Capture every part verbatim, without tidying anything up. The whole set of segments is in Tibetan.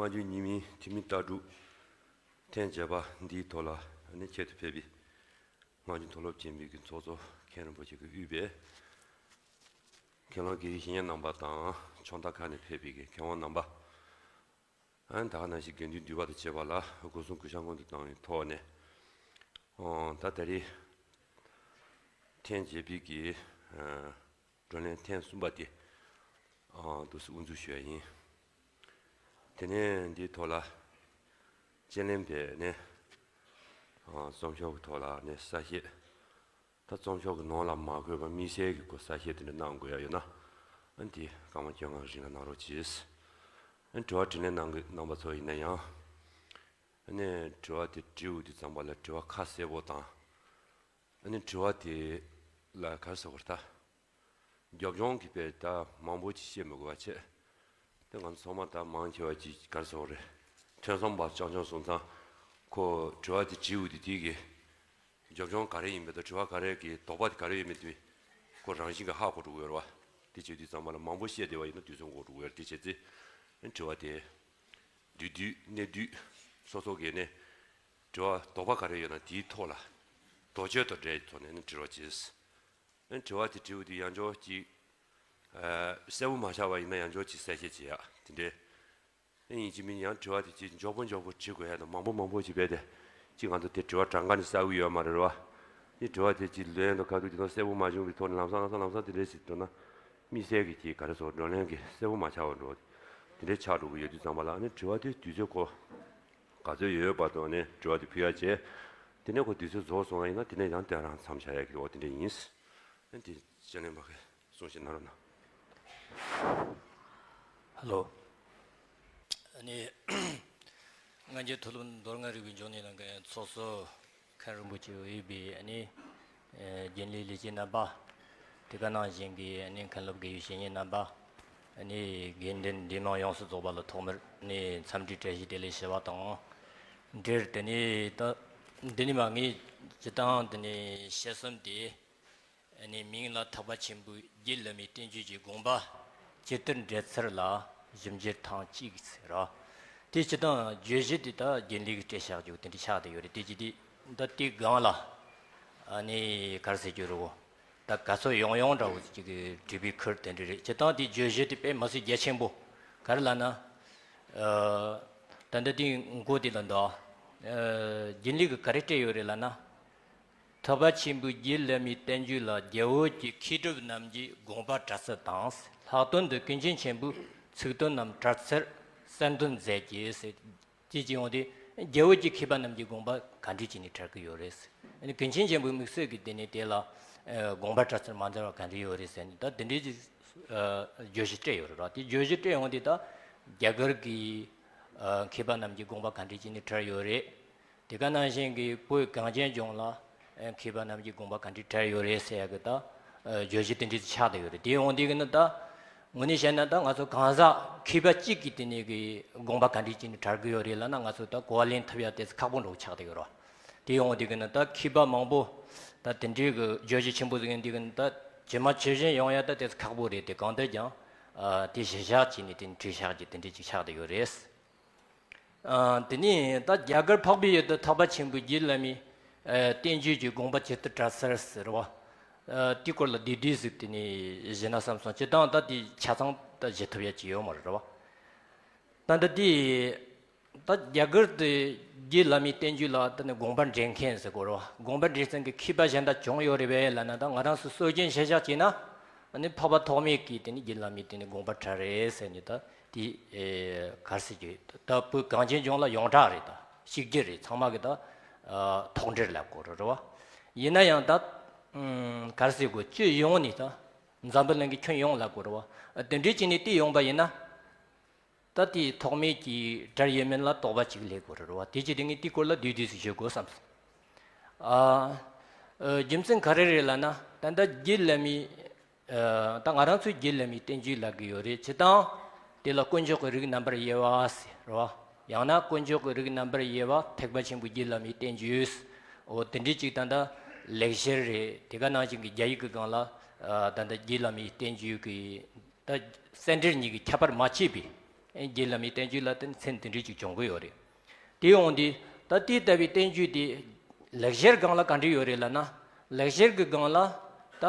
སྔ་འགྱུར་ཉི་མའི་ཐུན་མིན་ལྟ་གྲུབ་ཐེངས་བརྒྱད་པ་འདིའི་ཐོག་ལ་ནི་ཁྱད་དུ་འཕགས་པའི་སྔ་འགྱུར་མཐོ་སློབ་ཆེན་མོའི་གི་ཚོགས་གཙོ་མཁན་རིན་པོ་ཆེ་གིས་དབུས་པའི་མཁན་སློབ་དགེ་བའི་བཤེས་གཉེན་རྣམ་པ་དང་ཕྱོགས་མཐའ་ཁག་ནས་ཕེབས་པའི་གི་མཁས་དབང་རྣམ་པ། ཨ་ནི་ད་ག་ནང་བཞིན་དགེ་འདུན་འདུས་པ་དང་བཅས་པ་ལ་སྒོ་གསུམ་གུས་ཕྱག་སྔོན་དུ་བཏང་བའི་ཐོག་ནས། ཨོ་ད་ད་རེས་ཐེངས་བརྒྱད་པའི་གི་ཨ་བགྲོ་གླེང་ཐེངས་གསུམ་པ་དེ་ཨ་འདུག་སེ་དབུ་འཛུགས་ཞུ་ཡ་ཡིན། དེ་ནས་འདིའི་ཐོག་ལ་དཔྱད་གླེང་བྱས་ནས་ཨ་རྩོམ་ཤོག་གི་ཐོག་ལ་ནས་གསལ་བཤད། ད་རྩོམ་ཤོག་གི་ནང་ལ་མ་འཁོད་པ་དམིགས་བསལ་གྱི་སྐོར་གསལ་བཤད་དེ་འདྲ་གནང་དགོས་ཡ་ཡོད་ན། ཨ་ནི་དེ་སྐར་མ་བཅོ་ལྔ་རིང་ལ་གནང་རོགས་གྱིས། ཨ་ནི་དྲི་བ་དྲིས་ལན་གནང་གི་གནང་པ་ཚོ་ཡིན་ན་ཡང་། ཨ་ནི་དྲི་བ་དེ་དྲིས་འོང་དུས་ཙམ་པ་ལ་དྲི་བ་ཁ་གསལ་པོ་དང་། ཨ་ནི་དྲི་བ་དེ་ལ་ག་རེ་ཟེར་དགོས་རེད་ད། རྒྱབ་ལྗོངས་ཀྱི་དཔེ་ད་མང་པོ་ཅིག་བཤད་མི་དགོས་པ་བྱས། དེ་ང་ཚོ་ཚང་མ་ད་མང་ཆེ་བ་ཅིག་ག་རེ་ཟེར་དགོས་རེད། ཐོས་བསམ་པ་རྐྱང་རྐྱང་སོང་ཙང་། ཁོ་དྲི་བ་དེ་དྲིས་འོང་དུས་དེ་གི་རྒྱབ་ལྗོངས་ག་རེ་ཡིན་པ་དང་དྲི་བ་ག་རེ་གི་དོགས་པ་དེ་ག་རེ་ཡོད་མེད་དེ་ཁོ་རང་བཞིན་གྱིས་ཧ་གོ་འགྲོ་གི་ཡོད་རེད་བ། དེ་བྱེད་དུས་ཙམ་པ་ལ་མང་པོ་བཤད་བསྡད་པ་ཡིན་ན་དུས་ཚོད་འགོར་འགྲོ་གི་ཡོད་རེད། དེ་བྱས་ཚེ་དྲི་བ་དེ་བསྡུས་བསྡུས་གནད་བསྡུས་སོ་སོ་གི་ནས་དྲི་བ་དོགས་པ་ག་རེ་ཡོད་ན་དེའི་ཐོག་ལ་དོགས་གཅོད་དང་འབྲེལ་ཐོག་ནས་ནི་དྲི་རོགས་གྱིས། ཨ་ནི་དྲི་བ་དེ་དྲིས་འོང་དུས་ཡང་འཇོག་ཅིག་ཨ་གསལ་པོ་མ་ཆགས་པ་ཡིན་ན་ཡང་འཇོག་ཅིག་གསལ་བཤད་བྱེད་ཡག་དེ་འདྲའི། ཨ་ཡིན་གཅིག་མིན་གཅིག་ཡང་དྲི་བ་དེ་ཅིག་མགྱོགས་པོ་མགྱོགས་པོ་དྲི་དགོས་ཡག་དང་མང་པོ་མང་པོ་ཅིག་བས་ཏེ། ཅིག་ང་ཚོ་དེ་དྲི་བ་གྲངས་ཀ་ནས་གསལ་པོ་ཡོད་མ་རེད་བ། དེ་དྲི་བ་དེ་ཅིག་ལན་དང་ཁ་ཐུག་དེ་ཚོ་གསལ་པོ་མ་བྱུང་བའི་ཐོག་ནས་ལམ་སང་ལམ་སང་ལམ་སང་དེ་འདྲའི་ཞིག་འགྲོ་ན། དམིགས་བསལ་གྱི་ཅིག་ག་རེ་ཟེར་བགྲོ་གླེང་གི་གསལ་པོ་མ་ཆགས་པ་འགྲོ། དེ་འདྲའི་ཆགས་འགྲོ་གི་ཡོད་དུས་ཙམ་པ་ལ་ཨ་ནི་དྲི་བ་དེ་དུས་ཚོད་ཁོ་ག་ཚོད་ཡོད་པ་དང་ནས་དྲི་བ་དེ་ཕུལ་ཡག་བྱས། དེ་ནས་ཁོ་དུས་ཚོད་རྫོགས་སོང་བ་ཡིན་ན་དེ་ནས་ཡང་དེ་རང་མཚམས་བཞག་ཡག་གི་འོ་དེ་འདྲ་ཡིན། ཨ་ནི་དེ་དཔྱད་གླེང་མ་གི་གསུང་བཤད་གནང་རོགས་གནང་། ཧ་ལོ། ཨ་ནི་སྔ་འགྱུར་མཐོ་སློབ་མདོ་སྔགས་རིག་པའི་འབྱུང་གནས་ལྷན་ཁང་ཚོགས་གཙོ་མཁན་རིན་པོ་ཆེ་དབུས་པའི་ཨ་ནི་རྒྱུན་ལས་ལས་བྱེད་རྣམ་པ། དེ་ག་ནང་བཞིན་གྱི་ཨ་ནི་མཁན་སློབ་དགེ་བའི་བཤེས་གཉེན་རྣམ་པ། ཨ་ནི་དགེ་འདུན་འདུས་མང་ཡོངས་སུ་རྫོགས་པ་ལ་ཐོག་མར་ཨ་ནི་འཚམས་འདྲིའི་བཀྲ་ཤིས་བདེ་ལེགས་ཞུ་བ་དང་། འབྲེལ་དེ་ནི་ད་འདི་ནི་མ་ངས་སྤྱིར་བཏང་དེ་ནི་བཤད་སྲོལ་དེ། ཨ་ནི་མིང་ལ་ཐེག་པ་ཆེན་པོའི་རྒྱུད་བླ་མའི་བསྟན་བཅོས་ཀྱི་དགོངས་པ་ཇི་ལྟར་འགྲེལ་ཚུལ་ལ་ཞིབ་འཇུག་ཐེངས་གཅིག་ཟེར་རོ། དེ་སྤྱིར་བཏང་བརྗོད་གཞི་དེ་ད་རྒྱུན་ལས་ཀྱིས་སྤྲད་བཞག་རྒྱུ་དེ་འདྲ་ཆགས་བསྡད་ཡོད་རེད། དེ་ཅི་སྟེ་ད་དེའི་སྒང་ལ་ཨ་ནི་ག་རེ་ཟེར་རྒྱུ་རེད་བོ། ད་ག་ཚོད་ཡོང་ཡོང་འདྲ་བོ་ཅིག་གི་འབྲི་བའི་ཁུལ་དེ་འདྲ་རེད། སྤྱིར་བཏང་དེ་བརྗོད་གཞི་དེ་དཔེ་མི་སྲིད་རྒྱ་ཆེན་པོ། ག་རེ་ལབ་ན། ཨ་ད་ལྟ་དེའི་མགོ་དེ་ལ་འདུག་ཨ་རྒྱུན་ལས་ཀྱིས་ག་རེ་སྤྲད་ཡོད་རེད་ལབ་ན། ཐེག་པ་ཆེན་པོའི་རྒྱུད་བླ་མའི་བསྟན་བཅོས་ལ་རྒྱ་བོད་ཀྱི་མཁས་གྲུབ་རྣམས་ཀྱིས་དགོངས་པ་འགྲེལ་ཚུལ་དང་། ལྷག་དོན་དུ་ཀུན་མཁྱེན་ཆེན་པོས་ཚིག་དོན་རྣམས་འགྲེལ་ཚུལ་གསལ་འདོན་མཛད་ཀྱི་ཟེར། ཅེས་ཀྱི་ཡོང་དུས་རྒྱ་བོད་ཀྱི་མཁས་པ་རྣམས་ཀྱིས་དགོངས་པ་ག་འདྲ་བྱས་ནས་འགྲེལ་གྱི་ཡོད་རེད། ཨ་ནི་ཀུན་མཁྱེན་ཆེན་པོའི་དམིགས་བསལ་གྱི་དེ་ནས་དེ་ལ་ཨ་དགོངས་པ་འགྲེལ་ཚུལ་མ་འདྲ་བ་ག་འདྲ་ཡོད་རེད་ཟེར་ནས་ད་དེ་འདྲའི་ཅིག་ཨ་བརྗོད་གཞི་སྤྲད་ཡོད་རེད་ར། དེ་བརྗོད་གཞི་སྤྲད་ཡོང་དུས་ད་རྒྱ་གར་གྱི་ཨ་མཁས་པ་རྣམས་ཀྱིས་དགོངས་པ་ག་འདྲ་བྱས་ནས་འགྲེལ་ཡོད་རེད། དེ་ག་ནང་བཞིན་གྱི་བོད་གངས་ཅན་ལྗོངས་ལ་ཨ་མཁས་པ་རྣམས་ཀྱིས་དགོངས་པ་ག་འདྲ་འགྲེལ་ཡོད་རེད་ཟེར་ཡག་གི་ད་ཨ་བརྗོད་གཞི་དེ་འདྲ་ཆགས་བསྡད་ཡོད་རེད། དེ་ཡོང་དུས་ཀྱི་ནི་ད་དངོས་གནས་བཤད་ན་ད་ང་ཚོ་གང་ཟག་མཁས་པ་གཅིག་གིས་དེ་ནས་གི་དགོངས་པ་ག་འདྲ་བྱས་ནས་འགྲེལ་གི་ཡོད་རེད་ལབ་ན་ང་ཚོ་ད་གོ་བ་ལེན་ཐུབ་ཡག་དེ་ཚོ་ཁག་པོ་འདྲ་བོ་ཆགས་བསྡད་ཡོད་རེད། དེ་ཡོང་དུས་ཀྱི་ནི་ད་མཁས་པ་མང་པོ་ད་དེ་འདྲའི་གི་བརྗོད་གཞི་ཆེན་པོ་ཟིག་ཡིན་དུས་ཀྱི་ནི་ད་ཇི་མ་ཇི་བཞིན་ཡོང་ཡག་ད་དེ་ཚོ་ཁག་པོ་རེད། དེ་གང་ལྟར་ཀྱང་ཨ་དེ་གཞི་བཞག་བྱས་ནས་དེ་ནས་བྲིས་བཞག་རྒྱུ་དེ་འདྲ་ཅིག་ཆགས་བསྡད་ཡོད་རེད། ཨ་དེ་ནས་ད་རྒྱ་གར་འཕགས་པའི་ཡུལ་དུ་ཐེག་པ་ཆེན་པོའི་རྒྱུད་བླ་མའི་ཨ་བསྟན་བཅོས་ཀྱི་དགོངས་པ་ཇི་ལྟར་འགྲེལ་ཚུལ་ཟེར་བ། ཨ་དེའི་སྐོར་ལ་བསྡུས་བསྡུས་ཟིག་དེ་ནས་ཞུས་ན་བསམ་སོང་། སྤྱིར་བཏང་ད་དེ་ཆ་ཚང་ད་ཞུ་ཐུབ་ཡག་ཅིག་ཡོད་མ་རེད་བ། ད་ད་དེ་ད་རྒྱ་གར་དུ་རྒྱུད་བླ་མའི་བསྟན་བཅོས་ལ་ད་ནི་དགོངས་པ་འགྲེལ་མཁན་ཟེར་དགོས་རེད་བ། དགོངས་པ་འགྲེལ་མཁན་གྱི་མཁས་པ་གཞན་དག་བྱུང་ཡོད་རེད་པས་ལབ་ན་ད་ང་རང་ཚོ་སྲོལ་རྒྱུན་གཞིར་བཞག་བྱས་ན། ཨ་ནི་འཕགས་པ་ཐོགས་མེད་ཀྱིས་དེ་ནི་རྒྱུད་བླ་མའི་དེ་ནི་དགོངས་པ་འགྲེལ་རེད་ཟེར་ནས་ད་དེ་ཨེ་ག་རེ་ཟེར་རྒྱུ་ད་བོད་གངས་ཅན་ལྗོངས་ལ་ཡོངས་གྲགས་རེད། ད་གཅིག་གྱུར་རེད། ཚང་མ་གི་ད་ཨ་ཐོགས་འགྲེལ་ལབ་དགོས་རེད་རེད་བ། ཡིན་ན་ཡང་ད་ཨམ་ག་རེ་ཟེར་དགོས། སྤྱི་ཡོངས་ནས་ད་འཛམ་བུ་གླིང་གི་ཁྱོན་ཡོངས་ལབ་དགོས་རེད་བ། ཨ་དེ་འདྲའི་བྱས་ནས་དེ་ཡོང་པ་ཡིན་ན། ད་དེ་ཐོགས་མེད་ཀྱིས་འགྲེལ་ཡོད་མིན་ལ་དོགས་པ་ཅིག་སླེབས་དགོས་རེད་བ། དེ་བྱས་དེ་ངས་དེའི་སྐོར་ལ་བསྡུས་བསྡུས་ཤིག་ཞུ་དགོས་བསམ་སོང་། ཨ་ཨ་རྒྱུ་མཚན་ག་རེ་རེད་ལབ་ན། ད་ལྟ་རྒྱུད་བླ་མའི་ཨ་ད་ང་རང་ཚོའི་རྒྱུད་བླ་མའི་བསྟན་བཅོས་ལབ་ཀྱི་ཡོད་རེད། སྤྱིར་བཏང་དེ་ལ་དཀོན་མཆོག་གི་རིགས་རྣམ་པར་དབྱེ་བ་ཟེར་རེད་བ། ཡང་ན་དཀོན་མཆོག་གི་རིགས་རྣམ་པར་དབྱེ་བ་ཐེག་པ་ཆེན་པོའི་རྒྱུད་བླ་མའི་བསྟན་བཅོས། འོ་དེ་འདྲའི་ཅིག་ད་ལྟ་ལེགས་བཤད་རེད། དེ་ག་ནང་བཞིན་གྱི་རྒྱ་ཡིག་གི་སྒང་ལ་ཨ་ད་ལྟ་རྒྱུད་བླ་མའི་བསྟན་བཅོས་ཀྱི་ད་གསལ་འགྲེལ་གཉིས་ཀྱི་ཁྱད་པར་མ་ཕྱེད་པའི་ རྒྱུད་བླ་མའི་བསྟན་བཅོས་ལ་དེ་མཚན་དེ་འདྲ་ཅིག་བྱུང་གི་ཡོད་རེད། དེ་ཡོང་དུས་ད་དེ་ལྟ་བུའི་བསྟན་བཅོས་དེ་ལེགས་སྦྱར་སྒང་ལ་ག་འདྲ་ཡོད་རེད་ལབ་ན། ལེགས་སྦྱར་གྱི་སྒང་ལ་ད་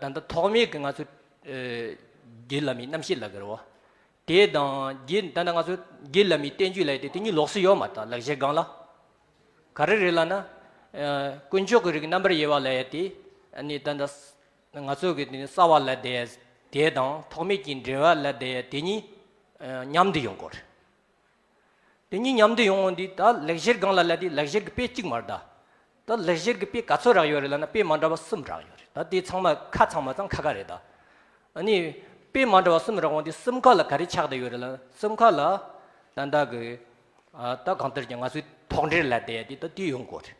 ད་ལྟ་ཐོགས་མེད་ཀྱི་ང་ཚོ་རྒྱུད་བླ་མའི་རྣམ་བཤད་ལབ་ཀྱི་རེད་བ། དེ་དང་རྒྱུད་ད་ལྟ་ང་ཚོ་རྒྱུད་བླ་མའི་བསྟན་བཅོས་ལབ་དེ་དེ་གཉིས་ལོགས་སུ་ཡོད་མ་རེད་ད་ལེགས་སྦྱར་སྒང་ལ། ག་རེ་རེད་ལབ་ན། དཀོན་མཆོག་གི་རིགས་རྣམ་པར་དབྱེ་བ་ལབ་ཡ་དེ་ཨ་ནི་ད་ལྟ་ང་ཚོ་གི་དེ་ནི་རྩ་བ་ལབ་བསྡད་ཡ་དེ་དང་ཐོགས་མེད་ཀྱི་འགྲེལ་པ་ལབ་བསྡད་ཡ་དེ་གཉིས་མཉམ་དུ་ཡོང་དགོས་རེད། དེ་གཉིས་མཉམ་དུ་ཡོང་འོང་དུས་ད་ལེགས་སྦྱར་སྒང་ལ་ལབ་དུས་ལེགས་སྦྱར་གྱི་དཔེ་གཅིག་མ་རེད་ད། ད་ལེགས་སྦྱར་གྱི་དཔེ་ག་ཚོད་རག་ཡོད་རེད་ལབ་ན་དཔེ་མ་འདྲ་བ་གསུམ་རག་ཡོད་རེད་ད། དེ་ཚང་མ་ཁ་ཚང་མ་ཚང་ཁ་ཁ་རེད་ད། ཨ་ནི་དཔེ་མ་འདྲ་བ་གསུམ་རག་འོང་དུས་གསུམ་ཀ་ལ་ག་རེ་ཆགས་བསྡད་ཡོད་རེད་ལབ་ན་གསུམ་ཀ་ལ་ད་ལྟ་གི་ད་གང་ལྟར་ཀྱང་ང་ཚོས་ཐོགས་འགྲེལ་ལབ་བསྡད་ཡ་དེ་ད་དེ་ཡོང་དགོས་རེད།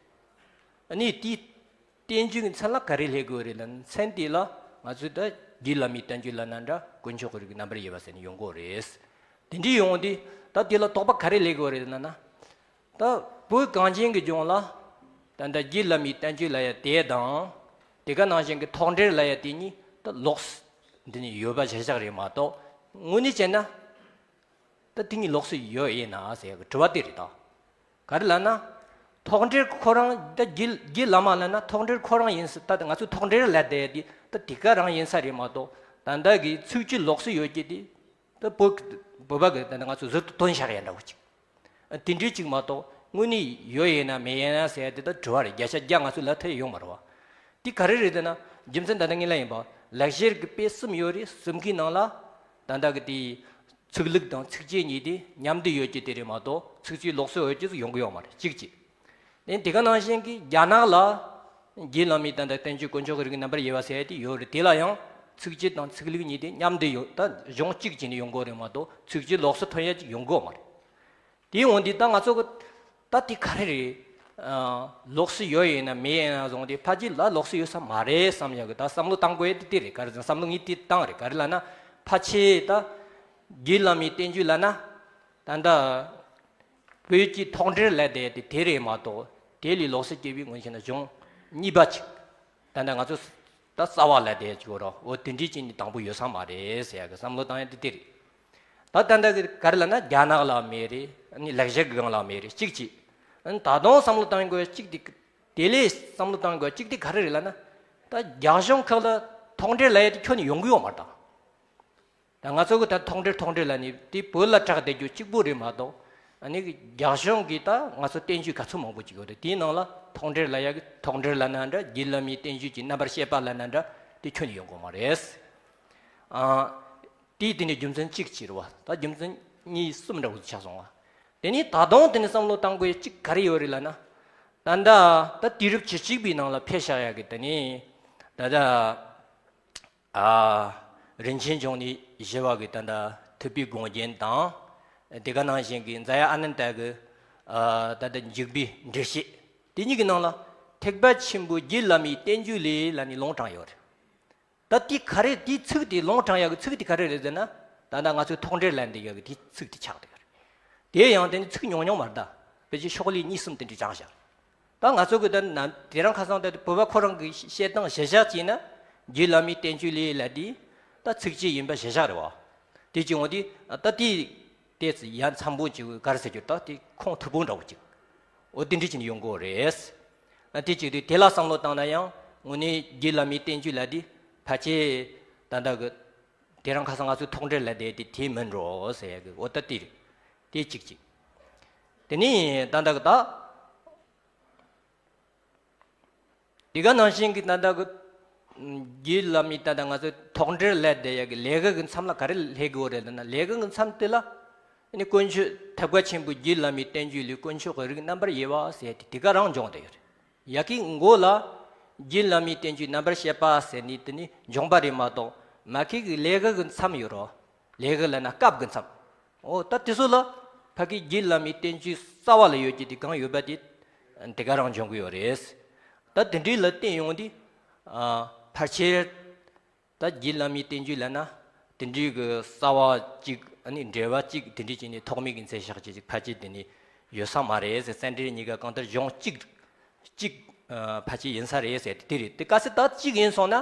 ཨ་ནི་དེ་བསྟན་བཅོས་ཀྱི་མཚན་ལ་ག་རེ་སླེབས་དགོས་རེད་ལབ་ན་མཚན་དེ་ལ་ང་ཚོས་ད་རྒྱུད་བླ་མའི་བསྟན་བཅོས་ལབ་ན་འདྲ་དཀོན་མཆོག་གི་རིགས་རྣམ་པར་དབྱེ་བ་ཟེར་ནས་ཡོང་གི་རེད། དེ་འདྲའི་ཡོང་དུས་ད་དེ་ལ་དོགས་པ་ག་རེ་སླེབས་དགོས་རེད་ལབ་ན། ད་བོད་གངས་ཅན་གྱི་ལྗོངས་ལ་ད་ལྟ་རྒྱུད་བླ་མའི་བསྟན་བཅོས་ལབ་ཡ་དེ་དང་དེ་ག་ནང་བཞིན་གྱི་ཐོགས་འགྲེལ་ལབ་ཡ་དེ་གཉིས་ད་ལོགས་འདི་ནས་ཡོད་པ་བྱས་བཞག་རེད་མ་གཏོགས་དངོས་གནས་བྱས་ན། ད་དེ་གཉིས་ལོགས་སུ་ཡོད་ཡིན་ན་ཟེར་ཡག་གི་དྲི་བ་དེ་རེད་ད། ག་རེ་ལབ་ན། ཐོགས་འགྲེལ་ཁོ་རང་ད་རྒྱུད་རྒྱུད་བླ་མ་ལབ་ན་ཐོགས་འགྲེལ་ཁོ་རང་ཡིན་ས་ད་ང་ཚོས་ཐོགས་འགྲེལ་ལབ་བསྡད་དེ་ད་དེ་ག་རང་ཡིན་ས་རེད་མ་གཏོགས་ད་ལྟ་གི་ཚིགས་བཅད་ལོགས་སུ་ཡོད་ཀྱི་དེ་ད་བོད་བོད་པ་གི་ད་ང་ཚོས་ཟུར་དུ་བཏོན་བཞག་ཡ་འདྲ་བོ་ཅིག་དེ་འདྲའི་ཅིག་མ་གཏོགས་དངོས་གནས་ཡོད་ཡིན་ན་མེད་ཡིན་ན་ཟེར་ཡ་དེ་ད་དྲི་བ་རེད། བརྒྱ་ཆ་བརྒྱ་ང་ཚོས་ལབ་ཐུབ་ཡོད་མ་རེད་བ། དེ་ག་རེ་རེད་ཟེར་ན་རྒྱུ་མཚན་ད་ལྟ་ངས་ལབ་ཡིན་པ་ལེགས་སྦྱར་གྱི་དཔེ་གསུམ་ཡོད་རེད། གསུམ་གའི་ནང་ལ་ད་ལྟ་གི་དེ་ཚིག་ལྷུག་དང་ཚིགས་བཅད་གཉིས་དེ་མཉམ་དུ་ཡོད་ཀྱི་དེ་རེད་མ་གཏོགས་ཚིགས་བཅད་ལོགས་སུ་ཡོད་ཀྱི་ཡོང་གི་ཡོད་མ་རེད། གཅིག་གཅིག་དེ་དེ་ག་ནང་བཞིན་གྱི་རྒྱ་ནག་ལ་རྒྱུད་བླ་མའི་ད་ལྟ་བསྟན་བཅོས་དཀོན་མཆོག་གི་རིགས་རྣམ་པར་དབྱེ་བ་ཟེར་ཡ་དེ་ཡོད་རེད། དེ་ལ་ཡང་ཚིགས་བཅད་དང་ཚིག་ལྷུག་གཉིས་དེ་མཉམ་དུ་ཡོད་ད་གཞུང་གཅིག་བྱས་ནས་ཡོང་གི་རེད་མ་གཏོགས་ཚིགས་བཅད་ལོགས་སུ་ཐོན་ཡ་ཅིག་ཡོང་གི་ཡོད་མ་རེད། དེའི་འོན་ཏེ་ད་ང་ཚོ་གི་ད་དེ་ག་རེ་རེད། ཨ། ལོགས་སུ་ཡོད་ཡིན་ན་མེད་ཡིན་ན་བཟུང་སྟེ་ཕལ་ཆེར་ལ་ལོགས་སུ་ཡོད་ས་མ་རེད་བསམ་ཡག་གི་ད་བསམ་བློ་བཏང་དགོས་ཡ་དེ་དེ་རེད། ག་རེ་ཟེར་ན་བསམ་བློ་ངས་དེ་བཏང་རེད། ག་རེ་ལབ་ན་ཕལ་ཆེར་ད་རྒྱུད་བླ་མའི་བསྟན་བཅོས་ལབ་ན་ད་ལྟ་བོད་ཀྱི་ཐོགས་འགྲེལ་ལབ་བསྡད་དེ་དེ་རེད་མ་གཏོགས་དེ་ལས་ལོགས་སུ་སྐྱེས་པའི་ངོས་ཤེ་ན་གཞུང་གཉིས་པ་ཅིག་ད་ལྟ་ང་ཚོ་ད་རྩ་བ་ལབ་བསྡད་ཀྱི་ཡོད་རེད། འོ་དེ་འདྲའི་ཅིག་ནི་དང་པོ་ཡོད་ས་མ་རེད་ཟེར་ཡག་གི་བསམ་བློ་བཏང་ཡ་དེ་དེ་རེད། ད་ད་ལྟ་གི་ག་རེ་ལབ་ན་རྒྱ་ནག་ལ་མེད་རེད། ཨ་ནི་ལེགས་སྦྱར་གྱི་སྒང་ལ་མེད་རེད། གཅིག་གཅིག་ཨ་ནི་ད་དུང་བསམ་བློ་བཏང་དགོས་གཅིག་དེ་དེ་ལས་བསམ་བློ་བཏང་དགོས་གཅིག་དེ་ག་རེ་རེད་ལབ་ན། ད་རྒྱ་གཞུང་ཁག་ལ་ཐོགས་འགྲེལ་ལབ་ཡ་དེ་ཁྱོན་ནས་ཡོང་གི་ཡོད་མ་རེད་ད། ད་ང་ཚོ་གི་ད་ཐོགས་འགྲེལ་ཐོགས་འགྲེལ་ལབ་ནས་དེ་བོད་ལ་གྲགས་བསྡད་རྒྱུ་གཅིག་པོ་རེད་མ་གཏོགས་ཨ་ནི་རྒྱ་གཞུང་གི་ད་ང་ཚོ་བསྟན་བཅོས་ག་ཚོད་མང་པོ་ཅིག་ཡོད་རེད། དེའི་ནང་ལ་ཐོགས་འགྲེལ་ལབ་ཡ་གི་ཐོགས་འགྲེལ་ལབ་ན་འདྲ་རྒྱུད་བླ་མའི་བསྟན་བཅོས་ཀྱི་རྣམ་པར་བཤད་པ་ལབ་ན་འདྲ་དེ་ཁྱོན་ནས་ཡོང་གི་མ་རེད། ཨ། དེའི་དེ་ནས་རྒྱུ་མཚན་གཅིག་བྱས་རེད་བ། ད་རྒྱུ་མཚན་གཉིས་གསུམ་འདྲ་བོ་ཆགས་སོང་བ། དེ་ནས་ད་དུང་དེ་ནས་བསམ་བློ་བཏང་དགོས་གཅིག་ག་རེ་ཡོད་རེད་ལབ་ན། ད་ལྟ་ད་དུས་རབས་བཅུ་གཅིག་པའི་ནང་ལ་ཕེབས་བཞག་ཡག་གི་དེ་ནས་ད་ལྟ་ཨ་རིན་ཆེན་འབྱུང་གནས་ཞི་བ་གི་ད་ལྟ་ཐུབ་པའི་དགོངས་རྒྱན་དང་དེ་ག་ནང་བཞིན་གྱི་རྫ་ཡ་ཨ་ནནྟ་གི་ཨ་ད་ལྟ་འཇུག་པའི་འགྲེལ་བཤད་དེ་གཉིས་ཀྱི་ནང་ལ་ཐེག་པ་ཆེན་པོའི་རྒྱུད་བླ་མའི་བསྟན་བཅོས་ལས་ལབ་ནས་ལུང་དྲངས་ཡོད་རེད། ད་དེ་ག་རེ་དེའི་ཚིག་དེ་ལུང་དྲངས་ཡག་གི་ཚིག་དེ་ག་རེ་རེད་ཟེར་ན། ད་ལྟ་ང་ཚོས་ཐོགས་འགྲེལ་ལབ་བསྡད་ཡག་གི་དེའི་ཚིག་དེ་ཆགས་བསྡད་ཡོད་རེད། དེ་ཡང་དེ་ནི་ཚིག་ཉུང་ཉུང་མ་རེད་ད། ཕལ་ཆེར་ཤོག་ལྷེ་གཉིས་གསུམ་དེ་འདྲ་དྲངས་བཞག་ད་ང་ཚོ་གི་ད་ན་དེ་རིང་ཁ་སང་ད་བོད་པ་ཁོ་རང་གི་བཤད་སྟངས་གཞིར་བཞག་བྱས་ན་རྒྱུད་བླ་མའི་བསྟན་བཅོས་ལས་ལབ་དེ་ད་ཚིགས་བཅད་ཡིན་པ་གཞིར་བཞག་རེད་བ། དེ་ཅིག་འོང་དུས་ད་དེ་དེ་ཚོ་ཡ་མཚན་པོ་ཅིག་ག་རེ་ཟེར་རྒྱུ་ད་དེ་ཁུངས་ཐུབ་པོ་འདྲ་བོ་ཅིག་འོ་དེ་འདྲ་ཅིག་ཡོང་གི་རེད། ཨ་དེ་གཅིག་དུས་དེ་ལ་བསམ་བློ་བཏང་ན་ཡང་དངོས་གནས་རྒྱུད་བླ་མའི་བསྟན་བཅོས་ལབ་དེ་ཕལ་ཆེར་ད་ལྟ་གི་དེ་རིང་ཁ་སང་ང་ཚོས་ཐོགས་འགྲེལ་ལབ་བསྡད་དེ་དེ་མིན་འགྲོ་ཟེར་ཡག་གི་འོ་ད་དེ་རེད། དེ་གཅིག་གཅིག་དེ་ནས་ད་ལྟ་གི་ད་དེ་ག་ནང་བཞིན་གྱི་ད་ལྟ་གི་རྒྱུད་བླ་མའི་ད་ལྟ་ང་ཚོས་ཐོགས་འགྲེལ་ལབ་བསྡད་ཡག་གི་ལས་ཀ་གི་མཚམས་ལ་ག་རེ་སླེབས་དགོས་རེད་ལབ་ན། ལས་ཀ་གི་མཚམས་དེ་ལ་ཨ་ནི་དཀོན་མཆོག་ཐེག་པ་ཆེན་པོའི་རྒྱུད་བླ་མའི་བསྟན་བཅོས་ལས་དཀོན་མཆོག་གི་རིགས་རྣམ་པར་དབྱེ་བ་ཟེར་དེ་དེ་ག་རང་འབྱུང་བསྡད་ཡོད་རེད། ཡ་གི་མགོ་ལ་རྒྱུད་བླ་མའི་བསྟན་བཅོས་རྣམ་པར་བཤད་པ་ཟེར་ནས་དེ་ནི་འབྱུང་པ་རེད་མ་གཏོགས་མ་གི་གི་ལས་ཀ་གི་མཚམས་ཡོད་རོ། ལས་ཀ་ལབ་ན་སྐབས་གི་མཚམས། འོ་ད་དེ་ཚོ་ལ་ཕ་གི་རྒྱུད་བླ་མའི་བསྟན་བཅོས་རྩ་བ་ལ་ཡོད་ཀྱི་དེ་གང་ཡོད་པ་དེ་དེ་ག་རང་འབྱུང་གི་ཡོད་རེད། ད་དེ་འདྲའི་ལ་བརྟེན་ཡོང་དུས་ཨ་ཕལ་ཆེར་ད་རྒྱུད་བླ་མའི་བསྟན་བཅོས་ལབ་ན་དེ་འདྲའི་གི་རྩ་བ་གཅིག་ཨ་ནི་འགྲེལ་པ་གཅིག་དེ་འདྲའི་བྱས་ནས་ཐོགས་མེད་ཀྱི་མཚན་བཞག་བྱས་ཅིག་ཕལ་ཆེར་དེ་ནི་ཡོད་ས་མ་རེད་ཟེར། སེ་འབྲས་གཉིས་ཀ་གང་ལྟར་གཞུང་གཅིག་གཅིག་ཨ་ཕལ་ཆེར་ཡིན་ས་རེད་ཟེར་དེ་རེད། དེ་གལ་སྲིད་ད་གཅིག་ཡིན་སོང་ན་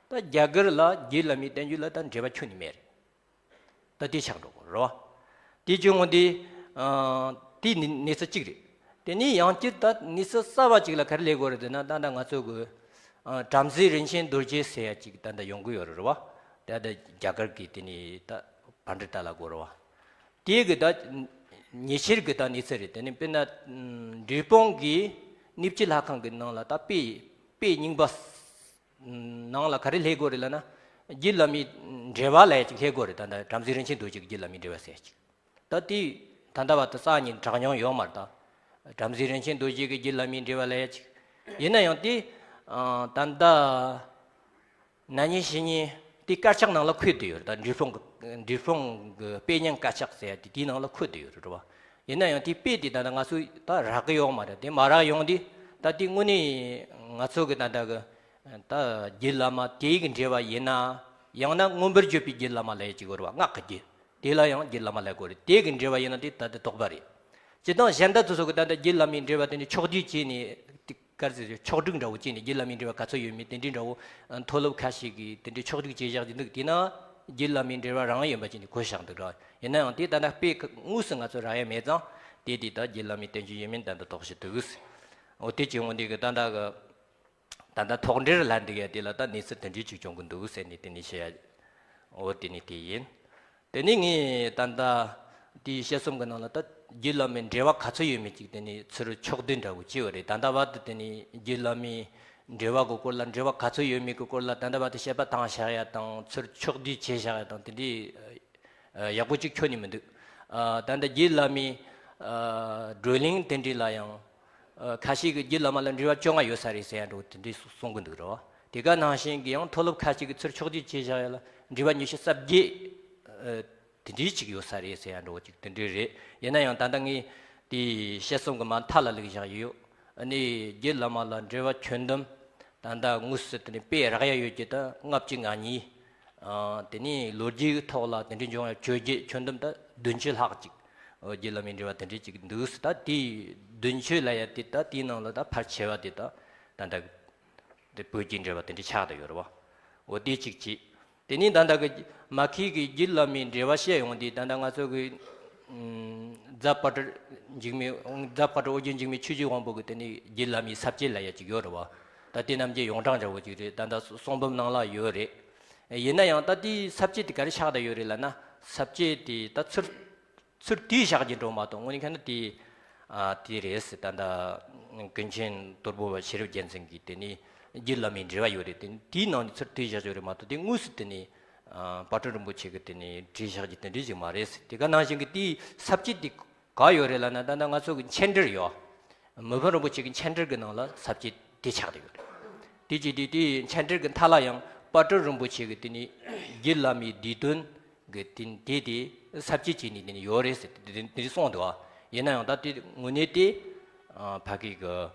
ད་རྒྱ་གར་ལ་རྒྱུད་བླ་མའི་བསྟན་བཅོས་ལ་ད་འགྲེལ་པ་ཁྱོན་ནས་མེད་རེད། ད་ ད་དེ་ཆགས་འགྲོ་གི་རེད་བ། དེ་བྱུང་ངོ་དེ། ཨ། དེ་ནི་གནས་ཚུལ་གཅིག་རེད། དེ་ནས་ཡང་བསྐྱར་ད་གནས་ཚུལ་གསར་བ་གཅིག་ལ་ག་རེ་སླེབས་དགོས་རེད་ཟེར་ན། ད་ད་ང་ཚོ་གི། ཨ། བྲམ་ཟེ་རིན་ཆེན་རྡོ་རྗེ་ཟེར་ཡ་གཅིག་ད་ད་ཡོང་གི་ཡོད་རེད་བ། ད་ད་རྒྱ་གར་གི་དེ་ནས་ད་པཎྜི་ཏ་ལབ་དགོས་རེད་བ། དེ་གི་ད་ཉེ་ཆར་གི་ད་གནས་ཚུལ་རེད། དེ་ནས་དཔེར་ན། འབྲས་སྤུངས་གི་གནས་བཅུ་ལྷ་ཁང་གི་ནང་ལ་ད་དཔེ་དཔེ་རྙིང་པ་ནང་ལ་ག་རེ་སླེབས་དགོས་རེད་ལབ་ན། རྗེ་བླ་མའི་འགྲེལ་པ་ལབ་ཡ་ཅིག་སླེབས་དགོས་རེད། ད་ད་བྲམ་ཟེ་རིན་ཆེན་རྡོ་རྗེ་གི་རྗེ་བླ་མའི་འགྲེལ་པ་ཟེར་ཡ་ཅིག་ད་དེ་ད་ལྟ་བར་དུ་རྩ་ནས་གྲགས་མྱོང་ཡོད་མ་རེད། ད་བྲམ་ཟེ་རིན་ཆེན་རྡོ་རྗེ་གི་རྗེ་བླ་མའི་འགྲེལ་པ་ལབ་ཡ་ཅིག་ཡིན་ན་ཡང་དེ། ཨ། ད་ལྟ་ན་ནིང་ཕྱི་ཉིན་དེ་དཀར་ཆག་ནང་ལ་འཁོད་བསྡད་ཡོད་རེད། ད་འབྲས་སྤུངས་གི་འབྲས་སྤུངས་གི་དཔེ་རྙིང་དཀར་ཆག་ཟེར་ཡ་དེ་དེའི་ནང་ལ་འཁོད་བསྡད་ཡོད་རེད་བ། ཡིན་ན་ཡང་དེ་དཔེ་དེ་ད་ལྟ་ང་ཚོས་ད་རག་གི་ཡོད་མ་རེད། དེ་མ་རག་ཡོང་དུས་ད་དེ་དངོས་གནས་ང་ཚོ་གི་ད་ལྟ་གི་ད་རྗེ་བླ་མ་དེ་གི་འགྲེལ་པ་ཡིན་ན། ཡང་ན་མངོན་པར་བརྗོད་པའི་རྗེ་བླ་མ་ལབ་ཡ་ཅིག་ཡོད་རེད་བ། སྔགས་ཀྱི་རྗེ། དེ་ལ་ཡང་རྗེ་བླ་མ་ལབ་དགོས་རེད། དེ་གི་འགྲེལ་པ་ཡིན་ན་དེ་ད་ལྟ་དོགས་པ་རེད། སྤྱིར་བཏང་གཞན་དག་ཚོ་སོགས་ཀྱི་ད་ལྟ་རྗེ་བླ་མའི་འགྲེལ་པ་དེ་ནི་ཕྱོགས་བསྡུས་བྱས་ནས་དེ་གར་ཟེར་ཕྱོགས་སྒྲིག་འདྲ་བོ་བྱས་ནས། རྗེ་བླ་མའི་འགྲེལ་པ་ག་ཚོད་ཡོད་མེད་དེ་འདྲའི་འདྲ་བོ་མཐོ་སློབ་ཁ་ཤས་ཀྱིས་དེ་འདྲའི་ཕྱོགས་སྒྲིག་བྱས་བཞག་གི་འདུག་དེས་ན་རྗེ་བླ་མའི་འགྲེལ་པ་རང་ཡིན་པ་བྱས་ནས་གོ་བཞག་འདུག་ར། ཡིན་ན་ཡང་དེ་ད་ལྟ་དཔེ་དངོས་སུ་ང་ཚོ་རག་ཡ་མེད་ཙང་། དེ་དེ་ད་རྗེ་བླ་མའི་བསྟན་བཅོས་ཡིན་མིན་ད་ལྟ་དོགས་གཞི་འདུག་འོ་དེ་བྱས་འོང་དེ་གི་ད་ལྟ་གི་ད་ལྟ་ཐོག་འདྲིར་ལྷན་འདུག་ཡ་དེ་ལ་ད་གནས་ཚུལ་དེ་འདྲའི་ཅིག་བྱུང་གི་འདུག་ཟེར་ནས་དེ་ནས་བཤད་ཡ། འོ་དེ་ནས་དེ་ཡིན། དེ་ནས་ངས་ད་ལྟ་དེའི་བཤད་གསུམ་གི་ནང་ལ་ད་རྗེ་བླ་མའི་འགྲེལ་པ་ག་ཚོད་ཡོད་མེད་ཅིག་དེ་ནས་ཚུར་ཕྱོགས་བསྡུས་འདྲ་བོ་བྱས་པ་རེད། ད་ལྟ་བར་དུ་དེ་ནས་རྗེ་བླ་མའི་འགྲེལ་པ་གི་སྐོར་ལ་འགྲེལ་པ་ག་ཚོད་ཡོད་མེད་ཀྱི་སྐོར་ལ་ད་ལྟ་བར་དུ་དཔྱད་པ་བཏང་བཞག་ཡ་དང་། ཚུར་ཕྱོགས་བསྡུས་བྱས་བཞག་ཡ་དང་དེ་འདྲའི་ཡག་པོ་ཅིག་ཁྱོན་ནས་མི་འདུག་ད་ལྟ་རྗེ་བླ་མའི་བགྲོ་གླེང་དེ་འདྲའི་ལ་ཡང་། ཨ། ཁ་ཤས་ཀྱིས་རྗེ་བླ་མ་ལ་འགྲེལ་པ་བཅོ་ལྔ་ཡོད་ས་རེད་ཟེར་ཡ་འདྲ་བོ་དེ་འདྲའི་གསུང་གི་འདུག་རོ། དེ་ག་ནང་བཞིན་གྱི་ཡང་མཐོ་སློབ་ཁ་ཤས་ཀྱིས་ཚུར་ཕྱོགས་བསྡུས་བྱས་བཞག་ཡ་ལ་འགྲེལ་པ་ཉི་ཤུ་རྩ་བརྒྱད། ཨ། དེ་འདྲའི་ཅིག་ཡོད་ས་རེད་ཟེར་ཡ་འདྲ་བོ་ཅིག་དེ་འདྲའི་རེད། ཡིན་ན་ཡང་ད་ལྟ་ངས་དེའི་བཤད་གསུམ་གྱི་མ་མཐའ་ལ་བླུགས་བཞག་ཡོད། ཨ་ནི་རྗེ་བླ་མ་ལ་འགྲེལ་པ་ཁྱོན་བསྡོམས་ད་ལྟ་དངོས་སུ་དེ་ནས་དཔེ་རག་ཡ་ཡོད་ཀྱི་ད་ལྔ་བཅུ་ང་གཉིས། ཨ། དེ་ནས་ལོ་རྒྱུས་ཐོག་ལ་དེ་འདྲའི་འབྱུང་བའི་བརྗོད་བྱ་ཁྱོན་བསྡོམས་ད་བདུན་ཅུ་ལྷག་ཅིག་ཨོ། རྗེ་བླ་མའི་འགྲེལ་པ་དེ་འདྲའི་ཅིག་འདུག་ད་དེའི་བདུན་ཅུ་ལབ་ཡ་དེ་ད་དེའི་ནང་ལ་ད་ཕལ་ཆེ་བ་དེ་ད་ད་ལྟ་དེ་བོད་ཀྱི་འགྲེལ་པ་དེ་འདྲ་ཆགས་བསྡད་ཡོད་རེད་བ། འོ་དེ་གཅིག་བྱས། དེ་ནས་ད་ལྟ་གི་མ་ཁི་གི་རྗེ་བླ་མའི་འགྲེལ་པ་བཤད་ཡོང་དུས་ད་ལྟ་ང་ཚོ་གི་ཨུམ། རྫ་དཔལ་སྤྲུལ་འཇིགས་མེད། རྫ་དཔལ་སྤྲུལ་ཨོ་རྒྱན་འཇིགས་མེད་ཆོས་ཀྱི་དབང་པོ་གི་དེ་ནས་རྗེ་བླ་མའི་ས་བཅད་ལབ་ཡ་ཅིག་ཡོད་རེད་བ། ད་དེ་རྣམས་ཀྱི་ཡོངས་གྲགས་འདྲ་བོ་ཅིག་རེད། ད་ལྟ་གསུང་འབུམ་ནང་ལ་ཡོད་རེད། ཡིན་ན་ཡང་ད་དེའི་ས་བཅད་དེ་ག་རེ་ཆགས་བསྡད་ཡོད་རེད་ལབ་ན། ས་བཅད་དེ་ད་ཚུར་ཚུར་བསྡུས་བཞག་རྒྱུ་འདྲ་བོ་མ་གཏོགས་དངོས་གནས་ཁ་ན་དེ། ཨ། དེ་རེད་ཟེར། ད་ལྟ་ཀུན་མཁྱེན་དོལ་པོ་པ་ཤེས་རབ་རྒྱལ་མཚན་གྱི་དེ་ནས་རྗེ་བླ་མའི་འགྲེལ་པ་ཡོད་རེད། དེ་དེའི་ནང་ནས་ཚུར་བསྡུས་བཞག་རྒྱུ་རེད་མ་གཏོགས་དེ་དངོས་སུ་དེ་ནས། ཨ། དཔལ་སྤྲུལ་རིན་པོ་ཆེ་གི་དེ་ནས་བྲིས་བཞག་རྒྱུ་དེ་འདྲ་ཞིག་མ་རེད་ཟེར། དེ་ག་ནང་བཞིན་གྱི་དེའི་ས་བཅད་དེ་ག་ཡོད་རེད་ལབ་ན། ད་ལྟ་ང་ཚོ་གི་མཆན་འགྲེལ་ཡོད། མི་ཕམ་རིན་པོ་ཆེ་གི་མཆན་འགྲེལ་གྱི་ནང་ལ་ས་བཅད་དེ་ཆགས་བསྡད་ཡོད་རེད། དེ་བྱས་དུས་དེའི་མཆན་འགྲེལ་གྱི་མཐའ་ལ་ཡང་དཔལ་སྤྲུལ་རིན་པོ་ཆེ་གི་དེ་ནས་རྗེ་བླ་མའི་བསྡུས་དོན་གྱི་དེ་དེ་དེ་ས་བཅད་བྱས་ནས་དེ་ནས་ཡོད་རེད་ཟེར་དེ་དེ་དེ་གསུངས་འདུག་ཡིན་ན་ཡང་ད་དེ་དངོས་གནས་དེ། ཨ། ཕ་གི་གི།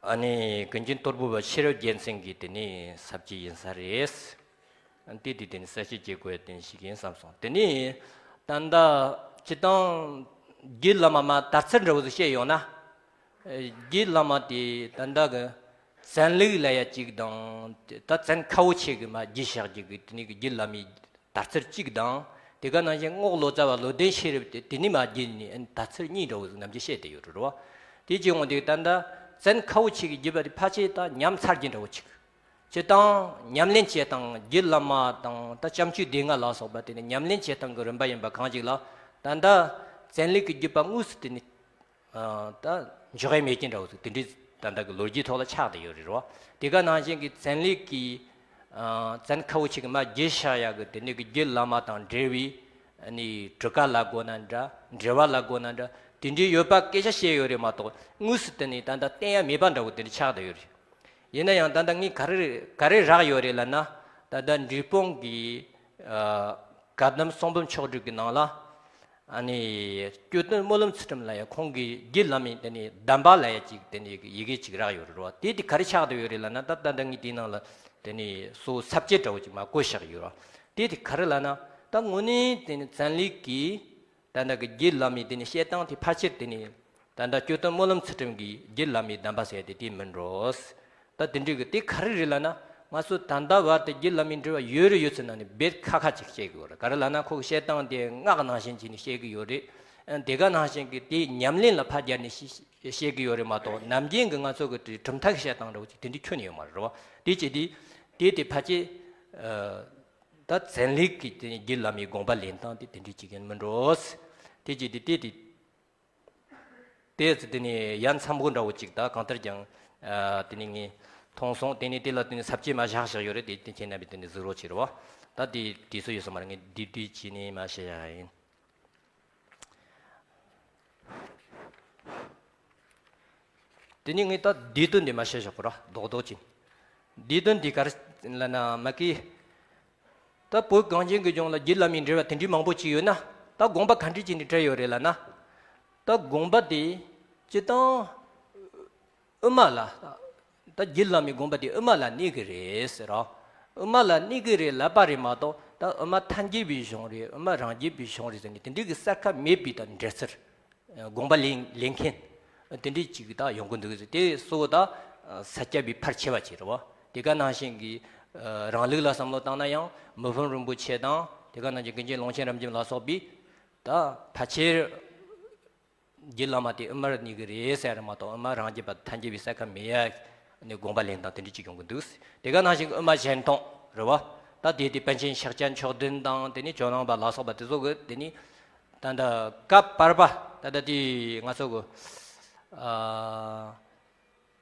ཨ་ནི་ཀུན་མཁྱེན་དོལ་པོ་པ་ཤེས་རབ་རྒྱལ་མཚན་གྱི་དེ་ནས་ས་བཅད་ཡིན་ས་རེད། དེ་དེ་དེ་ནས་གསལ་བཤད་བྱེད་དགོས་དེ་ཞིག་ཡིན་བསམ་སོང་། དེ་ནས་ད་ལྟ་སྤྱིར་བཏང་རྗེ་བླ་མ་མ་དར་ཚུལ་འདྲ་བོ་ཞིག་བཤད་ཡོང་ན། རྗེ་བླ་མ་དེ་ད་ལྟ་གི་བཙན་ལུགས་ལབ་ཡ་གཅིག་དང་། ད་བཙན་ཁ་བོ་ཆེ་གི་མ་བརྒྱུད་བཞག་རྒྱུ་གི་དེ་ནས་གི་རྗེ་བླ་མའི་དར་ཚུལ་གཅིག་དང་། དེ་ག་ནང་བཞིན་རྔོག་ལོ་ཙཱ་བ་བློ་ལྡན་ཤེས་རབ་དེ་དེ་ནས་མ་བརྒྱུད་ནས་དར་ཚུལ་གཉིས་འདྲ་བོ་ཟིག་ནམ་རྒྱུན་བཤད་དེ་ཡོད་རེད་བ། དེ་བྱས་འོང་དུས་ད་ལྟ་བཙན་ཁ་བོ་ཆེ་གི་བརྒྱུད་པ་དེ་ཕལ་ཆེར་ད་ཉམས་ཚར་རྒྱུ་འདྲ་བོ་ཅིག་སྤྱིར་བཏང་ཉམས་ལེན་བྱེད་སྟངས། རྗེ་བླ་མ་དང་ད་ལྕམ་ཆོས་སྡེ་ལྔ་ལ་སོགས་པ་དེ་ནི་ཉམས་ལེན་བྱེད་སྟངས་ཀྱི་རིམ་པ་ཡིན་པ་གང་ཞིག་ལ། ད་ལྟ་བཙན་ལུགས་ཀྱི་བརྒྱུད་པ་དངོས་སུ་དེ་ནི། ཨ། ད་འཇོག་ཡ་མེད་ཀྱི་འདྲ་བོ་ཟིག་དེ་འདྲའི་ད་ལྟ་གི་ལོ་རྒྱུས་ཐོག་ལ་ཆགས་བསྡད་ཡོད་རེད་བ། དེ་ག་ནང་བཞིན་གྱི་བཙན་ལུགས་ཀྱི། ཨ། བཙན་ཁ་བོ་ཆེ་གི་མ་བརྒྱུད་བཞག་ཡ་གི་དེ་ནི་གི་རྗེ་བླ་མ་དང་འབྲེལ་བའི། ཨ་ནི་གྲུ་ཁ་ལབ་དགོས་ན་འདྲ། འགྲེལ་པ་ལབ་དགོས་ན་འདྲ། དེ་འདྲའི་ཡོད་པ་སྐད་ཆ་བཤད་ཡོད་རེད་མ་གཏོགས་དངོས་སུ་དེ་ནི་ད་ལྟ་བསྟན་ཡ་མེད་པ་འདྲ་བོ་དེ་འདྲ་ཆགས་བསྡད་ཡོད་རེད། ཡིན་ན་ཡང་ད་ལྟ་ངས་ག་རེ་ག་རེ་རག་ཡོད་རེད་ལབ་ན། ད་ལྟ་འབྲས་སྤུངས་ཀྱི། ཨ། བཀའ་གདམས་གསུང་འབུམ་ཕྱོགས་བསྒྲིགས་ཀྱི་ནང་ལ། ཨ་ནི་སྐྱོ་སྟོན་སྨོན་ལམ་ཚུལ་ཁྲིམས་ལབ་ཡ་ཁོང་གི་རྗེ་བླ་མའི་དེ་ནས་གདམས་པ་ལབ་ཡ་ཅིག་དེ་ནས་ཡི་གེ་ཅིག་རག་ཡོད་རེད་བ། དེ་དེ་ག་རེ་ཆགས་བསྡད་ཡོད་རེད་ལབ་ན། ད་ད་ལྟ་ངས་དེའི་ནང་ལ་དེ་ནས་སོ་ས་བཅད་འདྲ་བོ་ཅིག་མར་བཀོད་བཞག་ཡོད་རེད་བ། དེ་དེ་ག་རེ་ལབ་ན། ད་དངོས་གནས་དེ་ནས་བཙན་ལུགས་ཀྱི་ད་ལྟ་གི་རྗེ་བླ་མའི་དེ་ནས་བཤད་སྟངས་དེ་ཕལ་ཆེར་དེ་ནས་ད་ལྟ་སྐྱོ་སྟོན་སྨོན་ལམ་ཚུལ་ཁྲིམས་ཀྱི་རྗེ་བླ་མའི་གདམས་པ་ཟེར་ཡ་དེ་དེ་མིན་འགྲོ། ད་དེ་འདྲའི་གི་དེ་ག་རེ་རེད་ལབ་ན། ང་ཚོ་ད་ལྟ་བར་དུ་རྒྱུད་བླ་མའི་འགྲེལ་པ་ཡོད་རེད་ཡོད་ཚད་ནང་ནས་རྦད་ཁ་ཁ་ཅིག་བཤད་ཀྱི་ཡོད་རེད། ག་རེ་ལབ་ན་ཁོ་གི་བཤད་སྟངས་དེ་སྔགས་ནང་བཞིན་བྱས་ནས་བཤད་ཀྱི་ཡོད་རེད། ཨ་དེ་ག་ནང་བཞིན་གྱི་དེའི་ཉམས་ལེན་ལ་ཕར་སྦྱར་ནས་བཤད་བཤད་ཀྱི་ཡོད་རེད་མ་གཏོགས། ནམ་རྒྱུན་གྱི་ང་ཚོ་གི་དེ་གྲུབ་མཐའ་གི་བཤད་སྟངས་འདྲ་བོ་ཅིག་དེ་འདྲ་ཁྱོན་ནས་ཡོད་མ་རེད་བ། དེ་བྱས་དུས་དེ་དེ་ཕལ་ཆེར་ཨ་ད་ཚན་རིག་གི་དེ་རྒྱུད་བླ་མའི་དགོངས་པ་ལེན་སྟངས་དེ་དེ་འདྲ་ཅིག་ཡིན་མི་འགྲོ། དེ་བྱས་དུས་དེ་དེ། དེ་ཚོ་དེ་ནས་ཡ་མཚན་པོ་འདྲ་བོ་ཅིག་ད་གང་ལྟར་ཀྱང་ཨ་དེ་ནས་ངས་མཐོང་སོང་། དེ་ནས་དེ་ལ་དེ་ནས་ས་བཅད་མ་བཞག་བཞག་ཡོད་རེད། དེ་དེ་ཁྱེད་རྣམ་པས་དེ་ནས་གཟིགས་རོགས་བྱེད་རོགས། ད་དེ་དུས་ཚོད་ཡོད་ས་མ་རེད། ངས་བསྡུས་བསྡུས་བྱས་ནས་མ་བཤད་ཡ་ཡིན། དེ་ནས་ངས་ད་བསྡུས་དོན་དེ་མ་བཤད་བཞག་གོ་ར་རྡོག་རྡོག་ཅིག་བསྡུས་དོན་དེ་ག་རེ་ལབ་ན་མ་གི། ད་བོད་གངས་ཅན་གྱི་ལྗོངས་ལ་རྒྱུད་བླ་མའི་འགྲེལ་པ་དེ་འདྲའི་མང་པོ་ཅིག་ཡོད་ན། ད་དགོངས་པ་ག་འདྲ་ཅིག་ནས་བྲལ་ཡོད་རེད་ལབ་ན། ད་དགོངས་པ་དེ་སྤྱིར་བཏང་དབུ་མ་ལ། ད་རྒྱུད་བླ་མའི་དགོངས་པ་དེ་དབུ་མ་ལ་གནས་ཀྱི་རེད་ཟེར་རོ། དབུ་མ་ལ་གནས་ཀྱི་རེད་ལབ་པ་རེད་མ་གཏོགས། ད་དབུ་མ་ཐལ་འགྱུར་བའི་གཞུང་རེད། དབུ་མ་རང་རྒྱུད་པའི་གཞུང་རེད་ཟེར་ནས་དེ་འདྲའི་གི་གསལ་ཁ་མེད་པའི་ད་འགྲེལ་ཚུལ། དགོངས་པ་ལེན་ལེན་མཁན་དེ་འདྲའི་ཅིག་ད་ཡོང་གི་འདུག་ཟེར། དེ་གཙོ་བོ་ད་ས་སྐྱ་པའི་ཕལ་ཆེ་བ་ཅིག་རེད་བ། དེ་ག་ནང་བཞིན་གྱི་རང་ལུགས་ལ་བསམ་བློ་བཏང་ན་ཡང་མི་ཕམ་རིན་པོ་ཆེ་དང་། དེ་ག་ནང་བཞིན་ཀུན་མཁྱེན་ཀློང་ཆེན་རབ་འབྱམས་ལ་སོགས་པའི་ད་ཕལ་ཆེར་རྒྱུད་བླ་མ་དེ་དབུ་མར་གནས་ཀྱི་རེད་ཟེར་རེད་མ་གཏོགས། དབུ་མ་རང་རྒྱུད་པ་ཐལ་འགྱུར་བའི་གསལ་ཁ་མེད་ཡ་ནས་དགོངས་པ་ལེན་སྟངས་དེ་འདྲ་ཅིག་ཡོང་གི་འདུག། དེ་ག་ནང་བཞིན་གྱི་དབུ་མ་གཞན་སྟོང་རེད་བ། ད་དེ་དེ་པཎ་ཆེན་ཤཱཀྱ་མཆོག་ལྡན་དང་། དེ་ནས་ཇོ་ནང་པ་ལ་སོགས་པ་དེ་ཚོ་གི་དེ་ནི་ད་ལྟ་སྐབས་བར་པ་ད་ལྟ་དེ་ང་ཚོ་གི་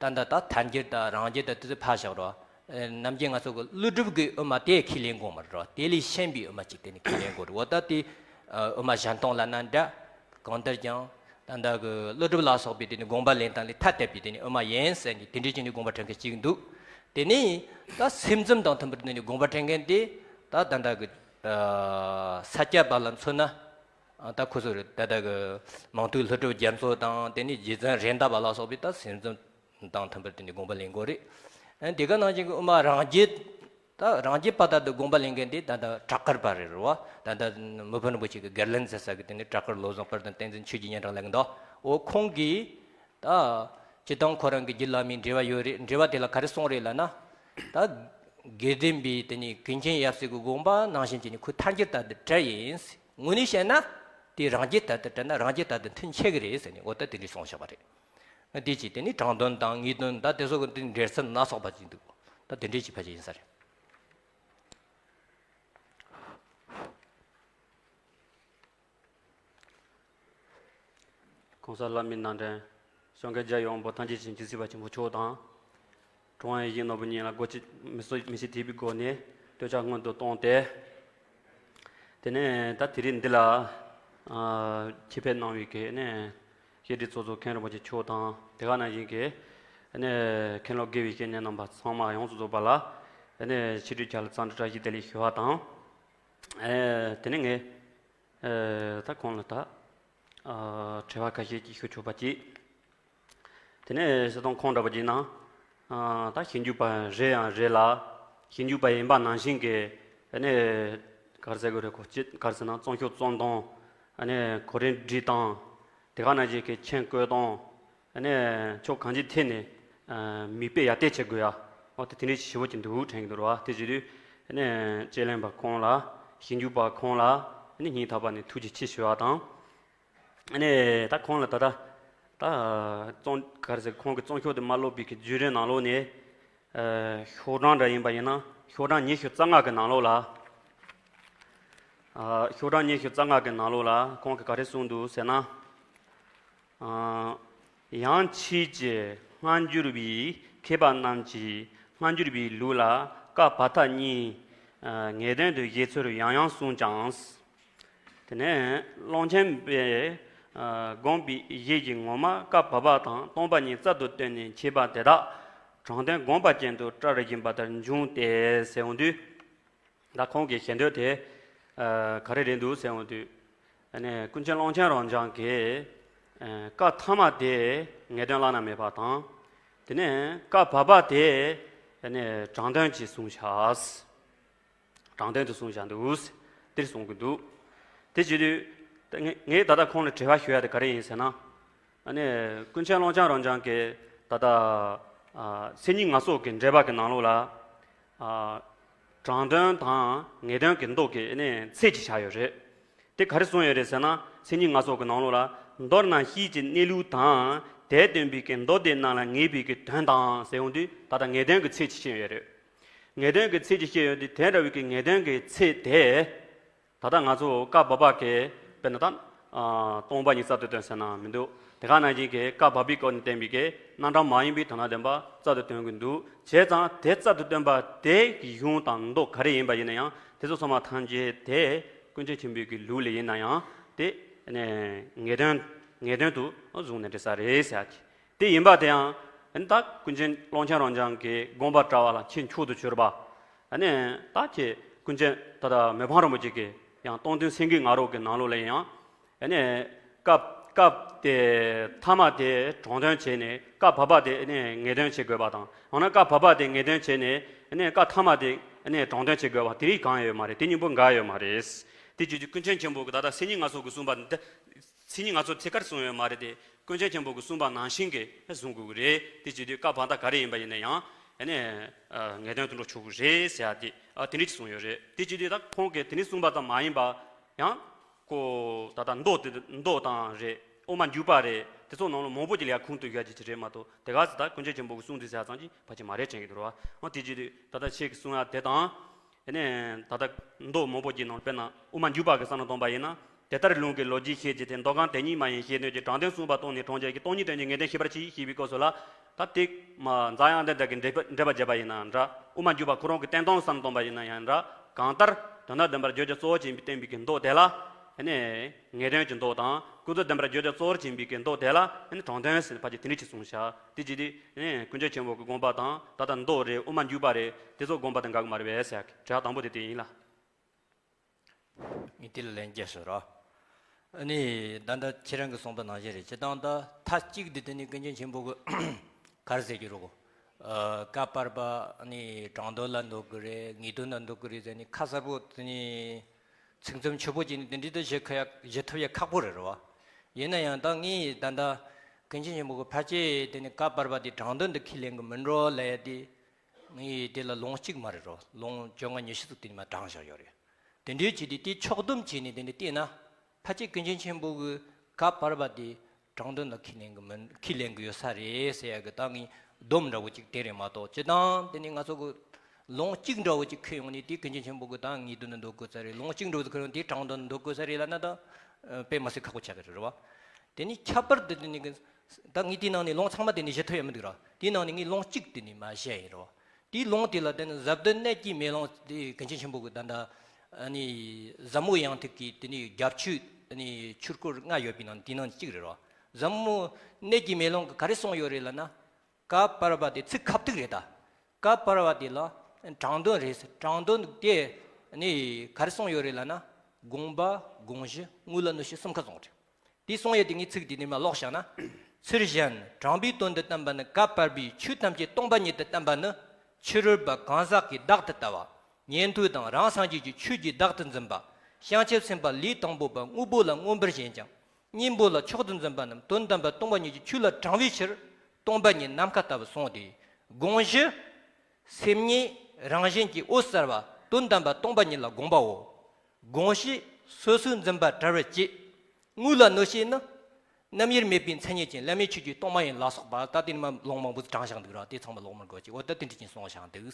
ཨ། ད་ལྟ་ད་ཐལ་འགྱུར་དང་རང་རྒྱུད་དང་དེ་ཚོ་ཕར་བཞག་རོགས། ཨ་ནམ་རྒྱུན་ང་ཚོ་གི་ཀླུ་སྒྲུབ་ཀྱི་དབུ་མ་དེ་ཁས་ལེན་དགོས་མ་རེད་རོགས། དེ་ལས་གཞན་པའི་དབུ་མ་ཅིག་དེ་ནི་ཁས་ལེན་དགོས་རེད། འོ་ད་དེ་ཨ་དབུ་མ་གཞན་སྟོང་ལབ་ན་འདྲ། གང་ལྟར་ཀྱང་ད་ལྟ་གི་ཀླུ་སྒྲུབ་ལ་སོགས་པའི་དེ་ནི་དགོངས་པ་ལེན་སྟངས་ལས་ཐ་དད་པའི་དེ་ནི་དབུ་མ་ཡིན་ཟེར་ནས་དེ་འདྲའི་ཅིག་ནི་དགོངས་པ་དྲན་མཁན་ཅིག་འདུག། དེ་ནི་ད་སེམས་ཙམ་དང་མཐུན་པར་དེ་ནི་དགོངས་པ་དྲན་མཁན་དེ་ད་ད་ལྟ་གི་ཨ་ས་སྐྱ་པ་ལ་མཚོན་ན། ཨ་ད་ཁོ་ཚོ་རེད། ད་ལྟ་གི་མང་ཐོས་ཀླུ་སྒྲུབ་རྒྱ་མཚོ་དང་། དེ་ནས་རྗེ་བཙུན་རེད་མདའ་བ་ལ་སོགས་པས་ད་སེམས་ཙམ་དང་མཐུན་པར་དེ་ནས་དགོངས་པ་ལེན་དགོས་རེད། ཨ་དེ་ག་ནང་བཞིན་གྱི་དབུ་མ་རང་རྒྱུད། ད་རང་རྒྱུད་པ་ལྟར་དུ་དགོངས་པ་ལེན་མཁན་དེ་ད་ལྟ་བྲག་དཀར་པ་རེད་རེད་བ། ད་ལྟ་མི་ཕམ་རིན་པོ་ཆེ་གི་སྒེར་ལན་མཛད་ས་གི་དེ་ནས་བྲག་དཀར་བློ་བཟང་དཔལ་ལྡན་བསྟན་འཛིན་ཆོས་ཀྱི་སྙན་གྲགས་ལབ་གི་འདུག། འོ་ཁོང་གིས་ད་སྤྱིར་བཏང་ཁོ་རང་གི་རྒྱུད་བླ་མའི་འགྲེལ་པ་ཡོད་རེད། འགྲེལ་པ་དེ་ལ་ག་རེ་གསུངས་རེད་ལབ་ན། ད་དགེ་ལྡན་པའི་དེ་ནི་ཀུན་མཁྱེན་ཡབ་སྲས་ཀྱི་དགོངས་པ་ནང་བཞིན་གྱི་ནི་ཁོ་ཐལ་འགྱུར་ལྟར་དུ་བྲལ་ཡིན། དངོས་གནས་བཤད་ན་དེ་རང་རྒྱུད་ལྟར་དུ་བྲལ་ན་རང་རྒྱུད་ལྟར་དུ་མཐུན་ཆགས་ཀྱི་རེད་ཟེར་ནས། འོ་ད་དེ་འདྲའི་གསུངས་བཞག་པ་རེད། དེ་ཅི་དེ་ནི་དྲང་དོན་དང་ངེས་དོན་ད་དེ་སོགས་ཀྱི་དེ་འགྲེལ་ཚུལ་སྣ་ཚོགས་པ་ཅིག་འདུག། ད་དེ་འདྲའི་ཅིག་ཕལ་ཆེར་ཡིན་ས་རེད། གོང་ས་བླ་མའི་རྣམ་འདྲེན་བྱང་ཆུབ་རྒྱལ་བའི་དབང་པོ་ཐམས་ཅད་ཀྱི་རྒྱུད་གཟིགས་པ་ཆེན་པོ་མཆོག་དང་། གྲུབ་དབང་ཡིད་བཞིན་ནོར་བུ་གཉིས་ལ་སྒོ་ཕྱེ་མི་གསོ་མི་ཤེས་ཐེབས་པའི་སྒོ་ནས་བསྟོད་ཕྱག་སྔོན་དུ་བཏང་སྟེ། དེ་ནས་ད་དེ་རིང་འདི་ལ་ཨ་ཆེད་ཕེབས་གནང་བའི་གི་ནས་བཤད་སྒྲིག་ཚོགས་གཙོ་མཁན་རིན་པོ་ཆེ་མཆོག་དང་། དེ་ག་ནང་བཞིན་གྱི་ནས་མཁན་སློབ་དགེ་བའི་བཤེས་གཉེན་རྣམ་པ་ཚང་མ་ཡོངས་སུ་རྫོགས་པ་ལ་ནས་ཆེ་བསྟོད་ལྕགས་ལ་འཚམས་འདྲི་བཀྲ་ཤིས་བདེ་ལེགས་ཞུ་བ་དང་། ཨེ་དེ་ནས་ངས་ཨེ་ད་ཁོང་ལ་ད་ཨ་དྲི་བ་ཁ་ཤས་ཅིག་ཞུ་ཆོག་པ་ཅིག། དེ་ནས་སྤྱིར་བཏང་ཁོང་འདྲ་པོ་ཅིག་ན་ཨ་ད་ཞིབ་འཇུག་པ་རེད་ཡང་རེད་ལ། ཞིབ་འཇུག་པ་ཡིན་པ་ནང་བཞིན་གྱི་ཨ་ནི་ག་རེ་ཟེར་དགོས་རེད། ཁོ་ཅི་ག་རེ་ཟེར་ན་རྩོམ་ཤོག་རྩོམ་སྟངས། ཨ་ནི་གོ་རིམ་སྒྲིག་སྟངས། དེ་ག་ནང་བཞིན་གྱི་མཆན་བཀོད་སྟངས། ཨ་ནི་ཕྱོགས་གང་ཅིའི་ཐད་ནས་ཨ་མིག་དཔེ་ཡར་བལྟས་བྱེད་དགོས་ཡ། འོ་དེ་དེ་འདྲའི་ཞིབ་པོ་ཅིག་འདུག་དྲན་གྱི་འདུག་ར་བ། དེ་བྱེད་དུས་ཨ་ནི་དཔྱད་གླེང་པ་ཁོང་ལ། ཞིབ་འཇུག་པ་ཁོང་ལ་ཨ་ནི་སྙིང་ཐག་པ་ནས་ཐུགས་རྗེ་ཆེ་ཞུ་བ་དང་། ཨ་ནི་ད་ཁོང་ལ་ད་ལྟ་ད་རྩོམ་ག་རེ་ཟེར། ཁོང་གི་རྩོམ་ཤོག་དེ་མ་ཀློག་པའི་གི་བརྒྱུད་རིམ་ནང་ལོགས་ནས། ཨ་ཤོག་གྲངས་འདྲ་ཡིན་པ་ཡིན་ན་ཤོག་གྲངས་ཉི་ཤུ་རྩ་ལྔ་གི་ནང་ལོགས་ལ། ཨ་ཤོག་གྲངས་ཉི་ཤུ་རྩ་ལྔ་གི་ནང་ལོགས་ལ་ཁོང་གིས་ག་རེ་གསུངས་འདུག་ཟེར་ན། ཨ་ཡང་ཁྱེད་ཀྱི་སྔ་འགྱུར་བའི་མཁས་པ་རྣམས་ཀྱིས་སྔ་འགྱུར་བའི་ལུགས་ལ་ཀ་བ་ཏ་གཉིས་ཨ་ངེས་དོན་དུ་བཞེད་ཚུལ་ཡང་ཡང་གསུངས་ཀྱང་། དེ་ནས་ཀློང་ཆེན་པས་ཨ་དགོངས་པའི་བཞེད་ཀྱི་ངོ་མ་ཀ་བ་པ་དང་སྟོང་པ་ཉིད་རྩལ་དུ་བཏོན་ནས་འཆད་པ་དེ་དག་དྲང་དོན་དགོངས་པ་ཅན་དུ་བཀྲལ་བཞིན་པ་ལྟར་འབྱུང་སྟེ་ཟེར་འོང་དུས། ད་ཁོང་གི་ཞལ་འདོན་དེ་ཨ་ག་རེ་རེད་འདུག་ཟེར་འོང་དུས། ཨ་ནི་ཀུན་མཁྱེན་ཀློང་ཆེན་རབ་འབྱམས་ཀྱིས་ཨ་བཀའ་ཐ་མ་དེ་ངེས་དོན་བླ་ན་མེད་པ་དང་། དེ་ནས་བཀའ་བབས་པ་དེ་ཨ་ནི་དྲང་དོན་གྱིས་གསུངས་བཞག། དྲང་དོན་དུ་གསུངས་བཞག་འདུག། དེར་གསུང་གི་འདུག། དེ་བྱེད་དུས་ད་ངས་ངས་ད་ལྟ་ཁོང་ལ་དྲི་བ་ཞུ་ཡ་དེ་ག་རེ་ཡིན་ཟེར་ན། ཨ་ནི་ཀུན་མཁྱེན་ཀློང་ཆེན་རབ་འབྱམས་ཀྱིས་ད་ལྟ་ཨ་མཚན་ཉིད་ངག་གསོག་གི་འགྲེལ་པ་གི་ནང་ལོགས་ལ། ཨ། དྲང་དོན་དང་ངེས་དོན་གྱི་མདོ་གི་ནི་ཚད་ཅིག་ཆགས་ཡོད་རེད། དེ་ག་རེ་གསུངས་ཡོད་རེད་ཟེར་ན། མཚན་ཉིད་སྣ་ཚོགས་ཀྱི་ནང་ལོགས་ལ། མདོར་ན་ཤེས་བྱའི་གནས་ལུགས་དང་། དེ་སྟོན་པའི་གི་མདོ་སྡེ་རྣམས་ལ་ངེས་པའི་གི་དོན་དང་ཟེར་ཡོང་དུས། ད་ལྟ་ངེས་དོན་གྱི་ཚད་ཅིག་བཤད་ཡོད་རེད། ངེས་དོན་གྱི་ཚད་ཅིག་བཤད་ཡོད་དུས། དེ་འདྲ་བའི་གི་ངེས་དོན་གྱི་ཚད་དེ། ད་ལྟ་ང་ཚོ་བཀའ་བབས་པ་གི་དཔེར་ན་ད། ཨ། སྟོང་པ་ཉིད་རྩལ་དུ་སྟོན་ཟེར་ན་མི་འདུག་དེ་ག་ནང་བཞིན་གྱི་བཀའ་བབས་པའི་སྐོར་ནས་བསྟན་པའི་གི་རྣམ་གྲངས་མ་ཡིན་པའི་དོན་དམ་པ་རྩལ་དུ་སྟོན་གྱི་འདུག་བྱས་ཙང་དེ་རྩལ་དུ་སྟོན་པ་དེ་གི་གཞུང་དང་མདོ་ག་རེ་ཡིན་པ་ཡིན་ན་ཡང་། དེ་ཚོ་ཚང་མ་ཐམས་ཅད་དེ་ཀུན་མཁྱེན་ཆེན་པོའི་གི་ལུགས་ལ་ཡིན་ན་ཡང་། དེ་ནས་ངེས་དོན་ངེས་དོན་དུ་བཟུང་ནས་འགྲེལ་ས་རེད་ཟེར་ཡ་གི། དེ་ཡིན་པ་དེ་ཡང་། ཨ་ནི་ད་ཀུན་མཁྱེན་ཀློང་ཆེན་རབ་འབྱམས་ཀྱི་དགོངས་པ་བཀྲལ་བ་ལ་ཁྱེད་མཆོག་ཏུ་གྱུར་པ། ཨ་ནི་ད་ཁྱེད་ཀུན་མཁྱེན་ད་ལྟ་མི་ཕམ་རིན་པོ་ཆེ་གི་ཡང་སྟོང་ཐུན་སེང་གེའི་ང་རོ་གི་ནང་ལོགས་ལ་ཡང་། ཨ་ནི་བཀའ་བཀའ་དེ་ཐ་མ་དེ་དྲང་དོན་བྱས་ནས། བཀའ་བབས་པ་དེ་ཨ་ནི་ངེས་དོན་བྱེད་དགོས་པ་དང་། འོ་ན་བཀའ་བབས་པ་དེ་ངེས་དོན་བྱས་ནས། ཨ་ནི་བཀའ་ཐ་མ་དེ་ཨ་ནི་དྲང་དོན་བྱེད་དགོས་པ་དེ་རིགས་གང་ཡོད་མ་རེད། དེ་གཉིས་པོ་འགལ་ཡོད་མ་རེད། དེ་བྱེད་དུས་ཀུན་མཁྱེན་ཆེན་པོ་གི་ད་ལྟ་མཚན་ཉིད་སྣ་ཚོགས་ཀྱིས་གསུངས་པ་འདི། མཚན་ཉིད་སྣ་ཚོགས་ཚིག་ཁར་གསུངས་ཡོད་མ་རེད་དེ། ཀུན་མཁྱེན་ཆེན་པོ་གིས་གསུངས་པ་ནང་བཞིན་གྱི་བཟུང་དགོས་ཀྱི་རེད། དེ་བྱེད་དུས་བཀའ་བབས་པ་ག་རེ་ཡིན་པ་ཡིན་ན་ཡང་། ཨ་ནི་ངེས་དོན་དུ་འགྲོ་ཆོག་གི་རེད་ཟེར་ཡ་དེ། ཨ། དེ་འདྲ་ཅིག་གསུངས་ཡོད་རེད། དེ་བྱེད་དུས་ད་ཁོང་གིས་དེ་འདྲ་གསུངས་པ་ཙམ་མ་ཡིན་པ་ཡང་། ཁོ་ད་ལྟ་མདོ་དེ་མདོ་དང་རེད། དབུ་མ་འཇུག་པ་རེད། དེ་ཚོ་ནང་ལ་མང་པོ་ཅིག་ལ་ཡ་ཁུངས་གཏུགས་ཡ་ཅིག་རེད་མ་གཏོགས། དེ་ག་ཚོད་ད་ཀུན་མཁྱེན་ཆེན་པོ་གིས་གསུངས་འདུག་ཟེར་ཡ་ཙམ་ཅིག་ཕལ་ཆེར་མ་རེད་དྲན་གྱི་འདུག་ར་བ། འོ། དེ་བྱེད་དུས་ད་ལྟ་ཁྱེད་ཀྱིས་གསུངས་ཡ་དེ་དང་། ཨ་ནི་ད་ལྟ་མདོ་མང་པོ་ཅིག་ནང་དཔེར་ན་དབུ་མ་འཇུག་པ་གི་བསམ་བློ་གཏོང་པ་ཡིན་ན། དེ་ལྟར་ལུང་གིས་ལོ་རྒྱུས་བཤད་ཀྱི་དེ། མདོ་གང་དེ་ཉིད་མ་ཡིན་ཞེས་སྟོན་ཅིང་། དྲང་དོན་གསུངས་པ་སྟོང་ནས་དྲངས་བྱས་ཀྱི། སྟོང་ཉིད་དོན་གྱི་ངེས་དོན་ཤེས་པར་གྱིས་ཞེས་པའི་སྐབས་སུ་ལ། ད་དེ་མ་འཛམ་དབྱངས་ལྡན་འདས་ཀྱིས་འགྲེལ་པ་འགྲེལ་པ་བརྒྱབ་པ་ཡིན་ན་འདྲ། དབུ་མ་འཇུག་པ་ཁོ་རང་གི་བསྟན་སྟངས་བསམ་བློ་གཏོང་པ་ཡིན་ན་ཡང་འདྲ། གང་ལྟར་དོན་དམ་བདེན་པར་བརྗོད་བྱ་གཙོ་བོར་བྱས་པའི་བསྟན་པའི་གི་མདོ་དེ་ལ། ཨ་ནི་ངེས་དོན་གྱི་མདོ་དང་། ཀུན་རྫོབ་བདེན་པར་བརྗོད་བྱ་གཙོ་བོར་བྱས་པའི་གི་མདོ་དེ་ལ། ཨ་ནི་དྲང་དོན་ཟེར་ཕལ་ཆེར་དེ་འདྲ་ཅིག་གསུངས་ཤག་དེ་བྱེད་དུས། ཨ་ནི་ཀུན་མཁྱེན་ཆེན་པོ་གི་དགོངས་པ་དང་། ད་ལྟ་མདོ་རེད། དབུ་མ་འཇུག་པ་རེད། དེ་ཚོ་དགོངས་པ་དེ་འགལ་གྱི་མ་རེད་པས་ཟེར་ཡ་གི་དྲི་བ་དང་པོ་དེ་དེ་ཡིན་ལ། ངས་དེ་ལ་ལན་རྒྱག་ཞུ་རོགས། ཨ་ནི་ད་ལྟ་ཁྱེད་རང་གིས་གསུངས་པ་ནང་བཞིན་རེད། སྤྱིར་བཏང་ད་མཐའ་གཅིག་འདི་དེ་ནི་ཀུན་མཁྱེན་ཆེན་པོ་གིས་ག་རེ་ཟེར་གྱི་རེད་གོ། ཨ། བཀའ་བབས་པ་ནི་དྲང་དོན་ལ་འདོད་ཀྱི་རེད། ངེས་དོན་ལ་འདོད་ཀྱི་རེད་ཟེར་ནས་ཁ་གསལ་པོ་དེ་ནི་ཚིག་མཚམས་ཆོད་པོ་བྱས་ནས་དེ་འདྲ་ད་བྱེད་ཁ་ཡ་བྱེད་ཐུབ་ཡ་ཁག་པོ་རེད་རེད་བ། ཡིན་ན་ཡང་ད་ངས་ད་ལྟ་ཀུན་མཁྱེན་ཆེན་པོ་གིས་ཕལ་ཆེར་དེ་ནི་བཀའ་བབས་པ་དེ་དྲང་དོན་དུ་ཁས་ལེན་གྱི་མིན་འགྲོ་ལབ་ཡ་དེ། ངས་དེ་ལ་ལུང་གཅིག་མ་རེད་རོ། ལུང་བཅོ་ལྔ་ཉི་ཤུ་ཙམ་དེ་ནས་མར་དྲངས་བཞག་ཡོད་རེད། དེ་འདྲའི་བྱས་ཏེ་དེ་ཕྱོགས་བསྡོམས་བྱས་ནས་དེ་འདྲ་བལྟས་ན། ཕལ་ཆེར་ཀུན་མཁྱེན་ཆེན་པོ་གིས་བཀའ་བབས་པ་དེ་དྲང་དོན་ལ་ཁས་ལེན་གྱི་མིན། ཁས་ལེན་གྱི་ཡོད་ས་རེད་ཟེར་ཡ་གི་ད་ངས་སྡོམ་འདྲ་བོ་ཅིག་དེ་རེད་མ་གཏོགས། སྤྱིར་བཏང་དེ་ནི་ང་ཚོ་གི་ལུང་གཅིག་འདྲ་བོ་ཅིག་ཁུར་ཡོང་ནས་དེ་ཀུན་མཁྱེན་ཆེན་པོ་གིས་ད་ངེས་དོན་ལ་འདོད་དགོས་ས་རེད། ལུང་གཅིག་འདྲ་བོ་ཅིག་ཁུར་ཡོང་དེ་དྲང་དོན་ལ་འདོད་དགོས་ས་རེད་ལབ་ན་ད་དཔེ་མི་སྲིད་ཁག་པོ་ཆགས་ཀྱི་རེད་རེད་བ། དེ་ནི་ཁྱད་པར་དུ་དེ་ནི་གི་ད་ངས་དེའི་ནང་ནས་ལུང་ཚང་མ་དེ་ནི་བཞེས་ཐུབ་ཡ་མི་འདུག་ར། དེའི་ནང་ནས་ངས་ལུང་གཅིག་དེ་ནི་མར་བཞེས་ཡིན་རོ། དེའི་ལུང་དེ་ལ་དེ་ནི་ཟབ་དོན་གནད་ཀྱི་མེ་ལོང་དེ་ཀུན་མཁྱེན་ཆེན་པོ་གི་ད་ལྟ་ཨ་ནི་ཟབ་མོ་ཡང་ཐུགས་ཀྱི་དེ་ནི་རྒྱབ་ཆོས་ཨ་ནི་ཆོས་སྐོར་ལྔ་ཡོད་པའི་ནང་དེའི་ནང་གཅིག་རེད་རོ། ཟབ་མོ་གནད་ཀྱི་མེ་ལོང་གི་ག་རེ་གསུངས་ཡོད་རེད་ལབ་ན། བཀའ་བབས་པ་དེ་ཚིག་ཁ་ཐུག་རེད་ད། བཀའ་བབས་པ་དེ་ལ་དྲང་དོན་རེད་ཟེར། དྲང་དོན་དེ་ནི་ག་རེ་གསུངས་ཡོད་རེད་ལབ་ན། དགོངས་པ་དགོངས་གཞི་དངོས་ལ་གནས་གཞི་གསུམ་ཀ་གསུངས་རེད། དེ་གསུངས་ཡོད་དེ་ངས་ཚིག་དེ་ནས་མར་ཀློག་བཞག་ན། ཚུལ་གཞན་དྲང་པོའི་དོན་དུ་བསྟན་པ་ནི། བཀའ་བབས་པས་ཆོས་ཐམས་ཅད་སྟོང་པ་ཉིད་དུ་བསྟན་པ་ནི། ཕྱི་རོལ་པ་གང་ཟག་གིས་བདག་ཏུ་ལྟ་བ། ཉན་ཐོས་དང་རང་སངས་རྒྱས་ཀྱི་ཆོས་ཀྱིས་བདག་ཏུ་འཛིན་པ། བྱང་ཆུབ་སེམས་དཔའ་ལུས་དང་པོ་པ་དངོས་པོ་ལ་མངོན་པར་ཞེན་ཅིང་། གཉེན་པོ་ལ་མཆོག་ཏུ་འཛིན་པ་རྣམས་དོན་དམ་པ་སྟོང་པ་ཉིད་ཀྱི་ཆོས་ལ་དྲང་བའི་ཕྱིར། སྟོང་པ་ཉིད་ནམ་མཁའ་ལྟ་བུ་གསུངས་ཏེ། དགོངས་གཞི། སེམས་ཉིད་རང་བཞིན་གྱི་འོད་གསལ་བ་དོན་དམ་པ་སྟོང་པ་ཉིད་ལ་དགོངས་པའོ། དགོངས་གཞི། སོ་སོའི་འཛིན་པ་བྲལ་བར་བྱེད། དངོས་ལ་གནས་གཞི་ནི། རྣམ་དབྱེར་མེད་པའི་མཚན་ཉིད་ཅན། བླ་མེད་ཆོས་ཀྱི་སྟོང་པ་ཡིན་ལ་སོགས་པ། ད་དེ་ནི་མ་ལུང་མང་པོ་དྲངས་བཞག་འདུག་ར། དེ་ཚང་མ་ཀློག་མི་དགོས་ཀྱི། འོ་ད་དེ་འདྲ་ཅིག་གསུངས་བཞག་འདུག་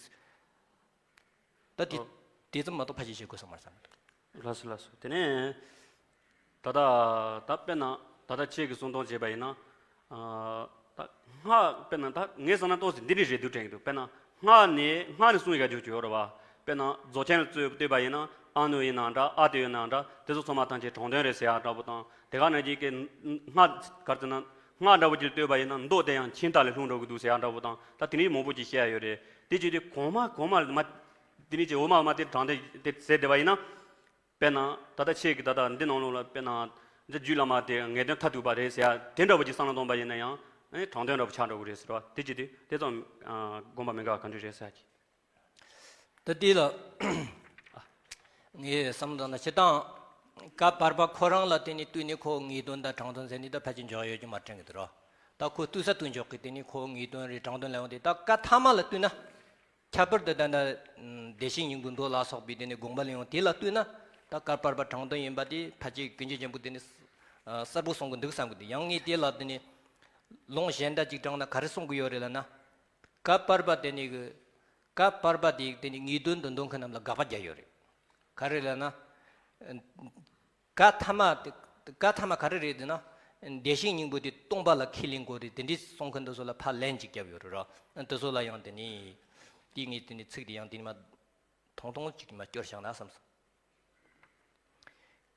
ད་དེ། ཨོ། དེ་ཙམ་མ་གཏོགས་ཕལ་ཆེར་བཤད་དགོས་ས་མ་རེད་བསམ་གྱི་འདུག་ལགས་སོ། ལགས་སོ། དེ་ནས་ད་ལྟ་ད་དཔེར་ན་ད་ལྟ་ཁྱེད་ཀྱིས་གསུང་སྟངས་བྱས་པ་ཡིན་ན། ཨ། ད་སྔགས་དཔེར་ན་ད་ངས་བསམ་ན་ཏོག་ཙམ་འདི་འདྲ་རེད་འདུག་དྲན་གྱི་འདུག་དཔེར་ན་སྔགས་ནས་སྔགས་ནས་གསུང་ཡ་རྒྱུ་ཅིག་ཡོད་རེད་བ། དཔེར་ན་རྫོགས་ཆེན་ལ་རྩོད་བསྟོད་པ་ཡིན་ན། ཨ་ནུ་ཡིན་ནའང་འདྲ། ཨ་ཏི་ཡིན་ནའང་འདྲ། དེ་ཚོ་ཚང་མ་ཐམས་ཅད་དྲང་དོན་རེད་ཟེར་ཡ་འདྲ་པོ་དང་། དེ་ག་ནང་བཞིན་གྱི་སྔགས་ག་རེ་ཟེར་ན། སྔགས་འདྲ་པོ་ཅིག་ལ་བསྟོད་པ་ཡིན་ན་མདོ་དེ་ཡང་ཁྱིམ་བདག་ལས་ལྷུང་འགྲོ་གི་འདུག་ཟེར་ཡ་འདྲ་པོ་དང་། ད་དེ་འདྲའི་མང་པོ་ཅིག་བཤད་ཡ་ཡོད་རེད། དེ་བྱེད་དུས་གོང་མ་གོང་མ་ལ་མ། དེ་འདྲའི་ཅིག་འོག་མ་འོག་མ་དེ་དྲང་དེ་དེ་ཟེར་བསྡད་པ་ཡིན་ན། དཔེར་ན་ད་ལྟ་ཁྱེད་ཀྱིས་ད་ལྟ་འདི་ནང་ལོགས་ལ་དཔེར་ན་འདི་རྒྱུད་བླ་མ་དེ་ངེས་དོན་མཐར་ཐུག་པ་རེད་ཟེར་ཡ་དེ་འདྲ་པོ་ཅིག་བསམ་བློ་གཏོང་པ་ཡིན་ན་ཡང་། ཨ་ནི་དྲང་དོན་འདྲ་པོ་ཆགས་འགྲོ་གི་རེད་ཟེར་བ། དེ་བྱེད་དུས་དེ་ཙམ་དགོངས་པ་མི་འགལ་བ་ག་འདྲ་རེད་ཟེར་གྱི། ད་དེ་ལ་ངས་བསམ་བློ་བཏང་ན། སྤྱིར་བཏང་བཀའ་བར་པ་ཁོ་རང་ལ་བརྟེན་ནས་བཏུས་ནས་ཁོ་ངེས་དོན་དང་དྲང་དོན་ཟེར་ནས་ད་ཕལ་ཆེར་འཇོག་ཡོད་ཀྱི་མ་དྲན་གི་འདུག་རོ། ད་ཁོ་བཏུས་ས་བཏུས་འཇོག་གི་དེ་ནས་ཁོ་ངེས་དོན་རེད་དྲང་དོན་ལ་ཡོང་དུས། ད་བཀའ་ཐ་མ་ལ་བཏུས་ན། ཁྱད་པར་དུ་ད་ལྟ་བདེ་གཤེགས་སྙིང་པོའི་མདོ་ལ་སོགས་པའི་དེ་ནི་དགོངས་པ་ལ་ཡང་དེ་ལ་ལྟོས་ན་ད་བཀའ་བར་པ་དྲང་དོན་ཡིན་པ་དེ་ཕལ་ཆེར་ཀུན་མཁྱེན་ཆེན་པོ་དེ་ནི་གསལ་པོ་གསུང་གི་འདུག་བསམ་གི་འདུག་ཡང་ངས་དེ་ལ་དེ་ནི་ལུང་གཞན་དག་ཅིག་དྲངས་ན་ག་རེ་གསུང་གི་ཡོད་རེད་ལབ་ན། བཀའ་བར་པ་དེ་ནི་གི་བཀའ་བར་པ་དེ་དེ་ནི་ངེས་དོན་དུ་འདོན་མཁན་རྣམས་ལ་དགག་པ་རྒྱག་ཡོད་རེད། ག་རེ་ལབ་ན། བཀའ་ཐ་མ་དེ། བཀའ་ཐ་མ་ག་རེ་རེད་ཟེར་ན། བདེ་གཤེགས་སྙིང་པོ་དེ་སྟོང་པ་ལ་ཁས་ལེན་དགོས་རེད་དེ་འདྲའི་གསུང་མཁན་དེ་ཚོ་ལ་ཕར་ལན་ཅིག་བརྒྱབ་ཡོད་རེད་ར། དེ་ཚོ་ལ་ཡང་དེ་ནི། དེ་ངས་དེ་ནི་ཚིག་དེ་ཡང་དེ་ནི་མ། ཐུང་ཐུང་ཅིག་མ་སྐྱོར་བཞག་ན་བསམ་སོང་།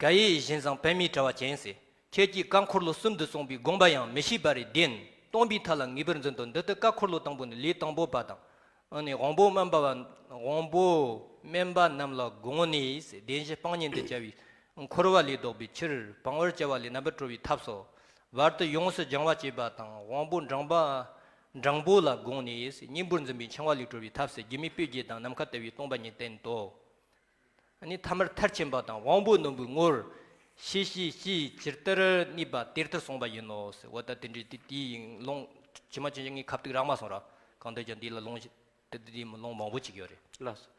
ག་ཡེ་བཞིན་བཟང་པདྨའི་དྲ་བ་ཅན་ཟེར། ཁྱེད་ཀྱིས་བཀའ་འཁོར་ལོ་གསུམ་དུ་གསུངས་པའི་དགོངས་པ་ཡང་མི་ཤེས་པ་རེད་བདེན། སྟོང་པའི་མཐའ་ལ་ངེས་པར་འཛིན་ཏོ། འདི་ལྟར་བཀའ་འཁོར་ལོ་དང་པོ་ནི་ལས་དང་པོ་པ་དང་། ཨ་ནི་དབང་པོ་དམན་པ་བ། དབང་པོ་དམན་པ་རྣམས་ལ་དགོངས་ནས་ཟེར། བདེན་བཞི་སྤང་གཉེན་དུ་བྱ་བའི་འཁོར་བ་ལས་ལྡོག་པའི་ཕྱིར་སྤང་བར་བྱ་བ་ལས་རྣམ་པར་གྲོལ་བའི་ཐབས་སོ། བར་དུ་ཡོངས་སུ་སྦྱང་བ་བྱེད་པ་དང་དབང་པོ་འགྲངས་པ། འགྲངས་པོ་ལ་དགོངས་ནས་ཟེར། གཉེན་པོར་འཛིན་པའི་འཆིང་བ་ལས་གྲོལ་བའི་ཐབས་ཟེར། སྒྱུ་མའི་དཔེ་བརྒྱད་དང་ནམ་མཁའ་ལྟ་བུའི་སྟོང་པ་ཉིད་བསྟན་ཏོ། ཨ་ནི་ཐ་མར་མཐར་ཕྱིན་པ་དང་དབང་པོ་རྣོན་པོའི་ངོར་ཤེས་བྱའི་སྤྱིའི་ཇི་ལྟར་གནས་པ་དེ་ལྟར་གསུངས་པ་ཡིན་ནོ་ཟེར། འོ་ད་དེ་འདྲའི་དེ་དེའི་ལུང་ཇི་མ་ཇི་བཞིན་ངས་ཁ་ཐུག་རག་མ་སོང་ར། གང་ལྟར་ཀྱང་འདི་ལ་ལུང་ཞིག་དེ་དེ་དེའི་ལུང་མང་པོ་ཅིག་ཡོད་རེད། ལགས་སོ།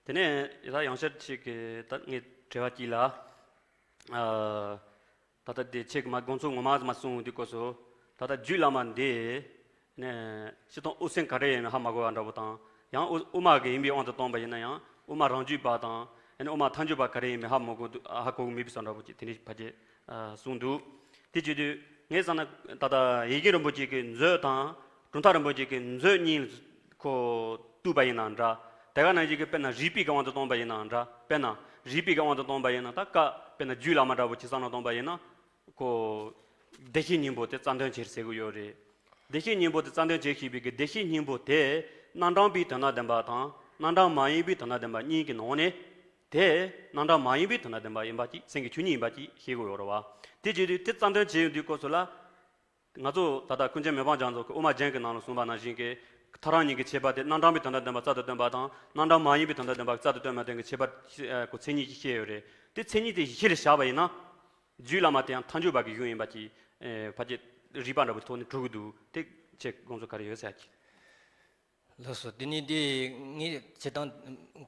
དེ་ནས་ཡ་ད་ཡང་ཤར་ཅིག་གི་ད་ངས་དྲི་བ་གཅིག་ལ། ཨ། ད་ལྟ་དེ་ཁྱེད་ཀྱི་མ་དགོངས་ཚུལ་ངོ་མ་མ་གསུངས་དུས་སྐབས་སུ། ད་ལྟ་རྒྱུད་བླ་མ་འདི་ནས་སྤྱིར་བཏང་དབུ་སེམས་ག་རེ་ཡིན་མིན་ཧ་མ་གོ་བ་འདྲ་པོ་དང་། ཡང་དབུ་དབུ་མ་གི་ཡིན་པའི་དབང་དུ་བཏང་པ་ཡིན་ན་ཡང་དབུ་མ་རང་རྒྱུད་པ་དང་ཨ་ནི་དབུ་མ་ཐལ་འགྱུར་པ་ག་རེ་ཡིན་མིན་ཧ་མ་གོ་འདུག་ཧ་གོ་གི་མེད་པའི་བཟོ་འདྲ་པོ་ཅིག་དེ་འདྲའི་ཕལ་ཆེར་གསུངས་འདུག་དེ་བྱེད་དུས་ངས་བསམ་ན་ད་ལྟ་ཡེ་གེ་རིན་པོ་ཆེ་གི་མཛོད་དང་གྲུབ་མཐའ་རིན་པོ་ཆེ་གི་མཛོད་གཉིས་ཁོ་བཏུས་པ་ཡིན་ན་འདྲ། དེ་ག་ནང་བཞིན་གྱི་དཔེར་ན་རིགས་པའི་གི་དབང་དུ་བཏང་པ་ཡིན་ན་འདྲ། དཔེར་ན་རིགས་པའི་གི་དབང་དུ་བཏང་པ་ཡིན་ན་ད་བཀའ་དཔེར་ན་རྒྱུད་བླ་མ་འདྲ་པོ་ཅིག་བསམ་བློ་བཏང་པ་ཡིན་ན། ཁོ། བདེ་གཤེགས་སྙིང་པོ་དེ་རྩ་དོན་ཆེར་ཟེར་གི་ཡོད་རེད། བདེ་གཤེགས་སྙིང་པོ་དེ་རྩ་དོན་ཆེར་ཞེས་པའི་གི་བདེ་གཤེགས་སྙིང་པོ་དེ་རྣམ་གྲངས་པའི་དོན་དམ་བདེན་པ་དང་རྣམ་གྲངས་མ་ཡིན་པའི་དོན་དམ་བདེན་པ་གཉིས་ཀྱི་ནང་ནས། དེ་རྣམ་གྲངས་མ་ཡིན་པའི་དོན་དམ་བདེན་པ་ཡིན་པ་ཅིག་སེམས་ཀྱི་ཆོས་ཉིད་ཡིན་པ་ཅིག་ཤེས་དགོས་ཡོད་རེད་བ། དེ་བྱེད་དུས་དེ་རྩ་དོན་ཆེ་ཡོང་དུས་སྐབས་སུ་ལ། ང་ཚོ་ད་ལྟ་ཀུན་མཁྱེན་མི་ཕམ་རྒྱ་མཚོ་གི་དབུ་མ་རྒྱན་གྱི་ནང་ལ་གསུངས་པ་ནང་བཞིན་གྱི་ཐག་རིང་གཉིས་ཀྱི་ཁྱད་པར་དེ་རྣམ་གྲངས་པའི་དོན་དམ་བདེན་པ་རྩལ་དུ་བཏོན་པ་དང་རྣམ་གྲངས་མ་ཡིན་པའི་དོན་དམ་བདེན་པ་རྩལ་དུ་བཏོན་མ་བཏོན་གྱི་ཁྱད་པར་ཁོ་མཚན་ཉིད་ཀྱིས་ཕྱེ་ཡོད་རེད། དེ་མཚན་ཉིད་དེ་ཡིད་ཆེས་ལ་བཞག་པ་ཡིན་ན། རྒྱུད་བླ་མ་དེ་ཡང་ཐལ་འགྱུར་བ་གི་གཞུང་ཡིན་པ་ཅིག་ཕལ་ཆེར་རིགས་པ་འདྲ་པོའི་ཐོག་ནས་གྲུབ་ཀྱི་འདུག་དེ་ཁྱེད་དགོངས་ཚུལ་ག་རེ་ཡོད་ཟེར་ཡ་གི། ལགས་སོ། དེ་ནི་དེ་ངས་བྱེད་སྟངས་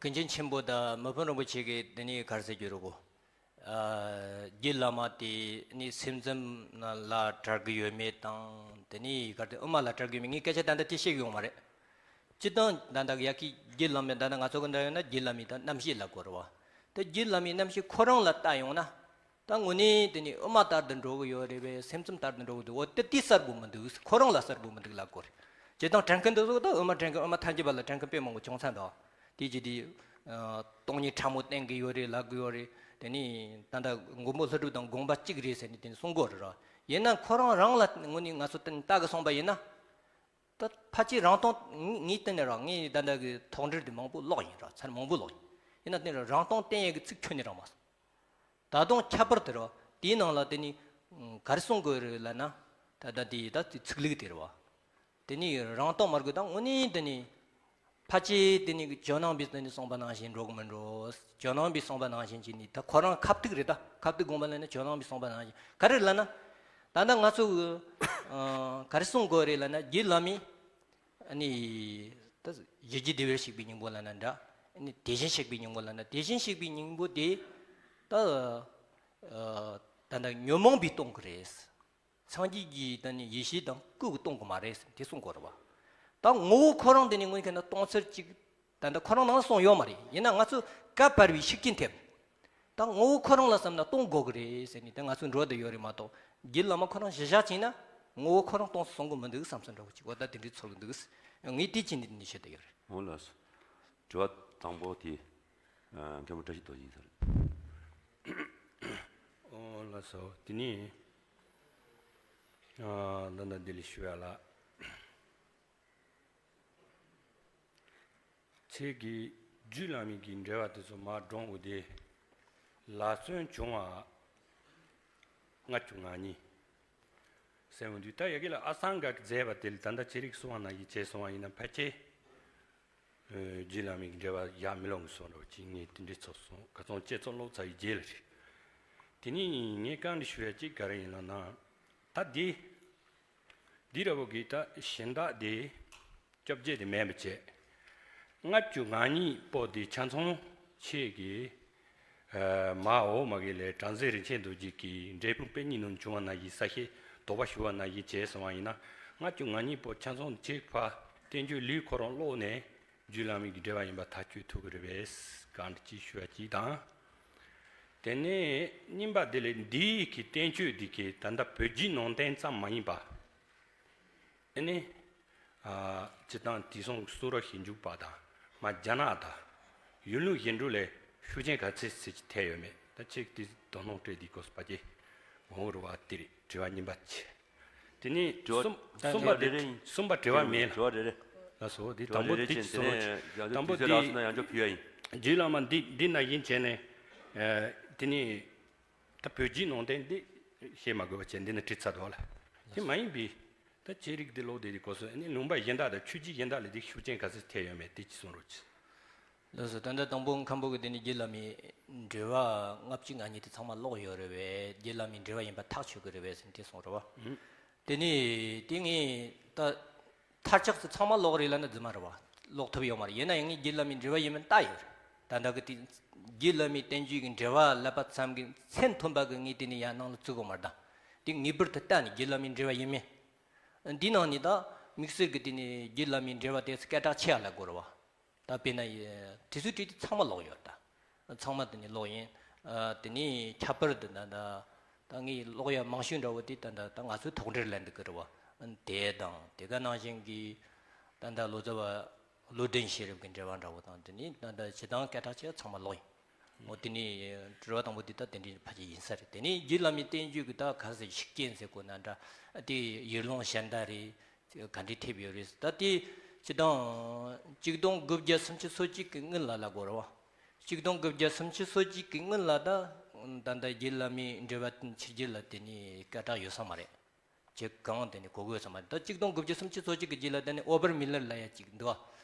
ཀུན་མཁྱེན་ཆེན་པོ་དང་མི་ཕམ་རིན་པོ་ཆེ་གིས་དེ་ནི་ག་རེ་ཟེར་རྒྱུ་རེད་གོ། ཨ། རྒྱུད་བླ་མ་དེ་ནི་སེམས་ཙམ་ལ་གྲགས་ཀྱི་ཡོད་མེད་དང་དེ་ནི་ག་རེ་དབུ་མ་ལ་གྲགས་ཀྱི་ཡོད་མེད་ངས་སྐད་ཆ་ད་ལྟ་དེ་བཤད་ཀྱི་ཡོད་མ་རེད། སྤྱིར་བཏང་ད་ལྟ་ཡ་གི་རྒྱུད་བླ་མའི་ད་ལྟ་ང་ཚོ་གི་འདྲ་ཡོད་ན་རྒྱུད་བླ་མའི་ད་རྣམ་བཤད་ལབ་དགོས་རེད་བ། དེ་རྒྱུད་བླ་མའི་རྣམ་བཤད་ཁོ་རང་ལ་ལྟ་ཡོང་ན། ད་དངོས་གནས་དེ་ནི་དབུ་མ་ལྟར་དུ་འགྲོ་གི་ཡོད་རེད་པས། སེམས་ཙམ་ལྟར་དུ་འགྲོ་གི་འདུག་འོ་དེ་དེ་གསལ་པོ་མི་འདུག་ཁོ་རང་ལ་གསལ་པོ་མི་འདུག་ལབ་དགོས་རེད། བྱེད་སྟངས་དྲན་མཁན་དེ་ཚོ་ད་དབུ་མ་དྲན་མཁན་དབུ་མ་ཐལ་འགྱུར་བ་ལ་དྲན་མཁན་དཔེ་མང་པོ་བྱུང་ཚར་འདུག་དེ་རྗེས་དེ། སྟོང་ཉིད་ཕྲ་མོ་བསྟན་གི་ཡོད་རེད་ལབ་གི་ཡོད་རེད། དེ་ནི་ད་ལྟ་མགོན་པོ་ཀླུ་སྒྲུབ་དང་དགོངས་པ་གཅིག་རེད་ཟེར་ནས་དེ་ནི་གསུང་གི་ཡོད་རེད་ར། ཡིན་ན་ཁོ་རང་རང་ལ་དངོས་གནས་ང་ཚོ་བསྟན་ལྟ་གི་སོང་པ་ཡིན་ན། ད་ཕལ་ཆེར་རང་སྟོང་ངས་བསྟན་ནས་ར་ངས་ད་ལྟ་གི་ཐོག་འགྲེལ་དེ་མང་པོ་ཀློག་ཡིན་ར་ཚར་མང་པོ་ཀློག་ཡིན། ཡིན་ན་དེ་ནི་རང་སྟོང་བསྟན་ཡས་གི་ཚིག་ཁྱོན་ནས་རག་མ་སོང་། ད་དུང་ཁྱད་པར་དེ་རེད་བ། དེའི་ནང་ལ་དེ་ནི་ག་རེ་གསུང་དགོས་རེད་ལབ་ན། ད་ལྟ་དེ་ད་དེ་ཚིག་ལེགས་དེ་རེད་བ། དེ་ནི་རང་སྟོང་མ་དགོས་ད་དངོས་གནས་དེ་ནི་ཕལ་ཆེར་དེ་ནི་ཇོ་ནང་པའི་དེ་ནི་གསུངས་པ་ནང་བཞིན་འགྲོ་གི་མི་འགྲོ། ཇོ་ནང་པའི་གསུངས་པ་ནང་བཞིན་གྱི་ནི་ད་ཁོ་རང་ཁ་ཐུག་རེད། ད་ཁ་ཐུག་དགོངས་པ་ལ་ནི་ཇོ་ནང་པའི་གསུངས་པ་ནང་བཞིན་ག་རེ་ལབ་ན། ད་ལྟ་ང་ཚོ་གི་ག་རེ་གསུང་དགོས་རེད་ལབ་ན་རྒྱུད་བླ་མའི། ཨ་ནི། ད་ཡིད་ཀྱི་བདེ་བར་གཤེགས་པའི་སྙིང་པོ་ལབ་ན་འདྲ། ཨ་ནི་དེ་བཞིན་གཤེགས་པའི་སྙིང་པོ་ལབ་ན་དེ་བཞིན་གཤེགས་པའི་སྙིང་པོ་དེ། ད། ཨ། ད་ལྟ་ཉོན་མོངས་པས་སྟོང་གི་རེད། སངས་རྒྱས་ཀྱི་ད་ནི་ཡེ་ཤེས་དང་སྐུ་གིས་སྟོང་གི་མ་རེད་དེ་གསུང་དགོས་རེད་བ། ད་ངོ་བོ་ཁོ་རང་དེ་ནི་དངོས་གནས་ན་སྟོང་ཚར་གཅིག་ད་ལྟ་ཁོ་རང་ནང་གསུངས་ཡོད་མ་རེད། ཡིན་ན་ང་ཚོ་བཀའ་བར་པའི་ཤུགས་རྐྱེན་ཐེབས། ད་ངོ་བོ་ཁོ་རང་ལ་བསམ་ན་སྟོང་དགོས་ཀྱི་རེད་ཟེར་ནས་ད་ང་ཚོ་འགྲོ་བསྡད་ཡོད་རེད་མ་གཏོགས་རྒྱུད་བླ་མ་ཁོ་རང་གཞི་བཞག་བྱས་ན་ངོ་བོ་ཁོ་རང་སྟོང་སོང་གི་མི་འདུག་བསམ་སོང་འདྲ་བོ་ཅིག་འོ་ད་དེ་འདྲའི་ཚོར་གི་འདུག་ངས་དེ་ཅི་འདི་འདི་བཤད་བསྡད་ཡོད་རེད། འོ་ལགས་སོ། དྲི་བ་དང་པོ་དེ། ཨ། མཁན་པོ་བཀྲ་ཤིས་རྡོ་རྗེ་ཡིན་ས་རེད། འོ་ལགས་སོ། དེ་ནི། ཨ། ད་ལྟ་འདི་ལ་ཞུ་ཡ་ལ། ཁྱེད་ཀྱིས་རྒྱུད་བླ་མའི་གི་འགྲེལ་པ་དེ་ཚོ་མར་བགྲངས་འོ་དེ། ལ་སོན་བྱུང་བ་ལྔ་བཅུ་ང་གཉིས་ཟེར་འོ་དུས་ད་ཡ་གི་ལ་ཨ་སང་ག་མཛད་པ་དེ་ལ་ད་ལྟ་ཅི་རིགས་གསུང་བ་ན་ཡི་བྱས་སོང་བ་ཡིན་ན་ཕལ་ཆེར། རྒྱུད་བླ་མའི་གི་འགྲེལ་པ་ཡག་མི་ལོང་གི་སོང་འགྲོ་ཅིག་ངས་དེ་འདྲའི་ཚོགས་སོང་ཁ་ཚོང་བཅད་ཚོགས་ཀློག་ཚར་ཡི་རྗེས་ལ་རེད། དེ་ནི་ངས་གང་འདྲི་ཞུ་ཡ་ཅིག་ག་རེ་ཡིན་ལབ་ན། ད་འདི། འདི་ར་བོ་གི་ད་གཞན་དག་དེ། བཅོ་བརྒྱད་དེ་མེད་པ་བྱས། ལྔ་བཅུ་ང་གཉིས་པོ་དེ་ཆ་ཚང་ཁྱེད་ཀྱིས་ཨ་མ་འོག་མ་གི་ལས་བྲམ་ཟེ་རིན་ཆེན་རྡོ་རྗེ་གིས་འབྲས་སྤུངས་པད་ཉི་ནང་བྱུང་བ་ན་ཡི་ས་ཤེས་དོགས་པ་ཞུ་བ་ན་ཡི་བྱས་སོང་བ་ཡིན་ན། ལྔ་བཅུ་ང་གཉིས་པོ་ཆ་ཚང་ཁྱེད་ཕ་བསྟན་བཅོས་ལུས་ཁོ་རང་ཀློག་ནས་རྒྱུད་བླ་མའི་གི་འགྲེལ་པ་ཡིན་པ་ཐག་གཅོད་ཐུབ་ཀྱི་རེད་པས། གང་འདྲ་ཅིག་ཞུ་བ་ཅིག་དང་། དེ་ནས་གཉིས་པ་དེ་ལས་འདིའི་གི་བསྟན་བཅོས་འདི་གི་ད་ལྟ་བོད་བརྒྱུད་ནང་བསྟན་ཙམ་མ་ཡིན་པ། ཨ་ནི། ཨ་སྤྱིར་བཏང་དེང་སང་གསུང་རབ་ཞིབ་འཇུག་པ་དང་མ་རྒྱ་ནག་དང་ཡུལ་ལུང་གཞན་འགྲོ་ལས་ཤུགས་རྐྱེན་ག་ཚད་ཟེར་གྱི་ཐེབས་ཡོད་མེད། ད་ཁྱེད་ཀྱིས་དོ་སྣང་སྤྲད་དེ་གོ་སོང་པ་ཅེ། འོང་རུ་བ་དེ་རེད། དྲི་བ་གཉིས་པ་ཆེ། དེ་ནས་དྲི་བ་གསུམ་གསུམ་པ་དེ་རེ་རེ་ཡིན། གསུམ་པ་དྲི་བ་མེད་ལ། དྲི་བ་རེ་རེ། ལགས་སོ། དེ་དྲི་བ་དང་པོ་རེ་རེ་དེ་ཅིག་ཅིག་གསུང་རོགས་ཡིན། དང་པོ་དུས་ཚོད་དེ་རག་སོང་ན་ཡང་བསྐྱར་ཕུལ་ཡ་ཡིན། རྒྱུད་བླ་མ་འདི་འདི་ན་ཡིན་བྱས་ནས། ཨ་དེ་ནས། ད་བོད་བརྒྱུད་ནང་བསྟན་འདི་བཤད་མ་དགོས་པ་བྱས་འདི་ནས་བྲིས་ཚར་འདུག་ལ། དེ་མ་ཡིན་པའི་ད་ཅེ་རིགས་འདི་ལོག་བསྡད་དེ་གོ་སོང་། ཨ་ནི་ལུང་པ་གཞན་དག་དང་ཆོས་བརྒྱུད་གཞན་དག་ལ་འདི་ཤུགས་རྐྱེན་ག་ཚོད་ཐེབས་ཡོད་མེད་དེ་ཅིག་གསུང་རོགས་གྱིས། ལགས་སོ། ད་ལྟ་དང་པོ་མཁན་པོ་གི་དེ་ནི་རྒྱུད་བླ་མའི་འགྲེལ་པ་ལྔ་བཅུ་ང་གཉིས་དེ་ཚང་མ་ཀློག་ཡོད་རེད་པས། རྒྱུད་བླ་མའི་འགྲེལ་པ་ཡིན་པ་ཐག་ཆོད་གི་རེད་པས་ཟེར་དེ་གསུང་རེད་པ། ཨུ། དེ་ནི་དེ་ངས་ད་མཐར་ཆགས་སུ་ཚང་མ་ཀློག་རེད་ལབ་ན་རྫུན་མ་རེད་པ། ཀློག་ཐུབ་ཡོད་མ་རེད། ཡིན་ན་ཡང་ངས་རྒྱུད་བླ་མའི་འགྲེལ་པ་ཡིན་མིན་ལྟ་ཡོད་རེད། ད་ལྟ་གི་དེ་རྒྱུད་བླ་མའི་བསྟན་བཅོས་ཀྱི་འགྲེལ་པ་ཀླད་པ་ཙམ་གྱི་མཚན་མཐོན་པ་གི་ངས་དེ་ནི་ཡར་ནང་ལ་བཙུགས་དགོས་མ་རེད། ད་དེ་ངེས་པར་དུ་ལྟ་ནས་རྒྱུད་བླ་མའི་འགྲེལ་པ་ཡིན་མིན། འདི་ནང་ནས་ད་དམིགས་བསལ་གྱི་དེ་ནི་རྒྱུད་བླ་མའི་འགྲེལ་པ་དེ་ཚོ་སྐད་གྲགས་ཆེ་བ་ལ་དགོས་རེད་པ། ད་དཔེར་ན་ཡི་དེ་ཚོའི་བྲིས་དེ་ཚང་མ་ཀློག་ཡོད་ད། ཚང་མ་དེ་ནི་ཀློག་ཡིན། ཨ་དེ་ནི་ཁྱད་པར་དུ་ད་ད་ད་ངས་ཀློག་ཡ་མང་ཤོས་འདྲ་བོ་དེ་ད་ད་ད་ང་ཚོའི་ཐོག་འགྲེལ་ལ་འདུག་གི་རེད་པ། དེ་དང་དེ་ག་ནང་བཞིན་གྱི་ད་ད་ལོ་ཙཱ་བ་བློ་ལྡན་ཤེས་རབ་ཀྱི་འགྲེལ་པ་འདྲ་བོ་དང་དེ་ནི་ད་ད་སྤྱིར་བཏང་སྐད་གྲགས་ཆེ་བ་ཚང་མ་ཀློག་ཡིན། འོ་དེ་ནི་དྲི་བ་དང་པོ་དེ་ད་དེ་འདྲའི་ཕལ་ཆེར་ཡིན་ས་རེད། དེ་ནི་རྒྱུད་བླ་མའི་བསྟན་བཅོས་ཀྱི་ད་ག་ཟེར་ཤུགས་རྐྱེན་ཟེར་དགོས་ན་འདྲ། དེ་ཡུལ་ལུང་གཞན་དག་རེད། ག་འདྲས་ཐེབས་ཡོད་རེད། ད་དེ་སྤྱིར་བཏང་གཅིག་སྟོང་དགུ་བརྒྱ་སུམ་ཅུ་སོ་གཅིག་གི་སྔོན་ལ་ལབ་དགོས་རེད་པ། གཅིག་སྟོང་དགུ་བརྒྱ་སུམ་ཅུ་སོ་གཅིག་གི་སྔོན་ལ་ད་ད་ལྟ་རྒྱུད་བླ་མའི་འགྲེལ་པ་ཕྱི་རྒྱལ་ལ་དེ་ནི་སྐད་གྲགས་ཡོད་ས་མ་རེད། ཁྱེད་གང་དེ་ནི་གོ་དགོས་ས་མ་རེད། ད་གཅིག་སྟོང་དགུ་བརྒྱ་སུམ་ཅུ་སོ་གཅིག་གི་རྗེས་ལ་དེ་ནི་ཨོ་བར་མི་ལར་ལབ་ཡ་གཅིག་འདུག་པ།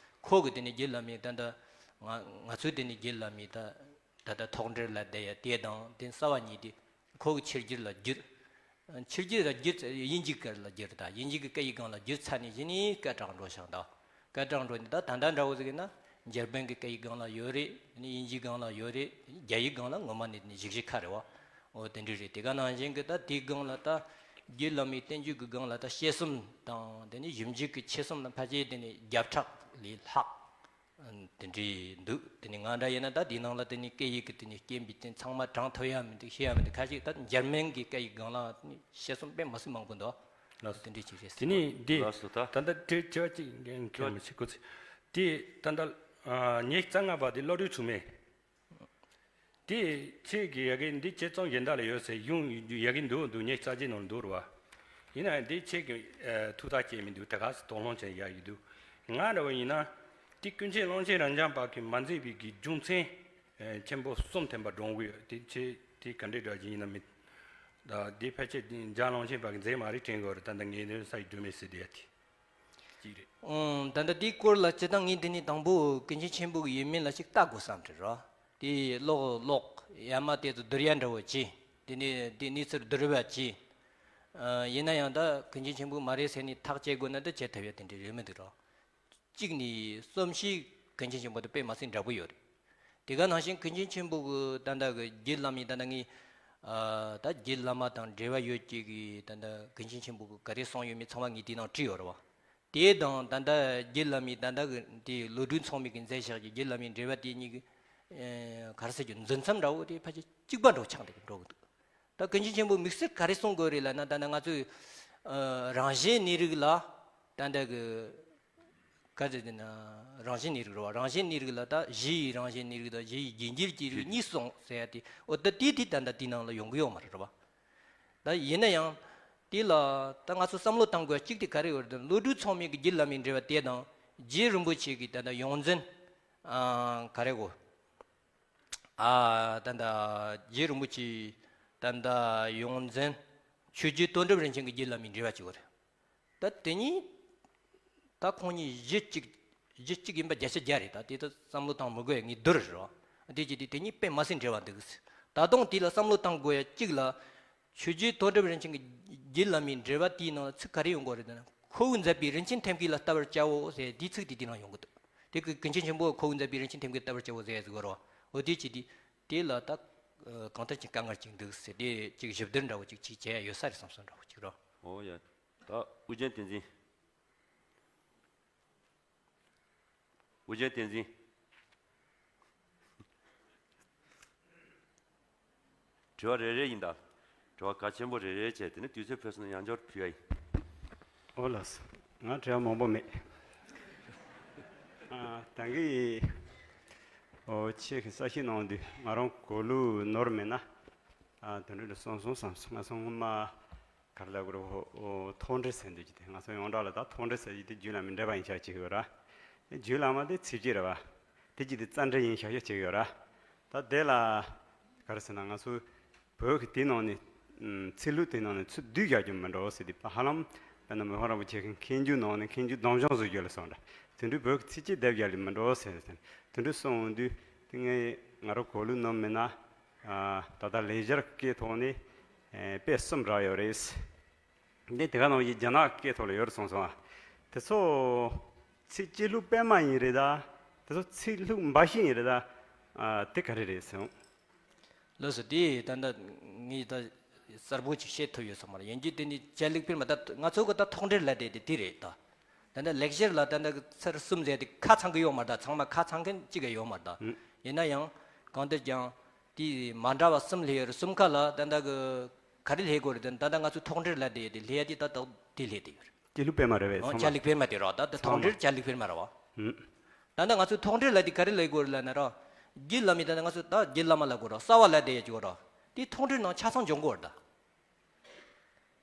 ཁོ་གི་དེ་ནི་རྒྱུད་བླ་མའི་ད་ལྟ་ང་ང་ཚོའི་དེ་ནི་རྒྱུད་བླ་མའི་ད་ད་ལྟ་ཐོག་འགྲེལ་ལ་བསྡད་ཡ་དེ་དང་དེ་རྩ་བ་ཉིད་དེ། ཁོ་གི་ཕྱི་རྒྱལ་ལ་བསྒྱུར། ཕྱི་རྒྱལ་ལ་བསྒྱུར་ཚ་དབྱིན་ཇིའི་སྐད་ལ་བསྒྱུར། ད་དབྱིན་ཇི་གི་སྐད་ཡིག་སྒང་ལ་བསྒྱུར་ཚར་ནས་གཞི་ནས་སྐད་གྲགས་འགྲོ་བཞག་འདུག་སྐད་གྲགས་འགྲོ་ནས་ད་ད་ལྟ་འདྲ་བོ་ཟིག་ཡིན་ན་འཇར་པན་གྱི་སྐད་ཡིག་སྒང་ལ་ཡོད་རེད། དབྱིན་ཇིའི་སྒང་ལ་ཡོད་རེད། རྒྱ་ཡིག་སྒང་ལ་ངོ་མ་ནས་ནས་ཞིབ་ཞིབ་ཁ་རེད་པ། འོ་དེ་འདྲ་རེད། དེ་ག་ནང་བཞིན་གྱི་ད་དེའི་སྒང་ལ་ད་རྒྱུད་བླ་མའི་བསྟན་བཅོས་ཀྱི་སྒང་ལ་ད་བཤད་གསུམ་དང་དེ་ནས་ཞིབ་འཇུག་གི་ཆེད་གསུམ་ལ་ཕལ་ཆེར་དེ་ནས་བརྒྱ་ཕྲག་ལས་ལྷག་དེ་འདྲས་འདུག་དེ་ནས་ང་འདྲ་ཡིན་ན་ད་དེའི་ནང་ལ་དེ་ནས་སྐད་ཡིག་གི་དེ་ནས་རྐྱེན་པས་དེ་ཚང་མ་དྲངས་ཐུབ་ཡ་མི་འདུག་ཤེས་ཡ་མི་འདུག་ཁ་ཅིག་ད་འཇར་མན་གྱི་སྐད་ཡིག་སྒང་ལ་དེ་ནས་བཤད་གསུམ་དཔེ་མ་སྲིད་མང་པོ་འདུག་ལགས་སོ། དེ་འདྲས་ཅིག་རེད། དེ་ནས་འདི་ལགས་སོ། ད་ད་ལྟ་དྲི་དྲི་བ་གཅིག་འགན་འཁྱེར་མི་བྱེད་དགོས་ཚེ། དེ་ད་ལྟ་ཉི་ཤུ་རྩ་ལྔ་པ་དེ་བློ་གྲོས་ཚུགས་མེད། དེ་ཁྱེད་ཀྱི་ཡ་གི་འདི་དཔྱད་རྩོམ་གཞན་དག་ལ་ཡོད་ཟེར་གཞུང་ཡ་གི་འདུག་འདུག་ཉེ་རྩ་ཆེ་ནང་འདུག་རེད་བ། ཡིན་ན་ཡང་འདི་ཁྱེད་ཀྱི་ཐུགས་ཐག་བཅད་མི་འདུག་ད་ག་སེ་དོགས་སློང་བྱས་ཡ་ཡི་འདུག་ང་འདྲ་བ་ཡིན་ན་དེ་ཀུན་མཁྱེན་ཀློང་ཆེན་རབ་འབྱམས་པ་གིས་མ་མཛད་པའི་གི་རྒྱུ་མཚན་ཆེན་པོ་གསུམ་ཐོན་པ་འགྲོ་གི་ཡོད། དེ་ཁྱེད་དེ་ག་འདྲའི་འདྲ་ཞིག་ཡིན་ན་མི། ད་དེ་ཕལ་ཆེར་འཇམ་ཀློང་ཆེན་པ་གིས་མཛད་མ་རེད་དྲན་གི་ཡོད་རེད། ད་ལྟ་ངས་འདི་ས་ཡི་སྒྲོན་མེ་ཟེར་དེ་ཡ་དེ། གཅིག་རེད། ཨང་། ད་ལྟ་དེའི་སྐོར་ལ་སྤྱིར་བཏང་ངས་འདི་ནས་དང་པོ་ཀུན་མཁྱེན་ཆེན་པོ་གི་ཡོད་མེད་ལ་ཞིག་བལྟ་དགོས་བསམ་དྲན་རོ། དེ་ཀློག་ཀློག་ཡ་མ་དེ་ཚོ་བསྡུར་ཡ་འདྲ་བོ་བྱས། དེ་ནས་དེ་གནས་ཚུལ་བསྡུར་བ་བྱས། ཨ། ཡིན་ན་ཡང་ད་ཀུན་མཁྱེན་ཆེན་པོ་མ་རེད་ཟེར་ནས་ཐག་བཅད་དགོས་ན་ད་བཅད་ཐུབ་ཡ་དེ་འདྲ་རེད་མི་འདུག་རོ། གཅིག་ནས་རྩོམ་གཤིས་ཀུན་མཁྱེན་ཆེན་པོ་དང་དཔེ་མ་སྲིད་འདྲ་པོ་ཡོད་རེད། དེ་ག་ནང་བཞིན་ཀུན་མཁྱེན་ཆེན་པོ་གི་ད་ལྟ་གི་རྒྱུད་བླ་མའི་ད་ལྟ་ངས། ཨ། ད་རྒྱུད་བླ་མ་དང་འབྲེལ་བ་ཡོད་ཅིག་གི་ད་ལྟ་ཀུན་མཁྱེན་ཆེན་པོ་གི་ག་རེ་གསུངས་ཡོད་མེད་ཚང་མ་ངས་དེའི་ནང་བྲིས་ཡོད་རེད་བ། དེ་དང་ད་ལྟ་རྒྱུད་བླ་མའི་ད་ལྟ་གི་དེ་བློ་གྲོས་ཚང་མས་གི་མཛད་བཞག་གི་རྒྱུད་བླ་མའི་འགྲེལ་པ་དེ་གཉིས་ཀྱི། ཨེ། ག་རེ་ཟེར་རྒྱུ། མཛོད་མཚམས་འདྲ་བོ་དེ་ཕལ་ཆེར་གཅིག་པ་འདྲ་བོ་ཆགས་འདུག་འགྲོ་གི་འདུག་ད་ཀུན་མཁྱེན་ཆེན་པོ་དམིགས་བསལ་ག་རེ་གསུང་དགོས་རེད་ལབ་ན། ད་ནི་ང་ཚོས། ཨ། རང་བཞིན་གནས་རིགས་ལ་ད་ལྟ་གི་ག་ཟེར་དེ་ན། རང་བཞིན་གནས་རིགས་རེད་བ། རང་བཞིན་གནས་རིགས་ལ་ད་གཞི་ཡི་རང་བཞིན་གནས་རིགས་དང་གཞི་ཡི་རྒྱུ་འགྱུར་གྱི་རིགས་གཉིས་གསུངས་ཟེར་ཡ་དེ། འོ་ད་དེ་དེ་ད་ལྟ་དེའི་ནང་ལ་ཡོང་གི་ཡོད་མ་རེད་བ། ད་ཡིན་ན་ཡང་དེ་ལ་ད་ང་ཚོ་བསམ་བློ་བཏང་དགོས་གཅིག་དེ་ག་རེ་ཡོད་རེད། བློ་གྲོས་ཚང་མས་གི་རྒྱུད་བླ་མའི་འགྲེལ་པ་དེ་དང་རྗེ་རིན་པོ་ཆེ་གི་ད་ལྟ་ཡོངས་འཛིན། ཨ། ག་རེ་གོ། ཨ། ད་ལྟ་རྗེ་རིན་པོ་ཆེ་ད་ལྟ་ཡོངས་འཛིན་ཆོས་རྗེ་དོན་གྲུབ་རིན་ཆེན་གྱི་རྒྱུད་བླ་མའི་འགྲེལ་པ་གཅིག་ཡོད་རེད། ད་དེ་གཉིས་ད་ཁོང་གཉིས་གཞི་གཅིག་གཞི་གཅིག་ཡིན་པ་བརྒྱ་ཆ་བརྒྱ་རེད། ད་དེ་ད་བསམ་བློ་བཏང་མི་དགོས་ངས་བསྡུར་རོ། དེ་གཅིག་དེ་དེ་གཉིས་དཔེ་མ་སྲིད་འབྲེལ་བ་འདུག་ད་དུང་དེ་ལ་བསམ་བློ་བཏང་དགོས་ཡ་གཅིག་ལ། ཆོས་རྗེ་དོན་གྲུབ་རིན་ཆེན་གྱི་རྒྱུད་བླ་མའི་འགྲེལ་པ་དེའི་ནང་ཚིག་ག་རེ་ཡོང་གི་རེད་ཟེར་ན། ཁོ་བོས་མཛད་པའི་རིན་ཆེན་ཐེམ་སྐས་ལ་ལྟ་བར་བྱའོ་ཟེར་དེའི་ཚིག་དེ་དེའི་ནང་ཡོང་གི་འདུག་དེ་གི་ཀུན་མཁྱེན་ཆེན་པོས་ཁོ་བོས་མཛད་པའི་རིན་ཆེན་ཐེམ་སྐས་ལྟ་བར་བྱའོ་ཟེར་ཡ་ཟིག་ཡོད་རོ། འོ་དེ་ཅི་དེ་དེ་ལ་ད་གང་ལྟར་གྱི་དཀའ་ངལ་ཅིག་འདུག་ཟེར། དེ་ཅིག་ཞིབ་བསྡུར་འདྲ་བོ་ཅིག་ཅིག་བྱས་ཡ་ཡོད་ས་རེད་བསམ་སོང་འདྲ་བོ་ཅིག་རོ། འོ་ཡ། ད་ཨུ་རྒྱན་བསྟན་འཛིན། ཨུ་རྒྱན་བསྟན་འཛིན། དྲི་བ་རེ་རེ་ཡིན་ད། དྲི་བ་གལ་ཆེན་པོ་རེ་རེ་བྱས། དེ་ནས་དུས་ཚོད་ཕུན་སུམ་ཡང་འཇོག་ཕུལ་ཡ་ཡིན། ཨོ་ལགས་སོ། ང་དྲི་བ་མང་པོ་མེད། ཨ། ད་གིན་ཨོ་ཁྱེད་ཀྱིས་གསལ་བཤད་གནང་དུས་ང་རང་གོ་ལུགས་ནོར་མེད་ན། ཨ། དེ་འདྲ་རེ་གསུངས་སོང་བསམ་སོང་། ང་ཚོ་སྔོན་མ་ག་རེ་ལབ་དགོས་རེད། ཨོ། ཐོག་འགྲེལ་ཟེར་འདུག་ཅིག་དེ་ང་ཚོ་ཡོངས་གྲགས་ལ་ད་ཐོག་འགྲེལ་ཟེར་གྱི་དེ་རྒྱུད་བླ་མའི་འགྲེལ་པ་ཡིན་ཤག་ཅིག་ཡོད་ར། རྒྱུད་བླ་མ་དེ་ཚིགས་བཅད་རེད་བ། དེ་གཅིག་དེ་རྩ་འགྲེལ་ཡིན་ཤག་ཤག་ཅིག་ཡོད་ར། ད་དེ་ལ་ག་རེ་ཟེར་ན། ང་ཚོ་བོད་ཀྱི་དེ་ནང་ནས། ཨམ། ཚིག་ལྷུག་དེ་ནང་ནས་ཚིག་བསྡུས་རྒྱག་རྒྱུ་མི་འགྲོ་ཟེར་དུས། ཧ་ལམ་དཔེར་ན་མི་ཕམ་རིན་པོ་ཆེ་གི་མཁས་འཇུག་ནང་ནས་མཁས་འཇུག་སྡོམ་བཟུང་ཟེར་རྒྱུ་ལ་སོགས་འདྲ། དེ་འདྲའི་བོད་ཀྱི་ཚིགས་བཅད་སྡེབ་རྒྱག་ལས་མི་འགྲོ་ཟེར་ཟེར། དེ་འདྲ་གསུངས་འོང་དུས་དེ་ངས་ང་རང་གོ་ལུགས་ནོར་མེད་ན། ཨ། ད་ལྟ་ལེགས་སྦྱར་སྐད་ཐོག་ནས། ཨེ། དཔེ་གསུམ་རག་ཡོད་རེད། འདི་དེ་ག་ནང་བཞིན་རྒྱ་ནག་སྐད་ཐོག་ལ་ཡོད་རེད་གསུངས་སོང་ཨ། དེ་ཚོ་ཚིགས་བཅད་ལྷུག་སྤེལ་མ་ཡིན་རེད་ད། དེ་ཚོ་ཚིག་ལྷུག་འབའ་ཞིག་ཡིན་རེད་ད། ཨ། དེ་ག་རེ་རེད་ཟེར། ལགས་སོ། དེ་ད་ལྟ་ངས་ད་གསལ་པོ་ཅིག་བཤད་ཐུབ་ཡོད་ས་མ་རེད། ཡིན་གྱི་དེ་ནི་རྒྱ་ལེགས་སྤེལ་མ། ད་ང་ཚོ་གི་ད་ཐོག་འགྲེལ་ལབ་བསྡད་དེ་དེ་རེད་ད། ད་ལྟ་ལེགས་སྦྱར་ལ་ད་ལྟ་གི་ཚར་གསུམ་ཟེར་དེ་ཁ་ཚང་གི་ཡོད་མ་རེད་ད། ཚང་མ་ཁ་ཚང་མཁན་གཅིག་གི་ཡོད་མ་རེད་ད། ཨུ། ཡིན་ན་ཡང་གང་ལྟར་ཀྱང་དེ་མ་འདྲ་བ་གསུམ་སླེབས་ཡོད་རེད། གསུམ་ཀ་ལ་ད་ལྟ་གི་ག་རེ་སླེབས་དགོས་རེད། ད་ལྟ་ང་ཚོ་ཐོག་འགྲེལ་ལབ་བསྡད་དེ་སླེབས་ཡ་དེ་ད་ལྟ་དེ་སླེབས་བསྡད་ཡོད་རེད། རྒྱ་ལེགས་སྤེལ་མ་རེད་པས། ཨོ། ཚང་མ། རྒྱ་ལེགས་སྤེལ་མ་དེ་རེད་བ། ད་ལྟ་ཚང་ཐོག་མ། འགྲེལ་རྒྱ་ལེགས་སྤེལ་མ་རེད་བ། ཨུ། ད་ལྟ་ང་ཚོས་ཐོག་འགྲེལ་ལབ་དེ་ག་རེ་ལབ་དགོས་རེད་ལབ་ན་ར། རྒྱུད་བླ་མའི། ད་ལྟ་ང་ཚོས་ད་རྒྱུད་བླ་མ་ལབ་དགོས་ར། རྩ་བ་ལབ་བསྡད་ཡ་ཅིག་ཡོད་ར། དེ་ཐོག་འགྲེལ་ནང་ཆ་ཚང་འཇོག་དགོས་རེད་ད།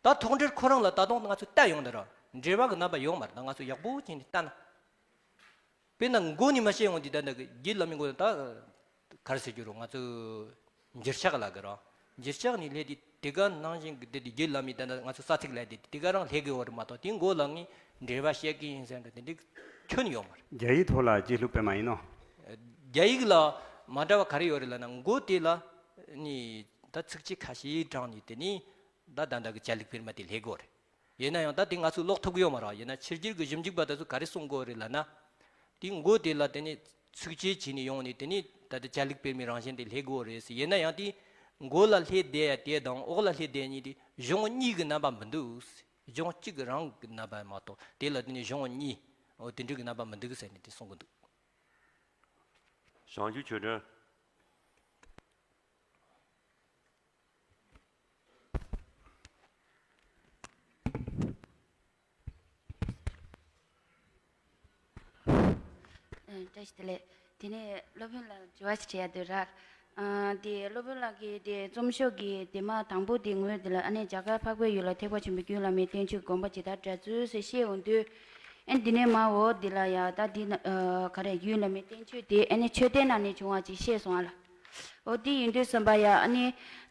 ད་ཐོག་འགྲེལ་ཁོ་རང་ལ་ད་དུང་ང་ཚོས་བལྟ་ཡོང་དུས་ར། འགྲེལ་པ་གི་རྣམ་པ་ཡོད་མ་རེད་ད། ང་ཚོས་ཡག་པོ་བྱས་ནས་བལྟ་ན། དཔེར་ན་མགོ་ནས་མར་བཤད་ཡོང་དུས་ད་ལྟ་གི་རྒྱུད་བླ་མའི་མགོ་ལ་ད་ག་རེ་ཟེར་རྒྱུ་རེད། ང་ཚོས་འགྱུར་ཕྱག་ལབ་གི་ར། འགྱུར་ཕྱག་ནས་སླེབས་དུས་དེ་ག་ནང་བཞིན་གྱི་དེ་དེ་རྒྱུད་བླ་མའི་ད་ལྟ་ང་ཚོ་རྩ་ཚིག་ལབ་དེ་དེ་ག་རང་སླེབས་གི་ཡོད་རེད་མ་གཏོགས། དེ་མགོ་ལ་ངས་འགྲེལ་པ་བཤད་གི་ཡིན་ཟེར་འདྲ་དེ་འདྲའི་ཁྱོན་ཡོད་མ་རེད། རྒྱ་ཡིག་ཐོག་ལ་རྒྱུད་ལྷུག་སྤེལ་མ་ཡིན་ནོ། རྒྱ་ཡིག་ལ་མ་འདྲ་བ་ག་རེ་ཡོད་རེད་ལབ་ན། མགོ་དེ་ལ་ནི་ད་ཚིགས་བཅད་ཁ་ཤས་དྲངས་ནས་དེ་ནི་ད་ད་ལྟ་གི་རྒྱ་ལེགས་སྤེལ་མ་དེ་སླེབས་གི་ཡོད་རེད། ཡིན་ན་ཡང་ད་དེ་ང་ཚོས་ཀློག་ཐུབ་ཀྱི་ཡོད་མ་རེད། ཡིན་ན་ཕྱི་རྒྱལ་གྱི་ཞིབ་འཇུག་པ་དེ་ཚོས་ག་རེ་གསུང་གི་ཡོད་རེད་ལབ་ན། དེ་མགོ་དེ་ལ་དེ་ནི་ཚིགས་བཅད་བྱས་ནས་ཡོང་ནས་དེ་ནི་ད་ལྟ་རྒྱ་ལེགས་སྤེལ་མའི་རང་བཞིན་དེ་སླེབས་ཀྱི་ཡོད་རེད་ཟེར། ཡིན་ན་ཡང་དེ་མགོ་ལ་སླེབས་བསྡད་ཡ་དེ་དང་འོག་ལ་སླེབས་བསྡད་ཡ་གཉིས་དེ་གཞུང་གཉིས་ཀྱི་རྣམ་པ་མི་འདུག་ཟེར། གཞུང་གཅིག་གི་རང་གི་རྣམ་པ་མ་གཏོགས། དེ་ལ་དེ་ནི་གཞུང་གཉིས། འོ། དེ་འདྲ་གི་རྣམ་པ་མི་འདུག་ཟེར་ནས་དེ་གསུང་གི་འདུག། བྱང་ཆུབ་ཆོས་སྒྲོན། ཨ། བཀྲ་ཤིས་བདེ་ལེགས། དེ་ནས་སློབ་དཔོན་ལ་དྲི་བ་ཞིག་དྲི་ཡ་འདུག་ར། ཨ། དེ་སློབ་དཔོན་ལགས་ཀྱིས་དེ་རྩོམ་ཤོག་གི་དེ་མ་དང་པོ་དེ་ངོས་དེ་ལ། ཨ་ནི་རྒྱ་གར་འཕགས་པའི་ཡུལ་ལ་ཐེག་པ་ཆེན་པོའི་རྒྱུད་བླ་མའི་བསྟན་བཅོས་དགོངས་པ་ཇི་ལྟར་འགྲེལ་ཚུལ་ཟེར་བཤད་འོང་དུས། ཨ། འདི་ནས་མར་འོག་འདི་ལ་ཡ་ད་འདི་ན། ཨ། ག་རེ། རྒྱུད་བླ་མའི་བསྟན་བཅོས་དེ་ཨ་ནི་མཆོད་རྟེན་ནང་ནས་བྱུང་བ་ཅིག་བཤད་སོང་ཨ་ལ། འོ། དེ་ཡིན་དུས་ཙམ་པ་ཡ། ཨ་ནི་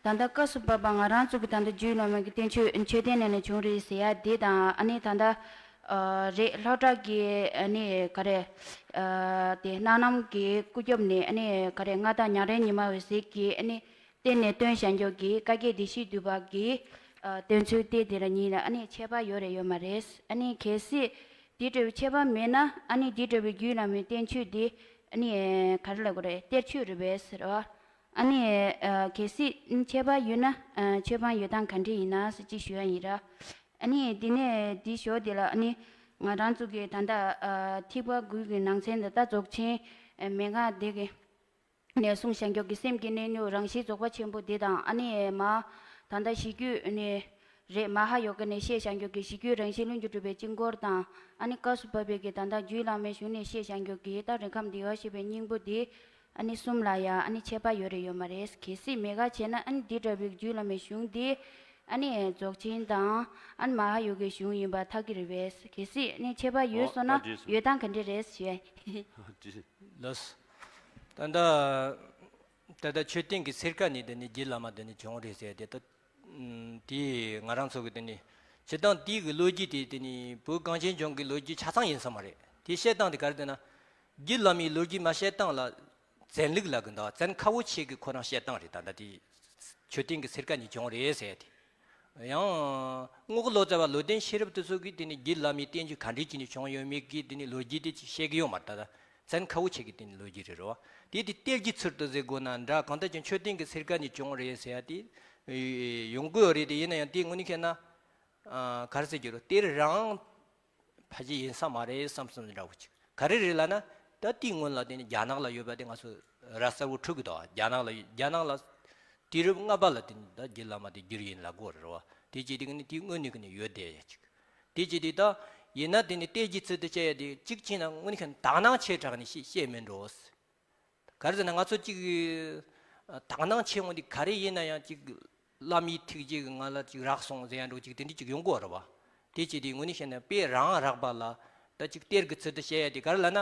ད་ལྟ་སྐབས་སུ་བབ་པ་ང་རང་ཚོ་གི་ད་ལྟ་རྒྱུད་བླ་མ་གི་བསྟན་བཅོས་མཆོད་རྟེན་ནང་ནས་བྱུང་རེད་ཟེར་ཡ་དེ་དང་། ཨ་ནི་ད་ལྟ། ཨ། རེད། སློབ་གྲྭ་གི། ཨ་ནི་ག་རེ། ཨ། དེ་སྣ་ནམ་གྱི་སྐུ་རྒྱབ་ནས། ཨ་ནི་ག་རེ། མངའ་བདག་ཉང་རལ་ཉི་མ་འོད་ཟེར་གྱིས། ཨ་ནི་བསྟན་ནས་བཏོན་བཞག་རྒྱུ་གི་བཀའ་བརྒྱད་བདེ་གཤེགས་འདུས་པ་གི། ཨ། བསྟན་ཚུལ་དེ་དེ་ར་གཉིས་ལ་ཨ་ནི་ཁྱད་པར་ཡོད་རེད་ཡོད་མ་རེད། ཨ་ནི་གལ་སྲིད་དེ་འདྲ་བའི་ཁྱད་པར་མེད་ན། ཨ་ནི་དེ་འདྲ་བའི་རྒྱུད་བླ་མའི་བསྟན་བཅོས་དེ། ཨ་ནི་ག་རེ་ལབ་དགོས་རེད། གཏེར་ཆོས་རེད་པས་ཟེར་བ། ཨ་ནི། ཨ། གལ་སྲིད་ཁྱད་པར་ཡོད་ན། ཨ། ཆོས་དཔང་ཡོད་སྟངས་ག་འདྲ་ཡིན་ན་ཟེར་ཅིག་ཞུ་ཡ་ཡིན་ར། ཨ་ནི་དེ་ནས་དེ་ཞོར་དེ་ལ། ཨ་ནི་ང་རང་ཚོ་གི་ད་ལྟ། ཨ། ཐེག་པ་དགུ་གི་ནང་ཚན་དུ་ད་རྫོགས་ཆེན། ཨ། མན་ངག་དེ་གི་ནས་གསུངས་བཞག་རྒྱུ་གི་སེམས་ཀྱི་གནས་ལུགས་རང་བཞིན་རྫོགས་པ་ཆེན་པོ་དེ་དང་། ཨ་ནི་མ་ད་ལྟ་གཞི་རྒྱུད་ནས་རེད། མ་ཧཱ་ཡོ་ག་ནས་བཤད་བཞག་རྒྱུ་གི་གཞི་རྒྱུད་རང་བཞིན་ལྷུན་གྱིས་གྲུབ་པའི་དཀྱིལ་འཁོར་དང་། ཨ་ནི་སྐབས་སུ་བབ་པའི་གི་ད་ལྟ་རྒྱུད་བླ་མའི་གཞུང་ནས་བཤད་བཞག་རྒྱུ་གི་ད་རིགས་ཁམས་བདེ་བར་གཤེགས་པའི་སྙིང་པོ་དེ། ཨ་ནི་གསུམ་ལ་ཡ་ཨ་ནི་ཁྱད་པར་ཡོད་རེད་ཡོད་མ་རེད། གལ་སྲིད་མེད་ཁ་བྱས་ན། ཨ་ནི་འདི་འདྲ་བའི་རྒྱུད་བླ་མའི་གཞུང་འདི་ཨ་ནི་རྫོགས་ཆེན་དང་། ཨ་ནི་མ་ཧཱ་ཡོ་གའི་གཞུང་ཡིན་པ་ཐག་གི་རེད་པས། གལ་སྲིད་ཨ་ནི་ཁྱད་པར་ཡོད་སོང་ན། ཨོ། ད་འགྲིག་སོང་། ཡོད་སྟངས་ག་འདྲ་རེད་ཞུ་ཡ། འགྲིག། ལགས། ད་ལྟ་ད་ལྟ་མཆོད་རྟེན་གྱི་སེར་ཀ་ནས་དེ་ནི་རྒྱུད་བླ་མ་དེ་ནི་བྱུང་རེད་ཟེར་དེ། ད་དེ་ང་རང་ཚོ་གི་དེ་ནི་སྤྱིར་བཏང་དེའི་གི་ལོ་རྒྱུས་དེ། དེ་ནི་བོད་གངས་ཅན་ལྗོངས་ཀྱི་ལོ་རྒྱུས་ཆ་ཚང་ཡིན་ས་མ་རེད། དེ་བཤད་སྟངས་དེ་ག་རེ་ཟེར་ན། རྒྱུད་བླ་མའི་ལོ་རྒྱུས་མར་བཤད་སྟངས་ལ་བཙན་ལུགས་ལབ་གི་འདུག། བཙན་ཁ་བོ་ཆེ་གི་ཁོ་རང་བཤད་སྟངས་རེད། ད་ལྟ་དེ་མཆོད་རྟེན་གྱི་སེར་ཀ་ནས་བྱུང་རེད་ཟེར་དེ། ཡང་རྔོག་ལོ་ཙཱ་བ་ལོ་ལྡན་ཤེས་རབ་དེ་ཚོ་གིས་དེ་ནི་རྒྱུད་བླ་མའི་བསྟན་བཅོས་ག་འདྲ་བྱས་ནས་བྱུང་ཡོད་མེད་ཀྱི་དེ་ནི་ལོ་རྒྱུས་དེ་ཅིག་བཤད་གི་ཡོད་མ་རེད། ད་ལྟ་ བཙན་ཁ་བོ་ཆེ་གི་དེ་ནི་ལོ་རྒྱུས་རེད་རོ། དེ་དེ་གཏེར་གྱི་ཚུལ་དུ་ཟེར་དགོས་ན་འདྲ། གང་ལྟར་ཀྱང་མཆོད་རྟེན་གྱི་ཚིར་ཀ་ནས་བྱུང་རེད་ཟེར་ཡ་དེ་ཡོང་གི་ཡོད་རེད། དེ་ཡིན་ན་ཡང་དེ་དངོས་གནས་བཤད་ན། ཨ། ག་རེ་ཟེར་རྒྱུ་རེད། གཏེར་རང་ཕལ་ཆེར་ཡིན་ས་མ་རེད་བསམ་བསམ་འདྲ་བོ་ཅིག་ག་རེ་རེད་ལབ་ན། ད་དེའི་སྔོན་ལ་དེ་ནི་རྒྱ་ནག་ལ་ཡོད་པ་དེ་ང་ཚོ་ར་གསལ་བོ་འཁྲུལ་གི་འདུག་རྒྱ་ནག་ལ་རྒྱ་ནག་ལ་དུས་རབས་ལྔ་པ་ལ་དེ་ནི་ད་རྒྱུད་བླ་མ་དེ་བསྒྱུར་ཡིན་ལབ་དགོས་རེད་བ། དེ་བྱས་དེ་གི་ནི་དེའི་སྔོན་ནས་གི་ནི་ཡོད་བསྡད་ཡ་ཅིག་དེ་བྱས་དེ་ད་ཡིན་ན་དེ་ནི་གཏེར་གྱི་ཚུལ་དུ་བཤད་ཡ་དེ་གཅིག་བྱས་ན་དངོས་གནས་ཁྱོན་དག་སྣང་ཆེ་དྲགས་ནས་བཤད་བཤད་མིན་འགྲོ། ག་རེ་ཟེར་ན་ང་ཚོ་གཅིག་དག་སྣང་ཆེ་འོང་དུས་ག་རེ་ཡིན་ན་ཡང་གཅིག་བླ་མའི་ཐུགས་རྗེ་གིས་ང་ལ་གཅིག་རག་སོང་ཟེར་ཡ་འདྲ་གཅིག་དེ་འདྲ་གཅིག་ཡོང་གི་ཡོད་རེད་བ། དེ་བྱས་དུས་དངོས་གནས་བཤད་ན་དཔེ་རང་རག་པ་ལ་ད་གཅིག་གཏེར་གྱི་ཚུལ་དུ་བཤད་ཡ་དེ་ག་རེ་ལབ་ན།